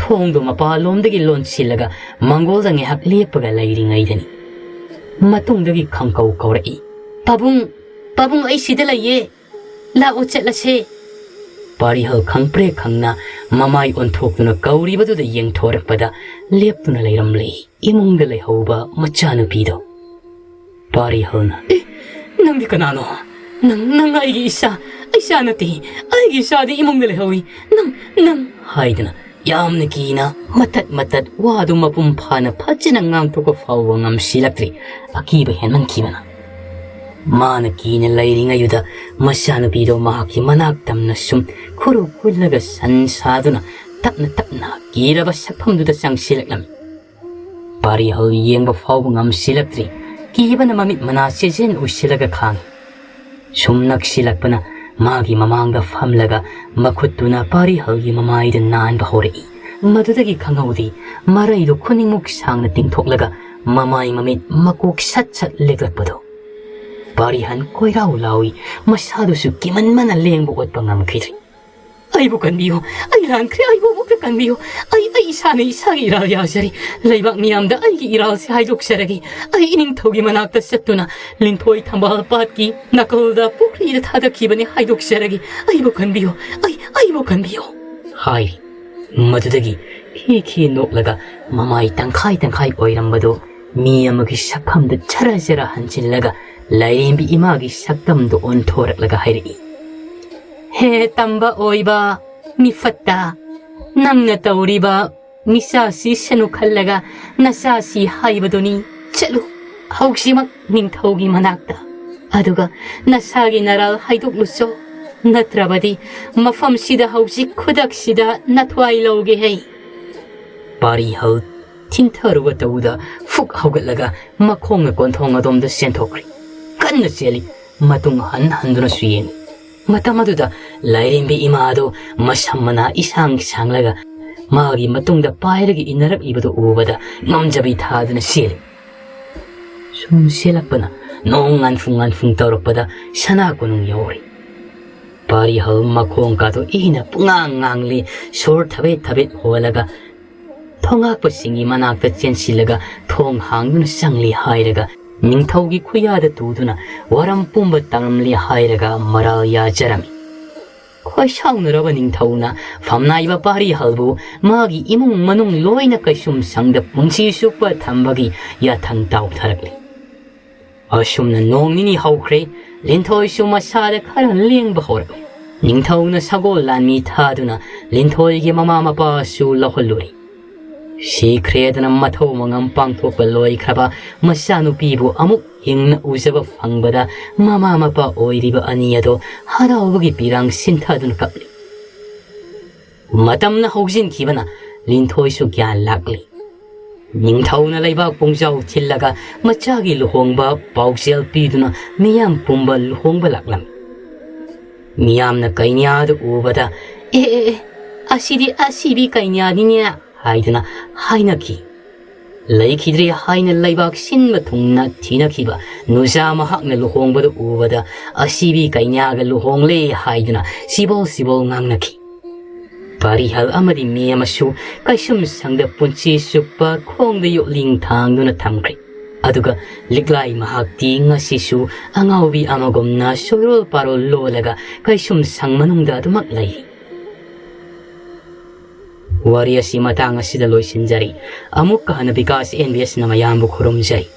ꯊꯣꯡꯗꯣ ꯃꯄꯥꯂꯣꯝꯗꯒꯤ ꯂꯣꯟꯁꯤꯜꯂꯒ ꯃꯪꯒꯣꯜꯗ ꯉꯥꯏꯍꯥꯛ ꯂꯦꯞꯄꯒ ꯂꯩꯔꯤꯉꯩꯗꯅꯤ ꯃꯇꯨꯡꯗꯒꯤ ꯈꯪꯀꯧ ꯀꯧꯔꯛꯏ, "ꯄꯥꯕꯨꯡ, ꯄꯥꯕꯨꯡ, ꯑꯩ ꯁꯤꯗ ꯂꯩꯌꯦ, ꯂꯥꯛꯑꯣ ꯆꯠꯂꯁꯦ"꯫ ꯄꯥꯔꯤꯍꯜ ꯈꯪꯄ꯭ꯔꯦꯛ ꯈꯪꯅ ꯃꯃꯥꯏ ꯑꯣꯟꯊꯣꯛꯇꯨꯅ ꯀꯧꯔꯤꯕꯗꯨꯗ ꯌꯦꯡꯊꯣꯔꯛꯄꯗ ꯂꯦꯞꯇꯨꯅ ꯂꯩꯔꯝꯂꯦ ꯏꯃꯨꯡꯗ ꯂꯩꯍꯧꯕ ꯃꯆꯥꯅꯨꯄꯤꯗꯣ꯫ ꯄꯥꯔꯤꯍꯜꯅ, "ꯑꯦ, ꯅꯪꯗꯤ ꯀꯅꯥꯅꯣ? ꯅꯪ, ꯅꯪ ꯑꯩꯒꯤ ꯏꯆꯥ, ꯏꯆꯥ ꯅꯠꯇꯦ, ꯑꯩꯒꯤ ꯏꯆꯥꯗꯤ ꯏꯃꯨꯡꯗ ꯂꯩꯍꯧꯏ꯫ ꯅꯪ, ꯅꯪ" ꯍꯥꯏꯗꯨꯅ ꯌꯥꯝꯅ ꯀꯤꯅ ꯃꯇꯠ ꯃꯇꯠ ꯋꯥꯗꯨ ꯃꯄꯨꯡ ꯐꯥꯅ ꯐꯖꯅ ꯉꯥꯡꯊꯣꯛꯄ ꯐꯥꯎꯕ ꯉꯝꯁꯤꯜꯂꯛꯇ꯭ꯔꯤ, ꯑꯀꯤꯕ ꯍꯦꯟꯃꯟꯈꯤꯕꯅ꯫ ꯃꯥꯅ ꯀꯤꯅ ꯂꯩꯔꯤꯉꯩꯗꯨꯗ ꯃꯆꯥꯅꯨꯄꯤꯗꯣ ꯃꯍꯥꯛꯀꯤ ꯃꯅꯥꯛ ꯇꯝꯅ ꯁꯨꯝ ꯈꯨꯔꯨ ꯀꯨꯜꯂꯒ ꯁꯟ ꯁꯥꯗꯨꯅ ꯇꯞꯅ ꯇꯞꯅ ꯀꯤꯔꯕ ꯁꯛꯐꯝꯗꯨꯗ ꯆꯪꯁꯤꯜꯂꯛꯂꯝꯃꯤ꯫ ꯄꯥꯔꯤꯍꯜ ꯌꯦꯡꯕ ꯐꯥꯎꯕ ꯉꯝꯁꯤꯜꯂꯛꯇ꯭ꯔꯤ꯫ ꯀꯤꯕꯅ ꯃꯃꯤꯠ ꯃꯅꯥ ꯆꯦꯖꯦꯟ ꯎꯏꯁꯤꯜꯂꯒ ꯈꯥꯡꯉꯤ꯫ ꯁꯨꯝ ꯅꯛꯁꯤꯜꯂꯛꯄꯅ ꯃꯥꯒꯤ ꯃꯃꯥꯡꯗ ꯐꯝꯂꯒ ꯃꯈꯨꯠꯇꯨꯅ ꯄꯥꯔꯤꯍꯜꯒꯤ ꯃꯃꯥꯏꯗ ꯅꯥꯟꯕ ꯍꯧꯔꯛꯏ꯫ ꯃꯗꯨꯗꯒꯤ ꯈꯪꯍꯧꯗꯦ, ꯃꯔꯩꯗꯨ ꯈꯨꯅꯤꯡꯃꯨꯛ ꯁꯥꯡꯅ ꯇꯤꯡꯊꯣꯛꯂꯒ ꯃꯃꯥꯏ ꯃꯃꯤꯠ ꯃꯀꯣꯛ ꯁꯠ ꯁꯠ ꯂꯦꯛꯂꯛꯄꯗꯣ꯫ ꯄꯥꯔꯤꯍꯟ ꯀꯣꯏꯔꯥꯎ ꯂꯥꯎꯏ, ꯃꯁꯥꯗꯨꯁꯨ ꯀꯤꯃꯟꯕꯅ ꯂꯦꯡꯕ ꯑꯣꯠꯄ ꯉꯝꯈꯤꯗ꯭ꯔꯦ꯫ "ꯑꯩꯕꯨ ꯀꯟꯕꯤꯌꯨ, ꯑꯩ ꯂꯥꯟꯈ꯭ꯔꯦ, ꯑꯩꯕꯨ ꯑꯃꯨꯛꯇ ꯀꯟꯕꯤꯌꯨ꯫ ꯑꯩ, ꯑꯩ ꯏꯁꯥꯅ ꯏꯁꯥꯒꯤ ꯏꯔꯥꯜ ꯌꯥꯖꯔꯤ꯫ ꯂꯩꯕꯥꯛ ꯃꯤꯌꯥꯝꯗ ꯑꯩꯒꯤ ꯏꯔꯥꯜꯁꯦ ꯍꯥꯏꯗꯣꯛꯆꯔꯒꯦ꯫ ꯑꯩ ꯏꯅꯤꯡꯊꯧꯒꯤ ꯃꯅꯥꯛꯇ ꯆꯠꯇꯨꯅ ꯂꯤꯟꯊꯣꯏ ꯊꯝꯕꯥꯜ ꯄꯥꯠꯀꯤ ꯅꯥꯀꯜꯗ ꯄꯨꯈ꯭ꯔꯤꯗ ꯊꯥꯗꯈꯤꯕꯅꯤ ꯍꯥꯏꯗꯣꯛꯆꯔꯒꯦ꯫ ꯑꯩꯕꯨ ꯀꯟꯕꯤꯌꯨ, ꯑꯩ, ꯑꯩꯕꯨ ꯀꯟꯕꯤꯌꯨ" ꯍꯥꯏꯔꯤ꯫ ꯃꯗꯨꯗꯒꯤ ꯈꯤ ꯈꯤ ꯅꯣꯛꯂꯒ ꯃꯃꯥꯏ ꯇꯪꯈꯥꯏ ꯇꯪꯈꯥꯏ ꯑꯣꯏꯔꯝꯕꯗꯨ ꯃꯤ ꯑꯃꯒꯤ ꯁꯛꯐꯝꯗ ꯖꯔ ꯖꯔ ꯍꯟꯖꯤꯜꯂꯒ ꯂꯥꯏꯔꯦꯝꯕꯤ ꯏꯃꯥꯒꯤ ꯁꯛꯇꯝꯗꯨ ꯑꯣꯟꯊꯣꯔꯛꯂꯒ ꯍꯥꯏꯔꯛꯏ, "ꯍꯦ ꯇꯝꯕ ꯑꯣꯏꯕ ꯃꯤꯐꯠꯇ, ꯅꯪꯅ ꯇꯧꯔꯤꯕ ꯃꯤꯆꯥꯁꯤ ꯁꯅꯨ ꯈꯜꯂꯒ ꯅꯆꯥꯁꯤ ꯍꯥꯏꯕꯗꯨꯅꯤ꯫ ꯆꯠꯂꯨ, ꯍꯧꯖꯤꯛꯃꯛ ꯅꯤꯡꯊꯧꯒꯤ ꯃꯅꯥꯛꯇ꯫ ꯑꯗꯨꯒ ꯅꯁꯥꯒꯤ ꯅꯔꯥꯜ ꯍꯥꯏꯗꯣꯛꯂꯨꯆꯣ꯫ ꯅꯠꯇ꯭ꯔꯕꯗꯤ ꯃꯐꯝꯁꯤꯗ ꯍꯧꯖꯤꯛ ꯈꯨꯗꯛꯁꯤꯗ ꯅꯊ꯭ꯋꯥꯏ ꯂꯧꯒꯦ ꯍꯩ"꯫ ꯄꯥꯔꯤꯍꯜ ꯊꯤꯟꯊꯔꯨꯕ ꯇꯧꯕꯗ ꯐꯨꯛ ꯍꯧꯒꯠꯂꯒ ꯃꯈꯣꯡꯅ ꯀꯣꯟꯊꯣꯡ ꯑꯗꯣꯝꯗ ꯆꯦꯟꯊꯣꯛꯈ꯭ꯔꯦ꯫ ꯀꯟꯅ ꯆꯦꯜꯂꯤ, ꯃꯇꯨꯡ ꯍꯟ ꯍꯟꯗꯨꯅꯁꯨ ꯌꯦꯡꯉꯤ꯫ ꯃꯇꯝ ꯑꯗꯨꯗ ꯂꯥꯏꯔꯦꯝꯕꯤ ꯏꯃꯥ ꯑꯗꯨ ꯃꯁꯝ ꯃꯅꯥ ꯏꯁꯥꯡ ꯁꯥꯡꯂꯒ ꯃꯥꯒꯤ ꯃꯇꯨꯡꯗ ꯄꯥꯏꯔꯒ ꯏꯟꯅꯔꯛꯂꯤꯕꯗꯨ ꯎꯕꯗ ꯉꯝꯖꯕꯤ ꯊꯥꯗꯨꯅ ꯆꯦꯜꯂꯤ꯫ ꯁꯨꯝ ꯆꯦꯜꯂꯛꯄꯅ ꯅꯣꯡ ꯉꯥꯟꯐꯨꯡ ꯉꯥꯟꯐꯨꯡ ꯇꯧꯔꯛꯄꯗ ꯁꯅꯥ ꯀꯣꯅꯨꯡ ꯌꯧꯔꯦ꯫ ꯄꯥꯔꯤꯍꯜ ꯃꯈꯣꯡ ꯀꯥꯗꯣ ꯏꯅ ꯄꯨꯡꯉꯥꯡ ꯉꯥꯡꯂꯤ, ꯁꯣꯔ ꯊꯕꯦꯠ ꯊꯕꯦꯠ ꯍꯣꯜꯂꯒ ꯊꯣꯡꯉꯥꯛꯄꯁꯤꯡꯒꯤ ꯃꯅꯥꯛꯇ ꯆꯦꯟꯁꯤꯜꯂꯒ ꯊꯣꯡ ꯍꯥꯡꯗꯨꯅ ꯆꯪꯂꯤ ꯍꯥꯏꯔꯒ ꯅꯤꯡꯊꯧꯒꯤ ꯈꯨꯌꯥꯗ ꯇꯨꯗꯨꯅ ꯋꯥꯔꯝ ꯄꯨꯝꯕ ꯇꯝꯂꯝꯂꯤ ꯍꯥꯏꯔꯒ ꯃꯔꯥꯜ ꯌꯥꯖꯔꯝꯃꯤ꯫ ꯈꯣꯏꯁꯥꯎꯅꯔꯕ ꯅꯤꯡꯊꯧꯅ ꯐꯝꯅꯥꯏꯕ ꯄꯥꯔꯤꯍꯜꯕꯨ ꯃꯥꯒꯤ ꯏꯃꯨꯡ ꯃꯅꯨꯡ ꯂꯣꯏꯅ ꯀꯩꯁꯨꯝ ꯁꯪꯗ ꯄꯨꯟꯁꯤ ꯆꯨꯞꯄ ꯊꯝꯕꯒꯤ ꯌꯥꯊꯪ ꯇꯥꯎꯊꯔꯛꯂꯤ꯫ ꯑꯁꯨꯝꯅ ꯅꯣꯡ ꯅꯤꯅꯤ ꯍꯧꯈ꯭ꯔꯦ꯫ ꯂꯤꯟꯊꯣꯏꯁꯨ ꯃꯁꯥꯗ ꯈꯔ ꯂꯦꯡꯕ ꯍꯧꯔꯛꯂꯦ꯫ ꯅꯤꯡꯊꯧꯅ ꯁꯒꯣꯜ ꯂꯥꯟꯃꯤ ꯊꯥꯗꯨꯅ ꯂꯤꯟꯊꯣꯏꯒꯤ ꯃꯃꯥ ꯃꯄꯥꯁꯨ ꯂꯧꯍꯜꯂꯨꯔꯦ꯫ ꯁꯤꯈ꯭ꯔꯦꯗꯅ ꯃꯊꯧ ꯃꯉꯝ ꯄꯥꯡꯊꯣꯛꯄ ꯂꯣꯏꯈ꯭ꯔꯕ ꯃꯆꯥꯅꯨꯄꯤꯕꯨ ꯑꯃꯨꯛ ꯍꯤꯡꯅ ꯎꯖꯕ ꯐꯪꯕꯗ ꯃꯃꯥ ꯃꯄꯥ ꯑꯣꯏꯔꯤꯕ ꯑꯅꯤ ꯑꯗꯣ ꯍꯔꯥꯎꯕꯒꯤ ꯄꯤꯔꯥꯡ ꯁꯤꯟꯊꯗꯨꯅ ꯀꯞꯂꯤ꯫ ꯃꯇꯝꯅ ꯍꯧꯖꯤꯟꯈꯤꯕꯅ ꯂꯤꯟꯊꯣꯏꯁꯨ ꯒ꯭ꯌꯥꯟ ꯂꯥꯛꯂꯤ꯫ ꯅꯤꯡꯊꯧꯅ ꯂꯩꯕꯥꯛ ꯄꯨꯡꯖꯥꯎ ꯊꯤꯜꯂꯒ ꯃꯆꯥꯒꯤ ꯂꯨꯍꯣꯡꯕ ꯄꯥꯎꯖꯦꯜ ꯄꯤꯗꯨꯅ ꯃꯤꯌꯥꯝ ꯄꯨꯝꯕ ꯂꯨꯍꯣꯡꯕ ꯂꯥꯛꯂꯝꯃꯤ꯫ ꯃꯤꯌꯥꯝꯅ ꯀꯩꯅ꯭ꯌꯥꯗꯨ ꯎꯕꯗ, "ꯑꯦ, ꯑꯦ, ꯑꯦ, ꯑꯁꯤꯗꯤ ꯑꯁꯤꯕꯤ ꯀꯩꯅ꯭ꯌꯥꯅꯤꯅꯦ" ꯍꯥꯏꯗꯨꯅ ꯍꯥꯏꯅꯈꯤ꯫ ꯂꯩꯈꯤꯗ꯭ꯔꯦ ꯍꯥꯏꯅ ꯂꯩꯕꯥꯛ ꯁꯤꯟꯕ ꯊꯨꯡꯅ ꯊꯤꯅꯈꯤꯕ ꯅꯨꯖꯥ ꯃꯍꯥꯛꯅ ꯂꯨꯍꯣꯡꯕꯗꯨ ꯎꯕꯗ, "ꯑꯁꯤꯕꯤ ꯀꯩꯅ꯭ꯌꯥꯒ ꯂꯨꯍꯣꯡꯂꯦ" ꯍꯥꯏꯗꯨꯅ ꯁꯤꯕꯣꯜ ꯁꯤꯕꯣꯜ ꯉꯥꯡꯅꯈꯤ꯫ ꯄꯥꯔꯤꯍꯜ ꯑꯃꯗꯤ ꯃꯤ ꯑꯃꯁꯨ ꯀꯩꯁꯨꯝ ꯁꯪꯗ ꯄꯨꯟꯁꯤ ꯆꯨꯞꯄ ꯈꯣꯡꯗ ꯌꯣꯠꯂꯤꯡ ꯊꯥꯡꯗꯨꯅ ꯊꯝꯈ꯭ꯔꯦ꯫ ꯑꯗꯨꯒ ꯂꯤꯛꯂꯥꯏ ꯃꯍꯥꯛꯇꯤ ꯉꯁꯤꯁꯨ ꯑꯉꯥꯎꯕꯤ ꯑꯃꯒꯨꯝꯅ ꯁꯣꯏꯔꯣꯜ ꯄꯥꯔꯣꯜ ꯂꯣꯜꯂꯒ ꯀꯩꯁꯨꯝ ꯁꯪ ꯃꯅꯨꯡꯗ ꯑꯗꯨꯃꯛ ꯂꯩ꯫ ꯋꯥꯔꯤ ꯑꯁꯤ ꯃꯇꯥꯡ ꯑꯁꯤꯗ ꯂꯣꯏꯁꯤꯟꯖꯔꯤ꯫ ꯑꯃꯨꯛꯀ ꯍꯟꯅ ꯕꯤꯀꯥꯁ ꯑꯦꯟ ꯕꯤ ꯑꯦꯁꯅ ꯃꯌꯥꯝꯕꯨ ꯈꯨꯔꯨꯝꯖꯔꯤ꯫